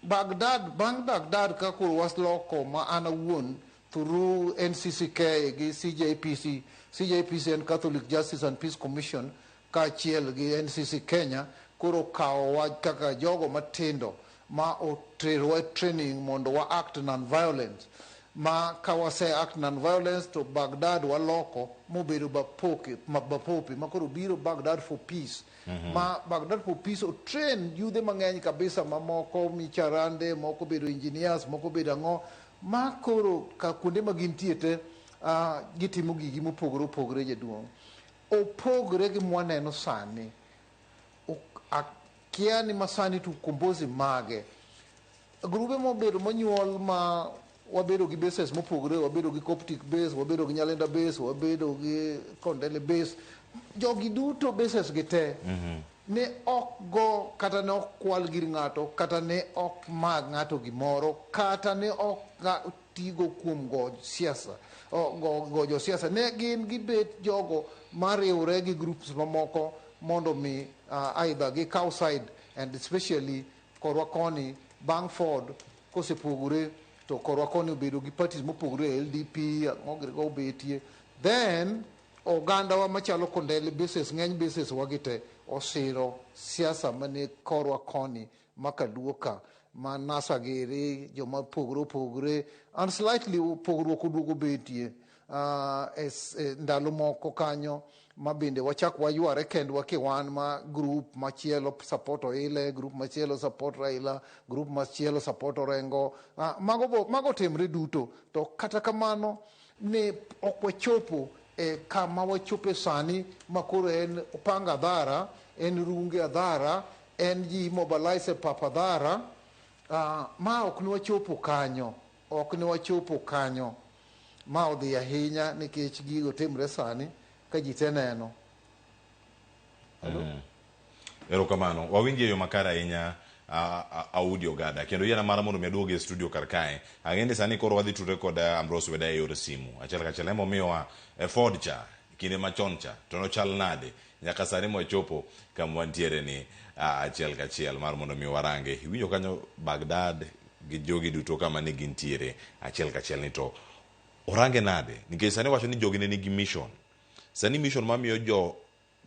Baghdad, bang' Baghdad ka koro wasloko ma an awuon through NCCK gi CJPC. CJPC en Catholic Justice and Peace Commission, kaachiel gi NCC Kenya koro kawowa kaka jogo matindo ma oterowa training mondo wa act non-violence. Ma ka wase act non-violence to Baghdad waloko mobedo Bapoke, ma Bapope ma koro biro Baghdad for Peace. Ma Baghdad for Peace o train yudhe mang'eny kabisa, mamoko micharande, moko bedo engineers, moko bedo ang'o, ma koro ka kuonde ma gintie te gitimo gigi mopogore opogore. Jaduong', opogore gi mwaneno sani. Akia ni masani to ukombozi mage grube mobedo monyuol ma wabedo gi bases mopogore, wabedo gi Coptic base, wabedo gi Nyalenda base, wabedo gi Kondele base. Jogi duto bases gi te ne ok go, kata ne ok kwal gir ng'ato, kata ne ok mag ng'ato gimoro, kata ne ok tigo kuom go siasa, go josiasa. Ne gin gibet jogo mariwre gi groups mamoko mondo mi either gikaw side, and especially korwa koni bang' Ford kosepogore to korwa koni obedo gi parties mopogore, LDP, ang'o girigo obetie. Then ogandawa machalo Kondele bases, ng'eny bases wagi te osiro siasa mane korwa koni. ma kaluo ka ma NASA giri joma pogore opogore and slightly pogruok oduogo betie e ndalo moko kanyo ma bende wachak wayware kendwa kiwan ma group machielo support Oile, group machielo support Raila, group machielo support Orengo. Mago timre duto to kata kamano ne ok wachopo e kama wachope sani ma koro en opanga adhara, en runge adhara, en ji mobilize e pap adhara. Ma ok ne wachopo kanyo, ok ne wachopo kanyo. Ma odhi ahinya nikech gigo timre sani ka ji te neno. Erokamano. Wawinji e yo makare ahinya Audi Ogada. Kendo yiena mara mondo mi aduogi e studio kar kae. Ang'e ni sani koro wadhi tudre kod Ambrose Weda e yor simu. Achiel kachiel emomiyowa e Ford cha kinde machon cha to nochal nade nyaka sani mwachopo kama wantiere ni achiel kachiel mar mondo mi warange. Iwinjo kanyo Baghdad gi jogi duto kama ne gintiere achiel kachiel ni to orange nade nikech sani wacho ni jogi ne nigi mission. Sani mission mamiyo jo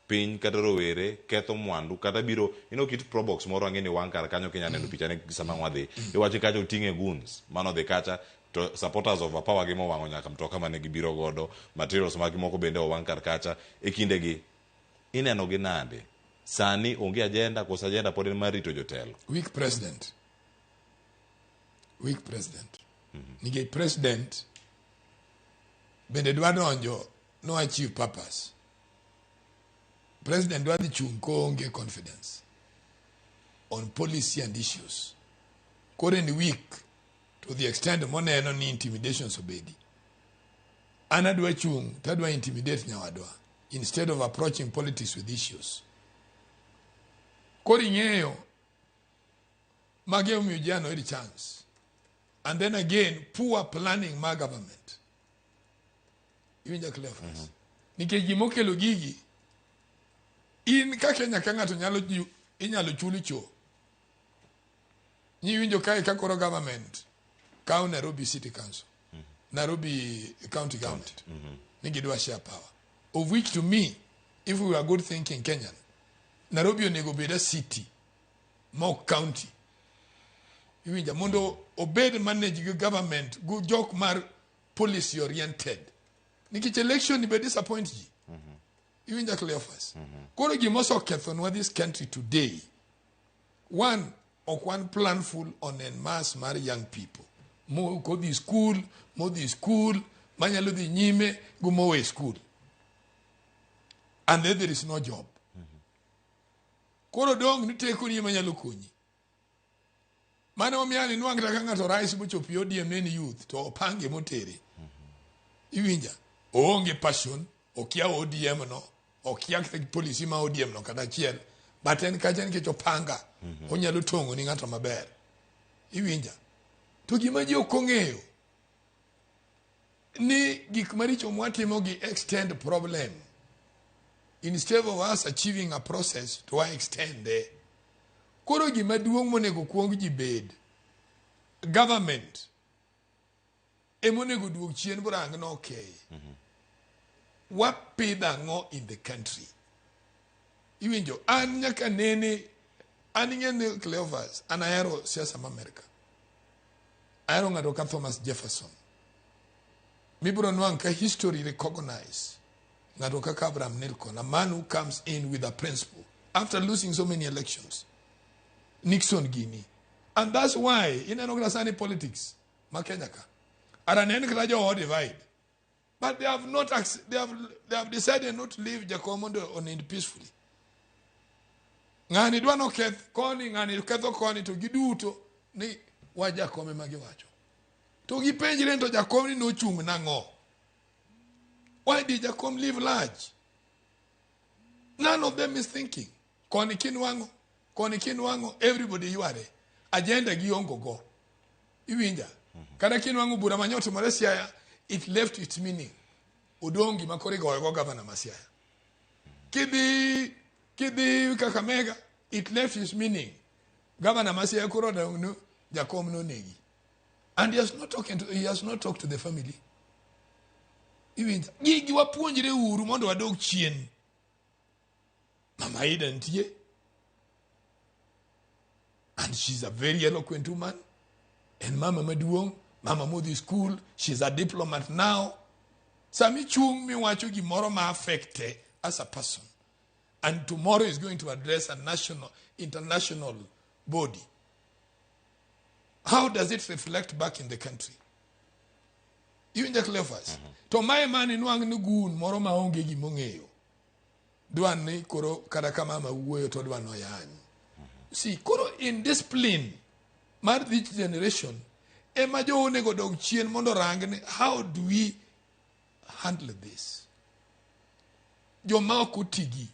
piny kata rowere ketho mwandu kata biro ino kit probox moro ang'e ni wang' kar kanyo kinya neno pichane sama wadhi iwacho kacha oting'e goons mano dhi kacha to supporters of power gi mowang'o nyaka mtoka mane gibiro godo materials magi moko bende owang' kar kacha e kindegi ineno gi nade sani onge agenda koso agenda pod en mar rito jotelo. Weak president. Weak president. Nikech president bende dwa donjo no achieve purpose. President dwa dhi chung' koonge confidence on policy and issues. Koro en weak to the extent moneno ni intimidations obedi. An adwa chung' to adwa intimidate nyawadwa instead of approaching politics with issues. Koro ing'eyo magi omiyo ji anoyud chance. And then again, poor planning mar government. Iwinja Cleophas? Nikech gimokelo gigi, in ka Kenya ka ng'ato nyalo inyalo chuli cho. Niwinjo kae ka koro government kawo Nairobi City Council, Nairobi County Government, ni gidwa share power. Of which to me, if we were good thinking Kenyan, Nairobi onego bed a city, mok county. Iwinja mondo obed manage gi government gu jok mar policy oriented. Nikech election be disappoint ji. Iwinja Cleophas. Koro gima osekethonwa this country today, one, ok wan planful on en mass mar young people. Mo kodhi school, modhi school, manyalo dhi nyime go mowe school. And then there is no job. Koro dong' ni tekoni ema nyalo konyi. Mano omiyo an inwang' kata ka ng'ato rise mochopo ODM ne en youth to opange motere. Iwinja? Oonge passion, okia ODM no, okia policy ma ODM no kata achiel. But en kacha nikech opanga, onyalo tong'o ni ng'ato maber. Iwinja? To gima ji ok ong'eyo ni gik maricho mwatimo gi extend problem. Instead of us achieving a process to wa extend e. Koro gima duong' monego kuong ji bed, government emonego duog chien borang no okay. Wapidho ang'o in the country? Iwinjo, an nyaka nene, an ing'e ni Cleophas, an ahero siasa ma Amerika. Ahero ng'ato ka Thomas Jefferson. Mibiro nwang' ka history recognize ng'ato kaka Abraham Lincoln, a man who comes in with a principle after losing so many elections. Nixon gini. And that's why ineno kata sani politics ma Kenya ka. Ara nen kata jo divide. But they have not they have decided not to leave Jakom mondo onind peacefully. Ng'ani dwa noketh koni, ng'ani ketho koni to giduto ni wa Jakom ema giwacho. To gipenjre ni to Jakom ni nochung' nang'o? Why did Jakom live large? None of them is thinking. Koni kinwang'o, koni kinwang'o, everybody yware. Agenda giongo go. Iwinja? Kata kinwang'o bura manyotimore Siaya, it left its meaning. Odong' gima koro igoyo go gavana ma Siaya. Kidhi Kakamega, it left its meaning. Gavana ma Siaya koro odong' ni Jakom nonegi. And he has not talked to the family. Iwinja? Gigi wapuonjre uru mondo wadog chien. Mama Ida nitie. An And she's a very eloquent woman. En mama maduong', mama modhi school, she's a diplomat now. Sama ichung' miwacho gimoro ma affecte as a person. And tomorrow is going to address a national, international body. How does it reflect back in the country? Iwinja Cleophas? To mae mane nwang' ni gun moro ma onge gimong'eyo. Dwa ni koro kata ka mama wuoyo to dwa noyany. See, koro indiscipline mar this generation ema jo onego dog chien mondo rang ni how do we handle this? Joma ok otigi,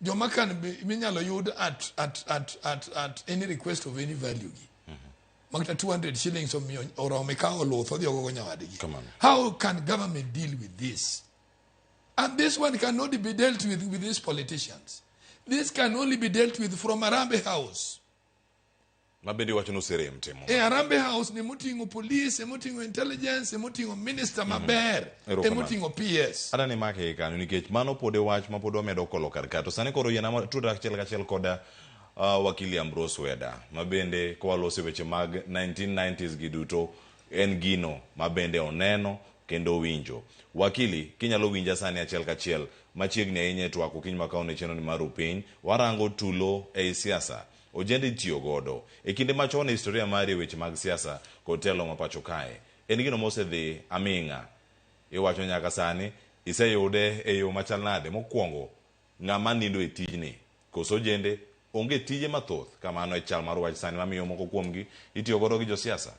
joma can be minyalo yud at any request of any value gi. Makata 200 shillings omiyo orome ka oluth odhi ogogo nyawadgi. How can government deal with this? And this one cannot be dealt with these politicians. This can only be dealt with from Harambee House. Ma bende iwacho ni oserem timo. E Harambee House ni moting'o police, emoting'o intelligence, emoting'o minister maber, Erokamano. emoting'o PS. Adani make kanyo nikech mano pod e wach ma pod wamedo kolo kar ka. To sani koro yiena tudra achiel kachiel koda wakili Ambrose Weda ma bende kwaloso weche mag 1990s gi duto en gino ma bende oneno kendo owinjo. Wakili, kinyalo winja sani achiel kachiel machiegni ahinya e twak okinyi ma kawuono e chenro ni mar Upiny, warango tulo ei siasa. Ojende itiyo godo. E kinde machon e historia mari e weche mag siasa kod telo ma pacho kae. En gino mosedhi aming'a. Iwacho nyaka sani iseyude e yo machal nade? Mokwongo, ng'ama nindo e tijni? Koso ojende onge tije mathoth kamano e chal mar wach sani mamiyo moko kuomgi itiyo godo gi josiasa?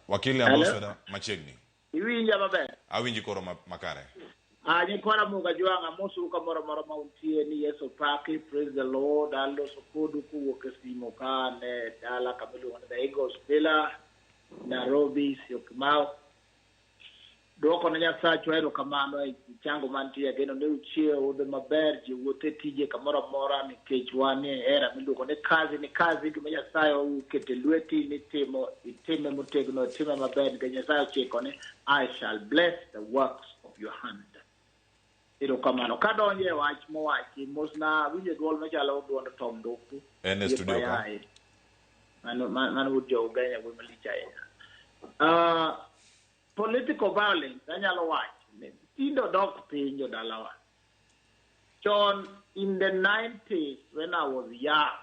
Wakili Ambrose Weda machiegni. Iwinja maber? Awinji koro makare. Nyikwa Ramogi Ajwang', amosou kamoro amora ma untie ni Yesu opaki, praise the Lord. Aloso kodu kowuok e simo ka an e dala kama iluongo ni The Eagles Villa, Nairobi, Syokimau. Dwoko ne Nyasachwa erokamano e chango mantie, ageno ni uchiewo udhi maber, ji wuotho e tije kamoro amora nikech wan e hera miluongo ni kazi ni kazi, gima Nyasaye oketo e lweti nitimo, itime motegno, itime maber nikech Nyasaye ochiko ni I shall bless the works of your hand. Erokamano. Kadonjo e wach mowachi, mosna winjo duol machalo duond Tom Nduku. En e studio ka. Mano wuod jo Ugenya wuoyi malich ahinya. Political violence, anyalo wacho ni tinde odok piny jodalawa. Chon in the 90s when I was young,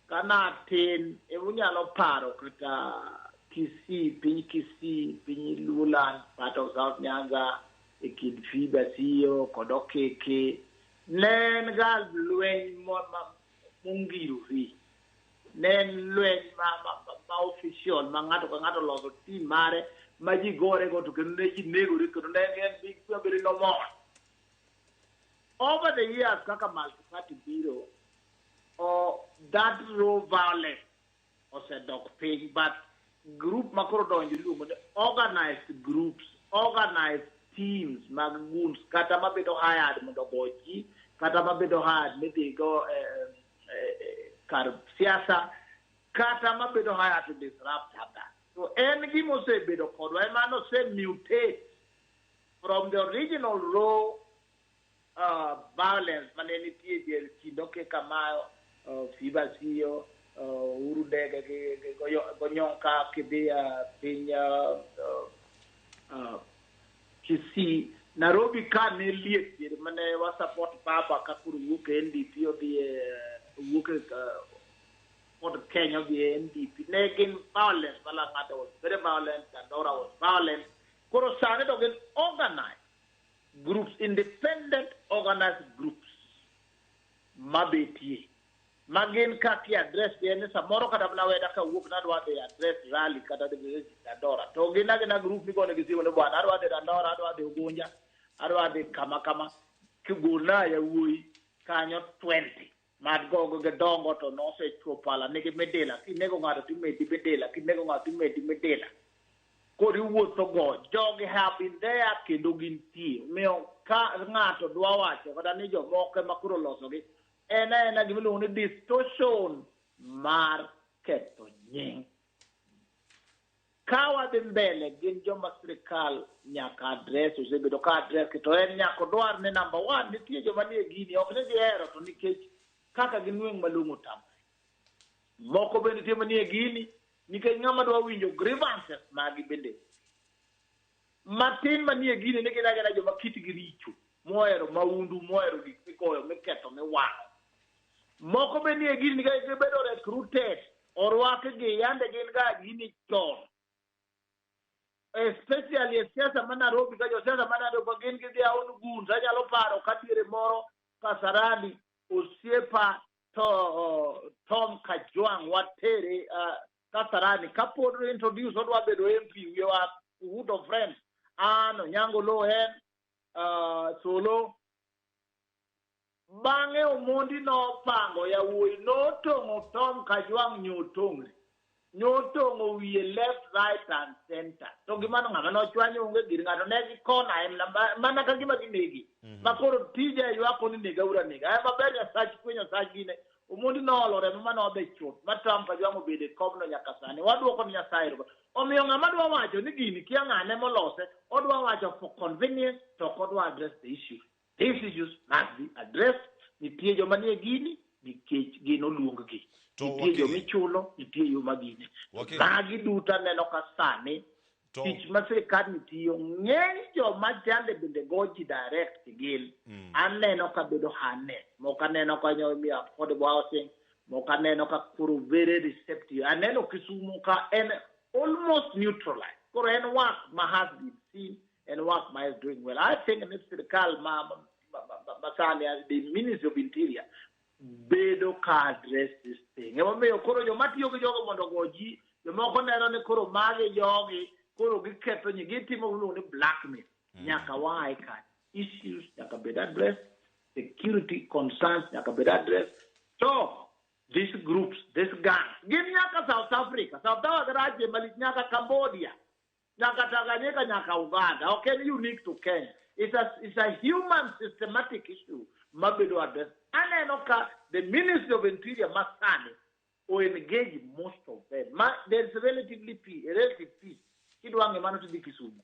kana atin, emunyalo paro kata Kisii, piny Kisii, piny Luoland, part of South Nyanza, e kind Phoebe Asiyo kod Okeke, ne en ga lweny mongirore. Ne en lweny ma official, ma ng'ato ka ng'ato loso team mare, ma ji gore go to kendo ne ji negore, kendo ne en big bedo nomor. Over the years, kaka multi-party biro, that raw violence osedok piny, but group ma koro donjo iluongo ni organized groups, organized teams mag goons, kata mabedo hired mondo ogo ji, kata mabedo hired midhi go kar siasa, kata mabedo hired to disrupt others. So en gima osebedo kodwa, ema nose mutate from the original raw violence mane nitie dier kind Okeke Amayo, Phoebe Asiyo, Uhuru Ndege gi Gonyonka kidhi piny Kisii. Nairobi ka ne liet diere mane wa support baba ka koro wuok e NDP odhi e wuok e Ford Kenya odhi e NDP. Ne gin violent, Malang'ata was very violent, Dandora was violent. Koro sani to gin organized groups, independent organized groups mabetie. Magin kaka address en ni samoro kata mana weda kawuok nadwa dhi address rally kata dhi Dandora. To gin agina group migone gi simu ni bwana adwa dhi Dandora, adwa dhi Ugunja, adwa dhi kama kama. Kigolna yawuoyi kanyo 20. Mad gogo gidongo to nosechuo pala nigi midila. Kinego ng'ato timedi midila, kinego ng'ato timedi midila. Koro iwuotho go, jogi have been there kendo gintie. Omiyo ka ng'ato dwa wacho kata ni jomoko ema koro olosogi, en aena gima iluongo ni distortion mar ketho nying. Ka wadhi mbele gin joma sirikal nyaka address osebedo ka address to en nyaka odwar ni number one nitie joma nie gini ok ni gihero to nikech kaka ginweng' malong'o tamre. Moko bende nitie manie gini nikech ng'ama dwa winjo grievances magi bende matin manie gini ni gin agina joma kitgi richo mohero maundu mohero gik migoyo miketho miwang'o. Moko be nie gini nikech gibedo recruited orwakgi yande gin ga gini chon especially e siasa ma Nairobi ka josiasa ma Nairobi gin gi their own goons. Anyalo paro ka diere moro Kasarani osiepa to Tom Kajwang' watere Kasarani kapod introduce odwa bedo MP we were good of friends an Onyango Lohen Solo bang'e Omondi nopango yawuoyi notong'o Tom Kajwang' nyotong're nyotong'o wiye left right and center to gimano ng'ama nochwanyo onge gir ng'ato ne gikona en mana ka gima ginegi ma koro tija ywako ni nega ura nega ema maber Nyasach kwe Nyasach gine Omondi noolo remo manodhi chuth ma Tom Kajwang' obedo e komno nyaka sani waduoko ni Nyasaye erokamano omiyo ng'ama dwa wacho ni gini kia ng'ane molose odwa wacho for convenience to ok odwa address the issue. These issues must be addressed. Nitie joma nie gini nikech gin oluong-gi. Nitie joma ichulo, nitie yo ma gini. Magi duto aneno ka sani tich ma sirkal ni tiyo ng'eny joma chande bende go ji direct gin. Aneno ka bedo harness. Moko aneno ka imiyo affordable housing, moko aneno ka koro very receptive. Aneno Kisumu ka en almost neutralized. Koro en work ma has been seen and work ma is doing well. I think ni sirkal ma masani the Ministry of Interior bedo ka address this thing. Emomiyo koro joma tiyo gi jogo mondo ogo ji, jomoko neno ni koro magi jogi, koro giketho nyi, gitimo gimiluongo ni blackmail. Nyaka wae kanyo. Issues nyaka bed addressed, security concerns nyaka bed addressed. To these groups, these gangs, gin nyaka South Africa, South Africa rache malich nyaka Cambodia, nyaka Tanganyika, nyaka Uganda. Ok en unique to Kenya. It's a human systematic issue mabedo addressed. Aneno ka the Ministry of Interior masani o engage most of them. Ma, there's relatively peace, relative peace. Kidwa ng'e mano tidhi Kisumu.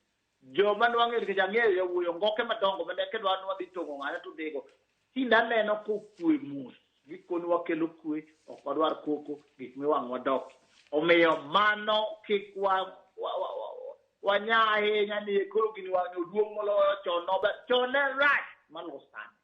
Joma nwang'e nikech ang'eyo yawuoyi ongoke madongo mane kidwa ni wadhi tong'o ng'ane to dhigo. Tinde aneno kokwe mos. Gikoni wakelo kwe, ok wadwar koko, gik miwang' wadok. Omiyo mano kik wa wanya ahinya ni koro gini wang'e oduong' moloyo chon nober. Chon ne rach maloyo sani.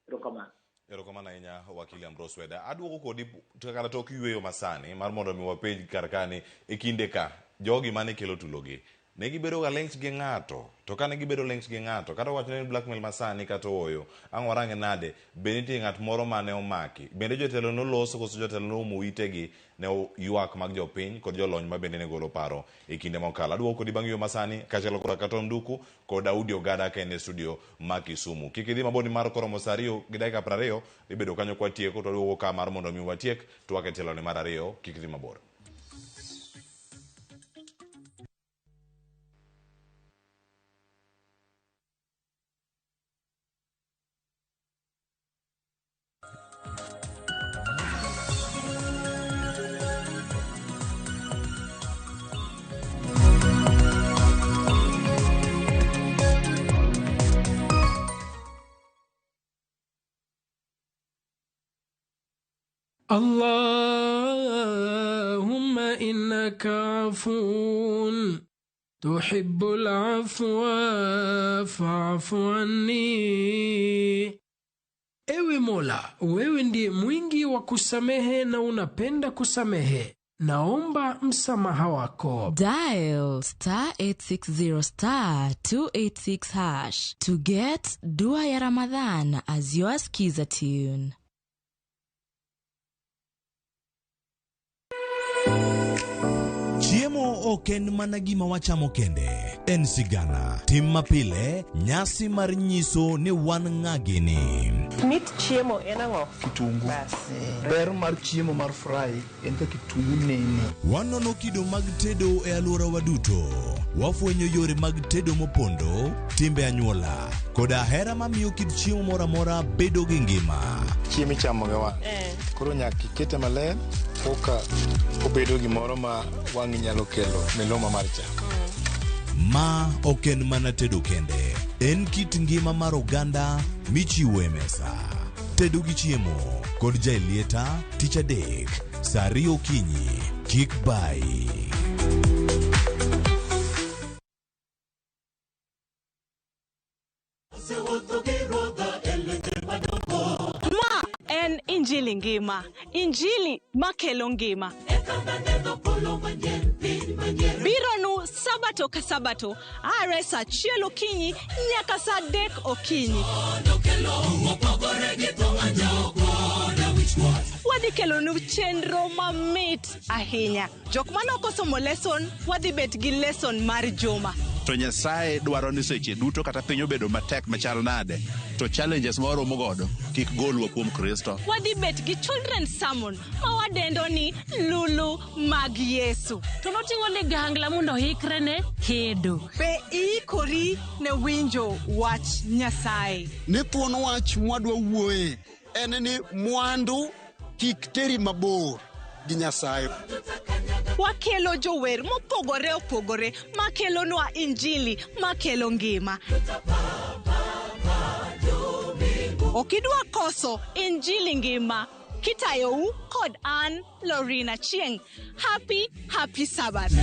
Erokamano. Erokamano ahinya wakili Ambrose Weda. Aduogo kodi kata tok yueyo masani mar mondo mi wapenj kar ka ni e kinde ka jogi mane kelo tulogi ne gibedo ga linked gi ng'ato to kane gibedo linked gi ng'ato kata wach ni blackmail masani kata ooyo ang' warange nade be nitie ng'at moro mane omaki bende jotelo noloso koso jotelo noumo itegi ne ywak mag jopiny kod jolony ma bende ne golo paro e kinde mokalo. Aduogo kodi bang' yueyo masani kaachiel koda Katom Nduku kod Daudi Ogada ka en e studio ma Kisumu. Kik idhi mabor nimar koromo saa 2:20 dhi bedo kanyo kwatieko to waduogo ka mar mondo mi watiek twak e tieloni mar ariyo. Kik idhi mabor. اللهم إنك عفو تحب العفو فاعف عني. Ewe Mola, wewe ndiye mwingi wa kusamehe na unapenda kusamehe. Naomba msamaha wako. Dial star 860 star 286 hash to get Dua ya Ramadhan as your skiza tune. Chiemo ok en mana gima wachamo kende, en sigana, tim mapile, nyasi mar nyiso ni wan ng'a gini. Mit chiemo en ang'o? Kitungu. Bas. Ber mar chiemo mar fry en ka kitungu nene. Wanono kido mag tedo e alworawa duto. Wafwenyo yore mag tedo mopondo, timbe anyuola, koda hera mamiyo kit chiemo moro amora bedo gi ngima. Chiemo ichamo gi wang'. Koro nyaka ikete maler koka obedo gimoro ma wang'i nyalo kelo miluma mar chak. Ma ok en mana tedo kende, en kit ngima mar oganda michiwo e mesa. Tedo gi chiemo kod Jaelieta tich adek saa 2 okinyi. Kik bayi. Ma en Injili ngima, Injili makelo ngima. Bironu Sabato ka Sabato, are saa 1 okinyi nyaka saa 3 okinyi. Wadhi kelonu chenro mamit ahinya. Jok mane ok osomo lesson, wadhi bet gi lesson mar juma. To Nyasaye dwaro ni seche duto kata piny obedo matek machal nade, to challenges ma waromo godo kik golwa kuom Kristo. Wadhi bet gi children's sermon ma wadendo ni Lulu mag Yesu. To noting'o ligangla mondo oikre ne kedo. Be iikori ne winjo wach Nyasaye? Ni thuon wach mwadwa wuoye en ni mwandu kik teri mabor gi Nyasaye. Wakelo jower mopogore opogore makelonwa Injili makelo ngima. Ok idwa koso Injili ngima. Kitayou kod an Lorina Chieng. Happy, happy Sabbath.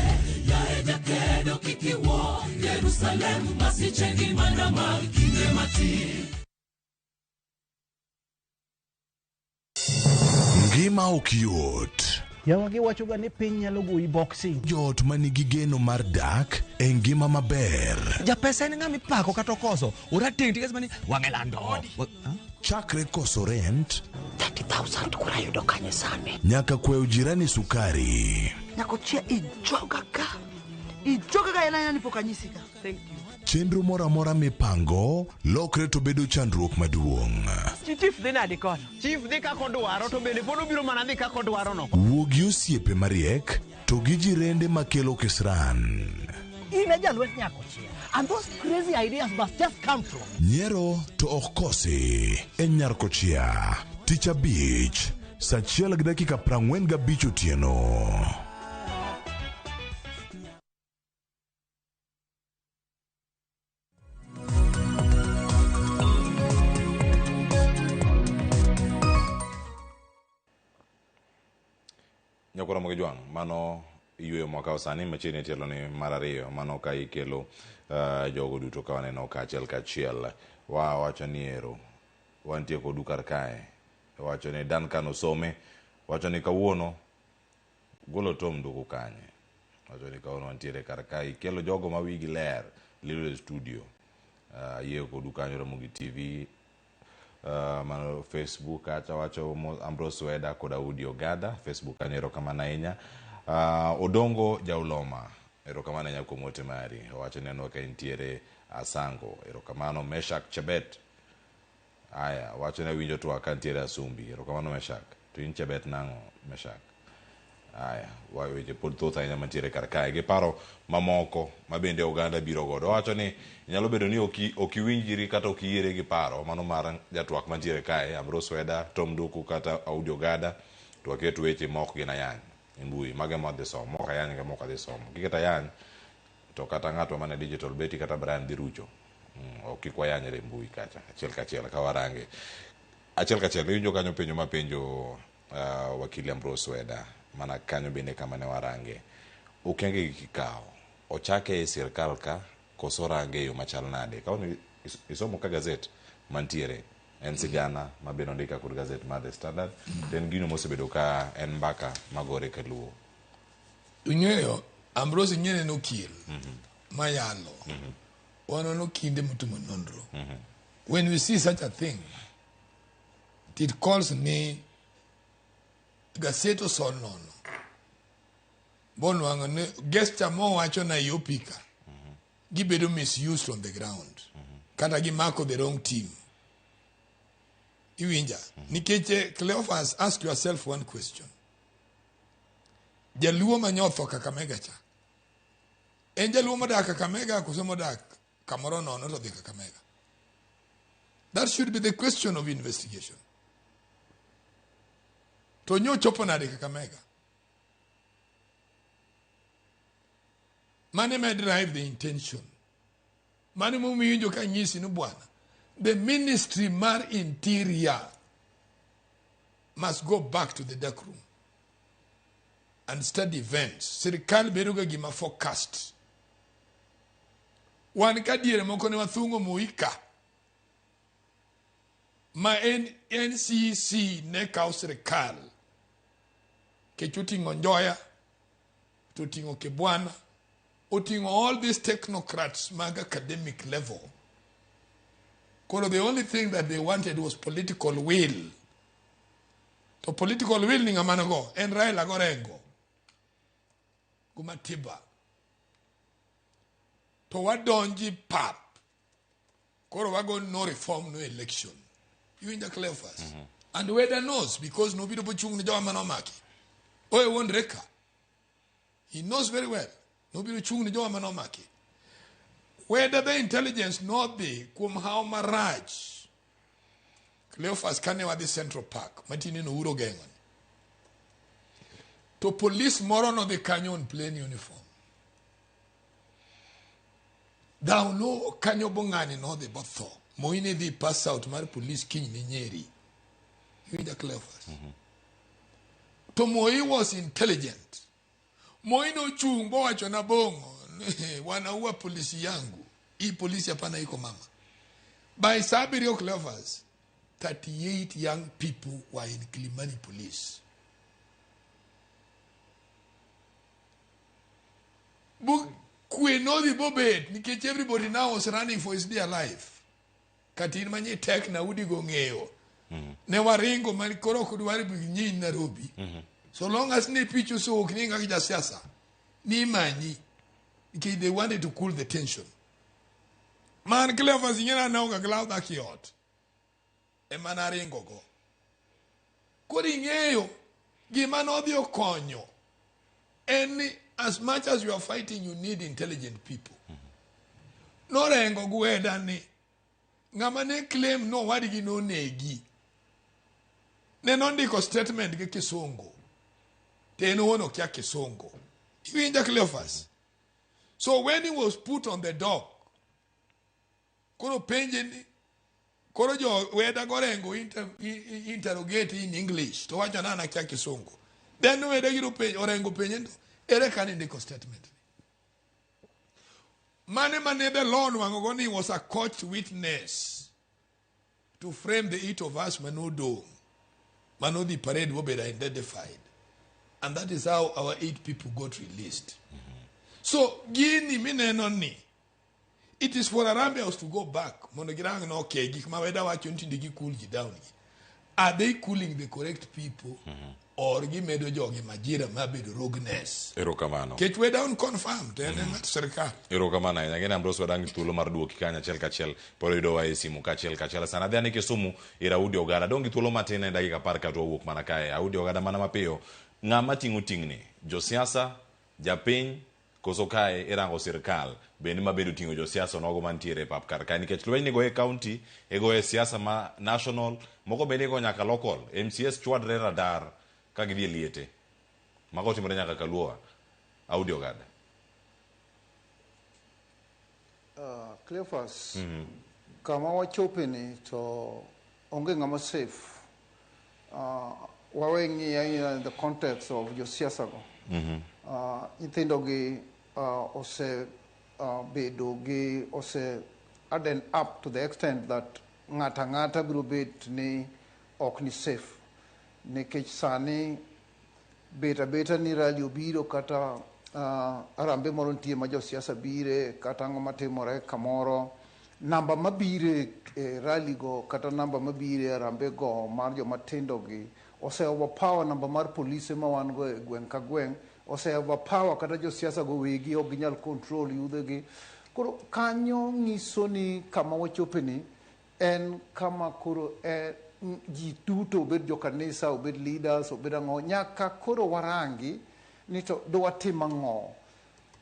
Ngima ok yot. Yawa giwachoga ni piny nyalo goyi boxing. Joot ma nigi geno mar dak e ngima maber. Japesa en ng'ama ipako kata okoso. Orateng' tikes mani wang'e lando. Chakre koso rent 30,000 koro ayudo kanye sani. Nyaka kwayo jirani sukari. Nyakochia ijoga ka. Ijoga ka en aena ni pok anyisi ka. Thank you. Chenro moro amora mipango lokre to bedo chandruok maduong'. Chief dhi nade kono? Chief dhi kaka odwaro to bende pod obiro mana dhi kaka odwaro no. Wuo gi osiepe mariek to gi jirende makelo kisran. In e jalwet Nyakochia. And those crazy ideas must just come from. Nyiero to ok kosi e Nyarkochia. Tich abich saa 1:45 otieno. Nyakwar Ramogi Jwang', mano yueyo mwakawo sani machiegni tielo ni mar ariyo mano ka ikelo jogo duto ka waneno ka achiel kachiel. Wawacho ni ero wantie kodu kar kae. Wacho ni Duncan Osome wacho ni kawuono golo Tom Nduku kanye. Wacho ni kawuono wantiere kar kae ikelo jogo ma wigi ler lilo e studio. Yie kodu kanyo Ramogi TV. Mano Facebook kacha wacho Ambrose Weda kod Audi Ogada Facebook kanyo erokamano ahinya. Odongo Jauloma erokamano ahinya kuom ote mari. Owacho ni aneno ka intiere Asango erokamano. Meshak Chebet aya wacho ni awinjo twak ka ntiere Asumbi erokamano Meshak. To in Chebet nang'o Meshak? Aya weche pod thoth ahinya mantiere kar kae gi paro mamoko ma bende oganda biro godo. Owacho ni nyalo bedo ni ok iwinjri kata ok iyiere gi paro mano mar jatwak mantiere kae Ambrose Weda, Tom Nduku kata Audi Ogada to waket weche ma ok gin ayany e mbui. Mago ema wadhi somo, mok ayany ga mok adhi somo. Kiketo ayany to kata ng'atwa mane digital Betty kata Brian dhi rucho. Ok kik wayanyre e mbui kacha achiel kachiel ka warange. Achiel kachiel iwinjo kanyo penjo ma penjo wakili Ambrose Weda mana kanyo bende kama ne warange. Okenge gi kikawo ochake e sirkal ka koso range e yo machal nade? Kawuono isomo ka gazet mantiere en sigana ma bende ondika kod gazet mar The Standard to en gino mosebedo ka en mbaka magore kaluo. Ing'eyo Ambrose ing'eyo ne okil mayalo. Wanono kinde motimo nonro. When we see such a thing, it calls ni gaset osol nono. Bonwang'o ni gesture mowacho na Ethiopia gibedo misused on the ground. Kata gimako the wrong team. Iwinja. Nikech Cleophas, ask yourself one question. Jaluo manyotho Kakamega cha. En jaluo modak Kakamega koso modak kamoro nono to dhi Kakamega? That should be the question of investigation. To nyochopo nade Kakamega? Mane ma drive the intention. Mane momiyo iwinjo ka nyisi ni bwana, the ministry mar interior must go back to the dark room and study events. Sirikal bedo ga gima forecast. Wan ka diere moko ne wathung'o Muika ma en NCC ne kawo sirikal kech oting'o Njoya to oting'o Kibwana oting'o all these technocrats mag academic level. Koro the only thing that they wanted was political will. To political will ni ng'ama nigo en Raila Gorengo go Matiba. To wadonji pap. Koro wago no reform no election. Iwinja Cleophas. And Weda knows because nobiro bochung' ne jowa mane omaki. Oye wuon Reka. He knows very well. Nobiro chung' ne jowa mane omaki. Weda the intelligence nodhi kuom hawo marach. Cleophas kane wadhi Central Park, matine no uro geng'o. To police moro nodhi kanyo on plain uniform. Dhaw no kanyo bong'ani nodhi botho. Moi ne dhi pass out mar police kiny ne Nyeri. Iwinja Cleophas. To Moi was intelligent. Moi nochung' bowacho na Bong'o, wanaua polisi yangu. Hii polisi hapana iko mama. By saa abiriyo Cleophas, 38 young people were in Kilimani police. Bu kwe nodhi bobet nikech everybody now was running for his dear life. Kata in manye tek na udi go ng'eyo. Ne waringo man koro ok dwar bi nyiny Nairobi. So long as ne pich osewuok ni ng'agi jasiasa, ni imanyi. Nikech they wanted to cool the tension. Man Cleophas ing'e na naonge gi law dak e ot. Ema naringo go. Koro ing'eyo gima nodhi okonyo en ni as much as you are fighting you need intelligent people. Norengo gweda ni ng'ama ne claim no wadgi nonegi. Ne nondiko statement gi kisungu. To en owuon okia kisungu. Iwinja Cleophas? So when he was put on the dock, koro penje ni koro jo weda gorengo interrogate in English to wacho na an akia kisungu. Then weda giro penje orengo penje ni ere kane indiko statement ni. Mane mane the law nwang'o go ni was a court witness to frame the eight of us manodong' manodhi parade bobedo identified. And that is how our eight people got released. So gini mineno ni it is for Harambee House to go back mondo girang no okay gik ma weda wacho ni tinde gi cool ji down gi. Are they cooling the correct people or gimedo jogi majira mabedo rogueness? Erokamano. Kech weda on confirm to en ng'at sirikal. Erokamano ahinya. Ng'e ni Ambrose wadang' thuolo mar duoki kanyo achiel kachiel. Pod oyudowa e simu kachiel kachiel. Sana adhi ane Kisumu ir Audi Ogada. Dong' gi thuolo matin e dakika 10 kato wawuok mana kae. Audi Ogada mana mapiyo. Ng'ama ting'o ting'ni? Josiasa? Japiny? Koso kae irango sirkal bende ma bende oting'o josiasa onogo mantiere e pap kar kae nikech lweny nigo e county, igoye siasa ma national, moko bende igo nyaka local. MCAs chwadre radar ka gidhi e liete. Mago otimore nyaka Kaluowa. Audi Ogada. Cleophas, kama wachope ni to onge ng'ama safe. Wawe ng'iyo ahinya in the context of josiasa go. Nyithindo gi ose bedo gi ose harden up to the extent that ng'ato ang'ata biro bet ni ok ni safe. Nikech sani bet abeta ni rally obiro kata arambe moro nitie ma josiasa bire kata ang'o matimore kamoro namba mabire e rally go kata namba mabire e arambe go mar joma tindo gi ose overpower namba mar polise ma wan go e gweng' ka gweng' ose overpower kata josiasa go wegi ok ginyal control yudhe gi. Koro kanyo ng'iso ni kama wachope ni en kama koro ji duto obed jokanisa, obed leaders, obed ang'o, nyaka koro warangi ni to dwatim ang'o.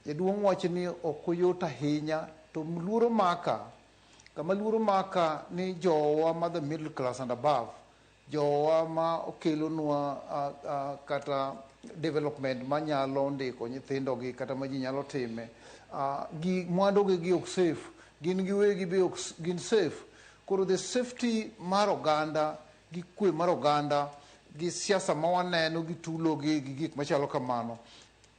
Jaduong' wacho ni ok oyot ahinya to luoro maka kama luoro maka ni jowa ma the middle class and above jowa ma okelonwa kata development manyalo ndiko nyithindogi kata ma ji nyalo time gi mwandugi gi ok safe gin giwegi be ok gin safe koro the safety mar oganda gi kwe mar oganda gi siasa ma waneno gi tulo gi gi gik machalo kamano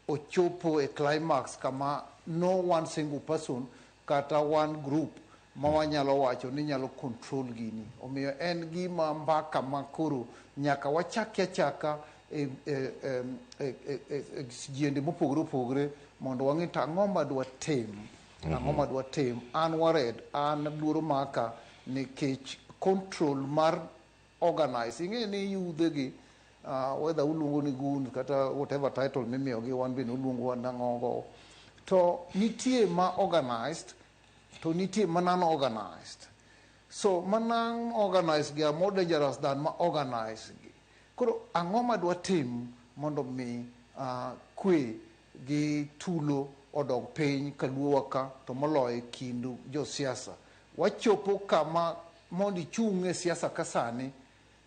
ochopo e climax kama no one single person kata one group ma wanyalo wacho ni nyalo control gini omiyo en gima mbaka ma koro nyaka wachaki achaka e, e, e, e, e, e, e jiende mopogore opogore mondo wang'e to ang'o ma dwatim ang'o ma dwatim an worried an luoro maka nikech control mar organize ing'e ni yudhe gi whether uluongo ni goons kata whatever title mimiyogi wan bende uluongo nang'ogo to nitie ma organized to nitie ma non organized so ma non organized gi are more dangerous than ma organized gi koro ang'o ma dwatim mondo mi kwe gi tulo odog piny kaluowa ka to moloyo e kind josiasa wachopo kama mondo ichung' e siasa ka sani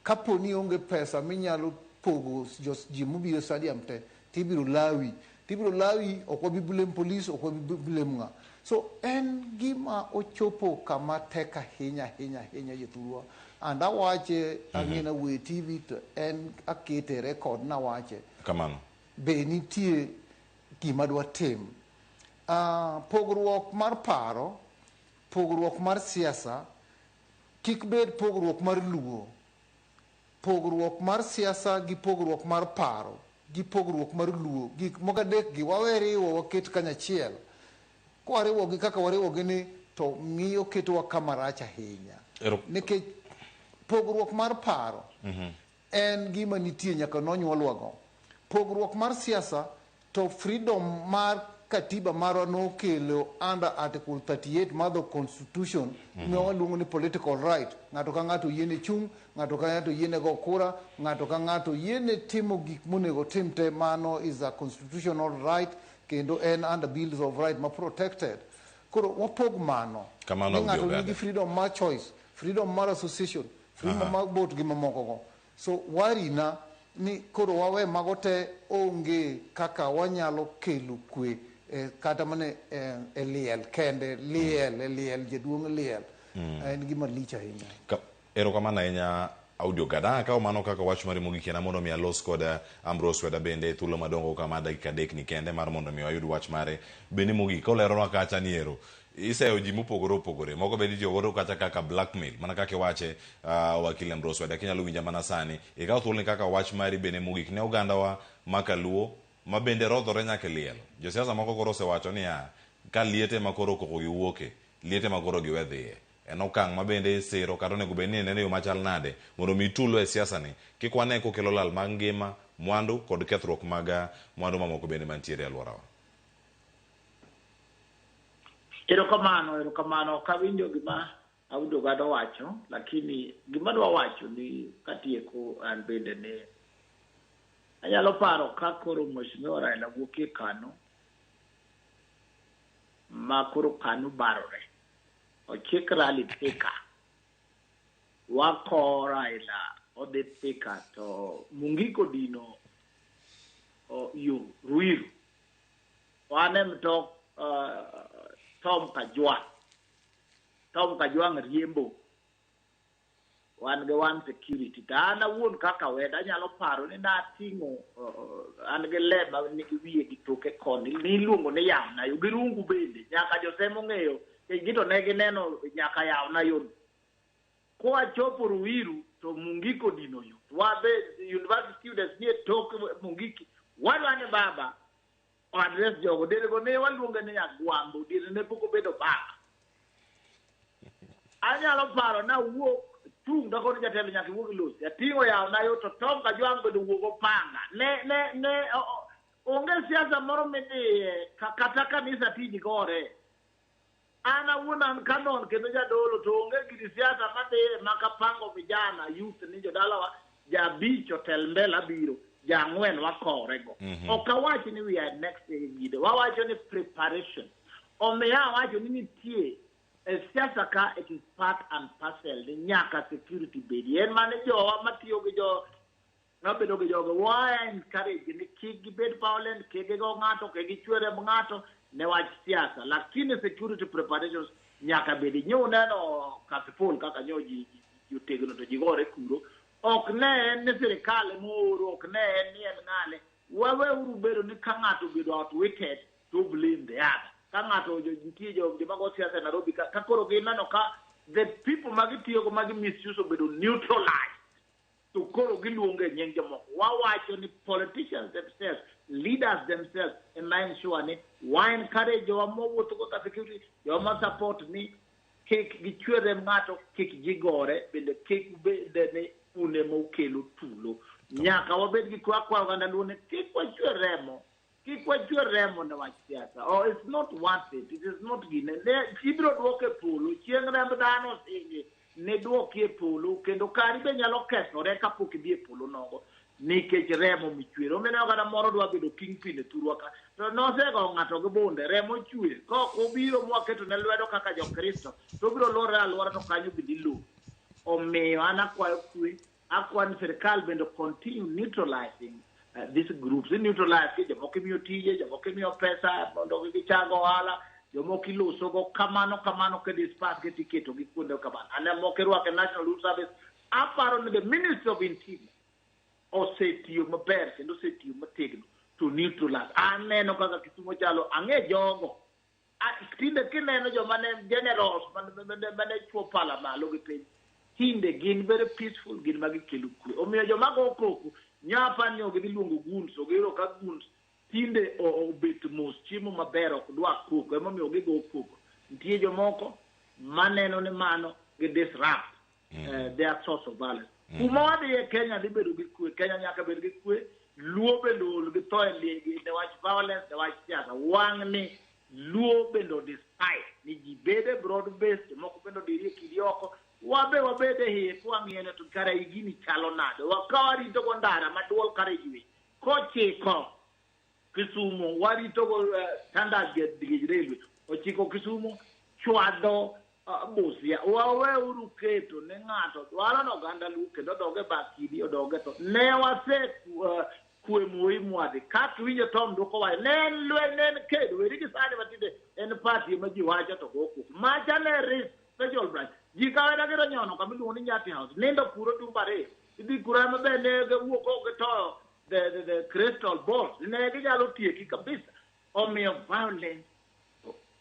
kapo ni onge pesa minyalo pogo ji mobiro e stadium te tibiro lawi tibiro lawi ok wabi blame police ok wabi blame ng'a so en gima ochopo kama tek ahinya ahinya ahinya jothurwa and awache ang'e na wuoye TV to en akete record nawache Kamano. be nitie gima dwa tim pogruok mar paro pogruok mar siasa kik bed pogruok mar luo pogruok mar siasa gi pogruok mar paro gi pogruok mar luo gik moko adek gi wawe riwo waket kanyachiel kwariwogi kaka wariwogi ni to miyo ketowa kama rach ahinya nikech pogruok mar paro en gima nitie nyaka nonyuolwago pogruok mar siasa to freedom mar katiba marwa nokelo under article 38 mar the constitution ma waluongo ni political right ng'ato ka ng'ato yiene chung' ng'ato ka ng'ato yiene go kura ng'ato ka ng'ato yiene timo gik monego tim te mano is a constitutional right kendo en under bills of right ma protected koro wapog mano Kamano ni ng'ato Oganda. nigi freedom mar choice freedom mar association freedom mar vote gi mamoko go so warina ni koro wawe mago te onge kaka wanyalo kelo kwe kata mana e liel kende liel e liel jaduong' liel en gima lich ahinya. Erokamano ahinya Audio Gada. Akawo mano kaka wach mari mogik en mondo mi alos kod Ambrose Weda bende e thuolo madongo kama dakika 3 ni kende mar mondo mi wayud wach mare bende mogik koleronwa kacha ni ero iseyo ji mopogore opogore moko bende itiyo godo kacha kaka blackmail mana kaka iwache wakili Ambrose Weda kinyalo winja mana sani ikawo thuoloni kaka wach mari bende mogik ne ogandawa ma kaluo ma bende rodhore nyaka e liel. Josiasa moko koro osewacho niya ka liete ma koro koko giwuoke liete ma koro giwe dhiye en okang' ma bende siro kata onego bed ni inene yo machal nade mondo mi tulo e siasa ni kik wane kokelo lal mag ngima mwandu kod kethruok mag mwandu mamoko bende mantiere e alworawa. Erokamano, erokamano. Ok awinjo gima Audo Gado wacho, lakini gima dwa wacho ni katieko an bende ni anyalo paro ka koro Mheshimiwa Raila wuok e Kano ma koro Kano barore. Ochik rally Thika. Wako Raila odhi Thika to Mungiko dino yo Ruiru. Wan e mtok Tom Kajwang'. Tom Kajwang' riembo. Wan gi one security. To an awuon kaka weda anyalo paro ni nating'o an gi le ma nigi wiye gi toke koni niluongo ni yawna yo gi rungu bende nyaka josem ong'eyo gi to ne gineno nyaka yawna yo. Kowachopo Ruiru to Mungiko dino yo. Wabe university students nie tok Mungiki. Wadwa ni baba address jogo. Derego ne waluonge ni Agwambo. Diere ne pok obedo baba. Anyalo paro na wuok chung' to jatelo nyaka iwuog ilosi. Ating'o yawna yo to Tom Kajwang' bende owuok opanga. Ne onge siasa moro midhiye kata kanisa tiji gore. An awuon an canon kendo jadolo to onge gir siasa madhiye makapango vijana youth ni jodalawa jabich otel mbele abiro. Ja ang'wen wakowrego. Ok awach ni we are next gide, wawacho ni preparation. Omiyo awacho ni nitie e siasa ka, it is part and parcel ni nyaka security bedi. En mane jowa matiyo gi jo mabedo gi jogo, wa encourage ni kik gibed violent, kik gigo ng'ato, kik gichwe remb ng'ato ne wach siasa, lakini security preparations nyaka bedi. Nyo uneno Kasipul kaka nyo ji otegno to ji gore kuro, ok ne en ni sirikal emooro, ok ne en ni en ng'ane. Waweuru bedo ni ka ng'ato obedo outwitted to blame the other. Ka ng'ato nitie joma go siasa e Nairobi ka koro gineno ka the people ma gitiyogo ma gi misuse obedo neutralized, to koro giluongo e nying jomoko. Wawacho ni politicians themselves, leaders themselves, ema ensure ni wa encourage jowa mowuotho go ka security, jowa ma support ni kik gichwe remb ng'ato, kik gigore bende, kik bende ni un ema ukelo tulo. Nyaka wabed gi kwe. Akwayo oganda Luo ni kik wachwe remo, kik wachwe remo ne wach siasa. Oh, it's not worth it, it is not gine ne ibiro duok e polo chieng'. Remb dhano singi ne duoki e polo, kendo kari be nyalo kethore kapok idhi e polo nogo nikech remo michwero. Omiyo kata moro dwa bedo kingpin e thurwa ka, to nosego ng'ato gi bunde, remo chwer. Kok obiro mwaketo ne lwedo kaka jokristo, to obiro luorore alwora to kanyo bende ilo. Omiyo an akwayo kwe, akwayo ni sirikal bende continue neutralizing these groups. I neutralize ki jomoko imiyo tije, jomoko imiyo pesa mondo gichak ohala, jomoko ilosogo kamano kamano, ka disperse gi tiketo gi kuonde kamano. Ane moko irwako e National Youth Service. Aparo ni the Ministry of Interior osetiyo maber kendo osetiyo motegno to neutralize. Aneno kaka Kisumo chalo, ang'e jogo. Tinde kineno joma ne generals mane chwo pala malo gi piny, tinde gin very peaceful, gin ma gikelo kwe. Omiyo joma go koko nyapa ni ok gidhi luongo goons, ogero ka goons tinde obet mos, chiemo maber, ok dwa koko, emomiyo gigo koko. Nitie jomoko maneno ni mano gi disrupt their source of violence. Kuma wadhiye, Kenya dhi bedo gi kwe. Kenya nyaka bed gi kwe. Luo bende ol gi tho e liegi ne wach violence, ne wach siasa. Wang' ni Luo bende o decide ni ji bede broad base, jomoko bende odiri e kidi oko, wabe wabed e iye kwang'iyo to kara gini chalo nade. Ka warito go ndara maduol kare ywe kochiko Kisumo, warito go standard gauge railway ochiko Kisumo chwado Busia. Waweuru keto ne ng'ato dwaro ni oganda Luo kendo odog e bath kidi, odog e tho. Ne wase kwe moi mwadhi kaka iwinjo Tom Duko wacho ne en lweny, ne en kedo. Weri gi sani matinde en party ema ji wacho to go koko macha ne risk special branch ji kawaida giro nyono kama iluongo ni Nyati House, nindo kuro jumbe 2, idhi kuro ema be ne giwuok oko gitoyo the crystal balls, ne ginyalo tieki kabisa. Omiyo violence,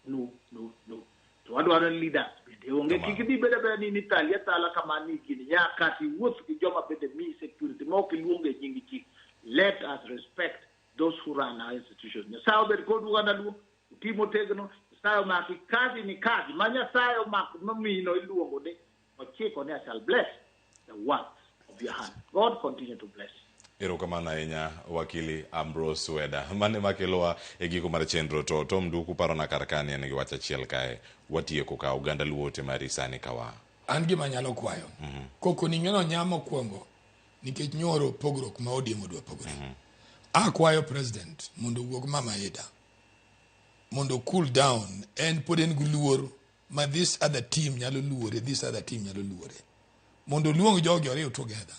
no, no, no. To wadwaro leaders bende onge kik idhi bedo abeda ni nithali athala kamano ni gini, nyaka tiwuoth gi joma bende miyi security ma ok iluongo e nying ji. Let us respect those who run our institutions. Nyasaye obed kodu, oganda Luo, uti motegno. Nyasaye omaki. Kazi ni kazi ma Nyasaye omako momino iluongo ni ochiko ni, "I shall bless the works of your hand." God continue to bless. Erokamano ahinya, wakili Ambrose Weda. Mane makelowa e giko mar chenro. To Tom Nduku parona kar ka ni en gi wach achiel kae watieko ka oganda Luo ote mari sani kawa. An gima anyalo kwayo, koko ni ng'eno nya mokwongo nikech nyoro pogruok ma ODM odwa pogore. Akwayo president mondo owuog Mama Ida mondo cool down. En pod en gi luor ma this other team nyalo luore, this other team nyalo luore, mondo oluong jogi oriw together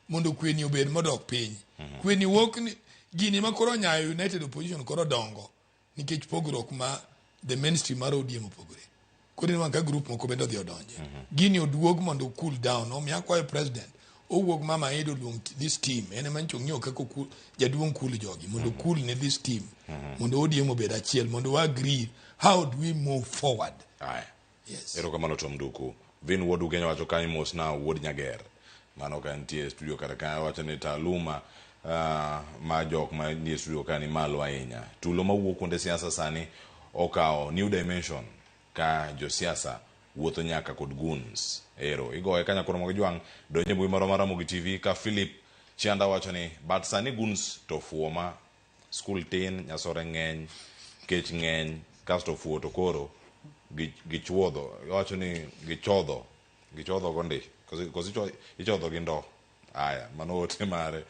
mondo kweni obed modok piny. Kweni wuok ni gini ma koro nyayo united opposition koro dongo nikech pogruok ma the mainstream mar ODM opogore. Koro ineno ka group moko bende odhi odonje. Gini oduog mondo cool down. Omiyo akwayo president owuog Mama Ida, oluong this team. En ema nyocha ong'iyo kaka jaduong' cool jogi mondo cool ne this team mondo ODM obed achiel, mondo wa agree how do we move forward. Aya. Yes. Erokamano, Tom Nduku. Vin wuod Ugenya wacho kanyo mos na wuod Nyager. Mano ka nitie e studio kata ka wacho ni taaluma ma jok ma nie studio ka ni malo ahinya. Tulo mawuok kuonde siasa sani okawo new dimension ka josiasa wuotho nyaka kod goons. Ero igoye ka nyakoro mag jwang' donjo e mbui marwa mar Ramogi TV ka Philip Chianda wacho ni but sani goons to fuo ma skul tin, nyasore ng'eny, kech ng'eny, kasto fuo to koro gichuodho, wacho ni gichodho, gichodho go ndi koso ichodho gi ndo. Aya, mano ote mare.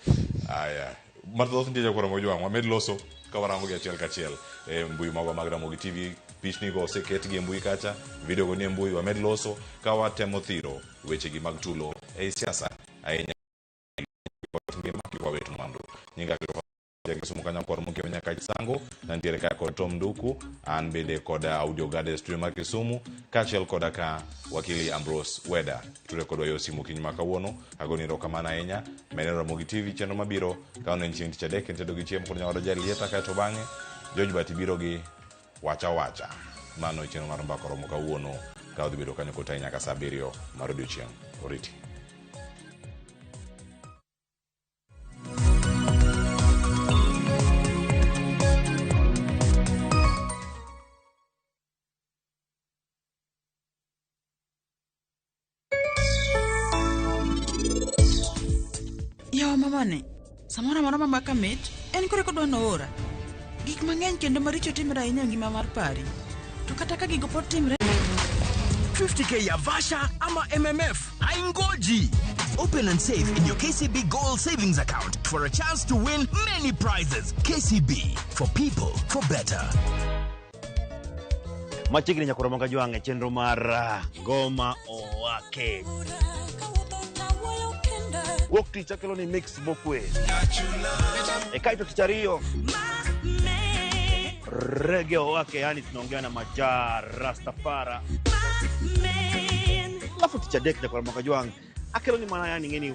Aya. Mathoth nitie jokoro mojwang' wamed loso ka warango gi achiel kachiel e mbui magwa mag Ramogi TV. Pichni go oseketgi e mbui kacha, video go nie mbui, wamed loso ka watemo thiro wechegi mag tulo ei siasa ahinya ngima kik wawit mwandu. Nyinga Kisumu kanyo kor mokiewo nyaka Chisango, nantiere ka kod Tom Nduku, an bende kod Audio Gade studio mar Kisumu, kaachiel koda ka wakili Ambrose Weda. Tude kodwa yo simu kinyi ma kawuono, agoni erokamano ahinya. Meneno Ramogi TV chenro mabiro ka onen chieng' tich adek en tedo gi chiemo kod nyawadwa Jalieta, kaeto bang'e George Bati biro gi wacha wacha. Mano e chenro mar mbaka oromo kawuono ka odhi bedo kanyo kotayi nyaka saa 7 mar odiochieng'. Oriti. Yawa mamani, samoro amora ma maka mit, en kore kodwa noora. Gik mang'eny kendo maricho timre ahinya e ngima mar pari. To kata ka gigo pod timre, 50k ya Vasha ama MMF haingoji. Open and save in your KCB Gold Savings Account for a chance to win many prizes. KCB, for people, for better. Machiegni nyaka Ramogi Ajwang' e chenro mar Ngoma Owake. Wuok tich akelo ni mix mokwe. E kaito tich ariyo rege owake, yani tunaongea na majaa Rastafara. Alafu tich adek nyaka Ramogi Ajwang' akelo ni mana yani ng'eni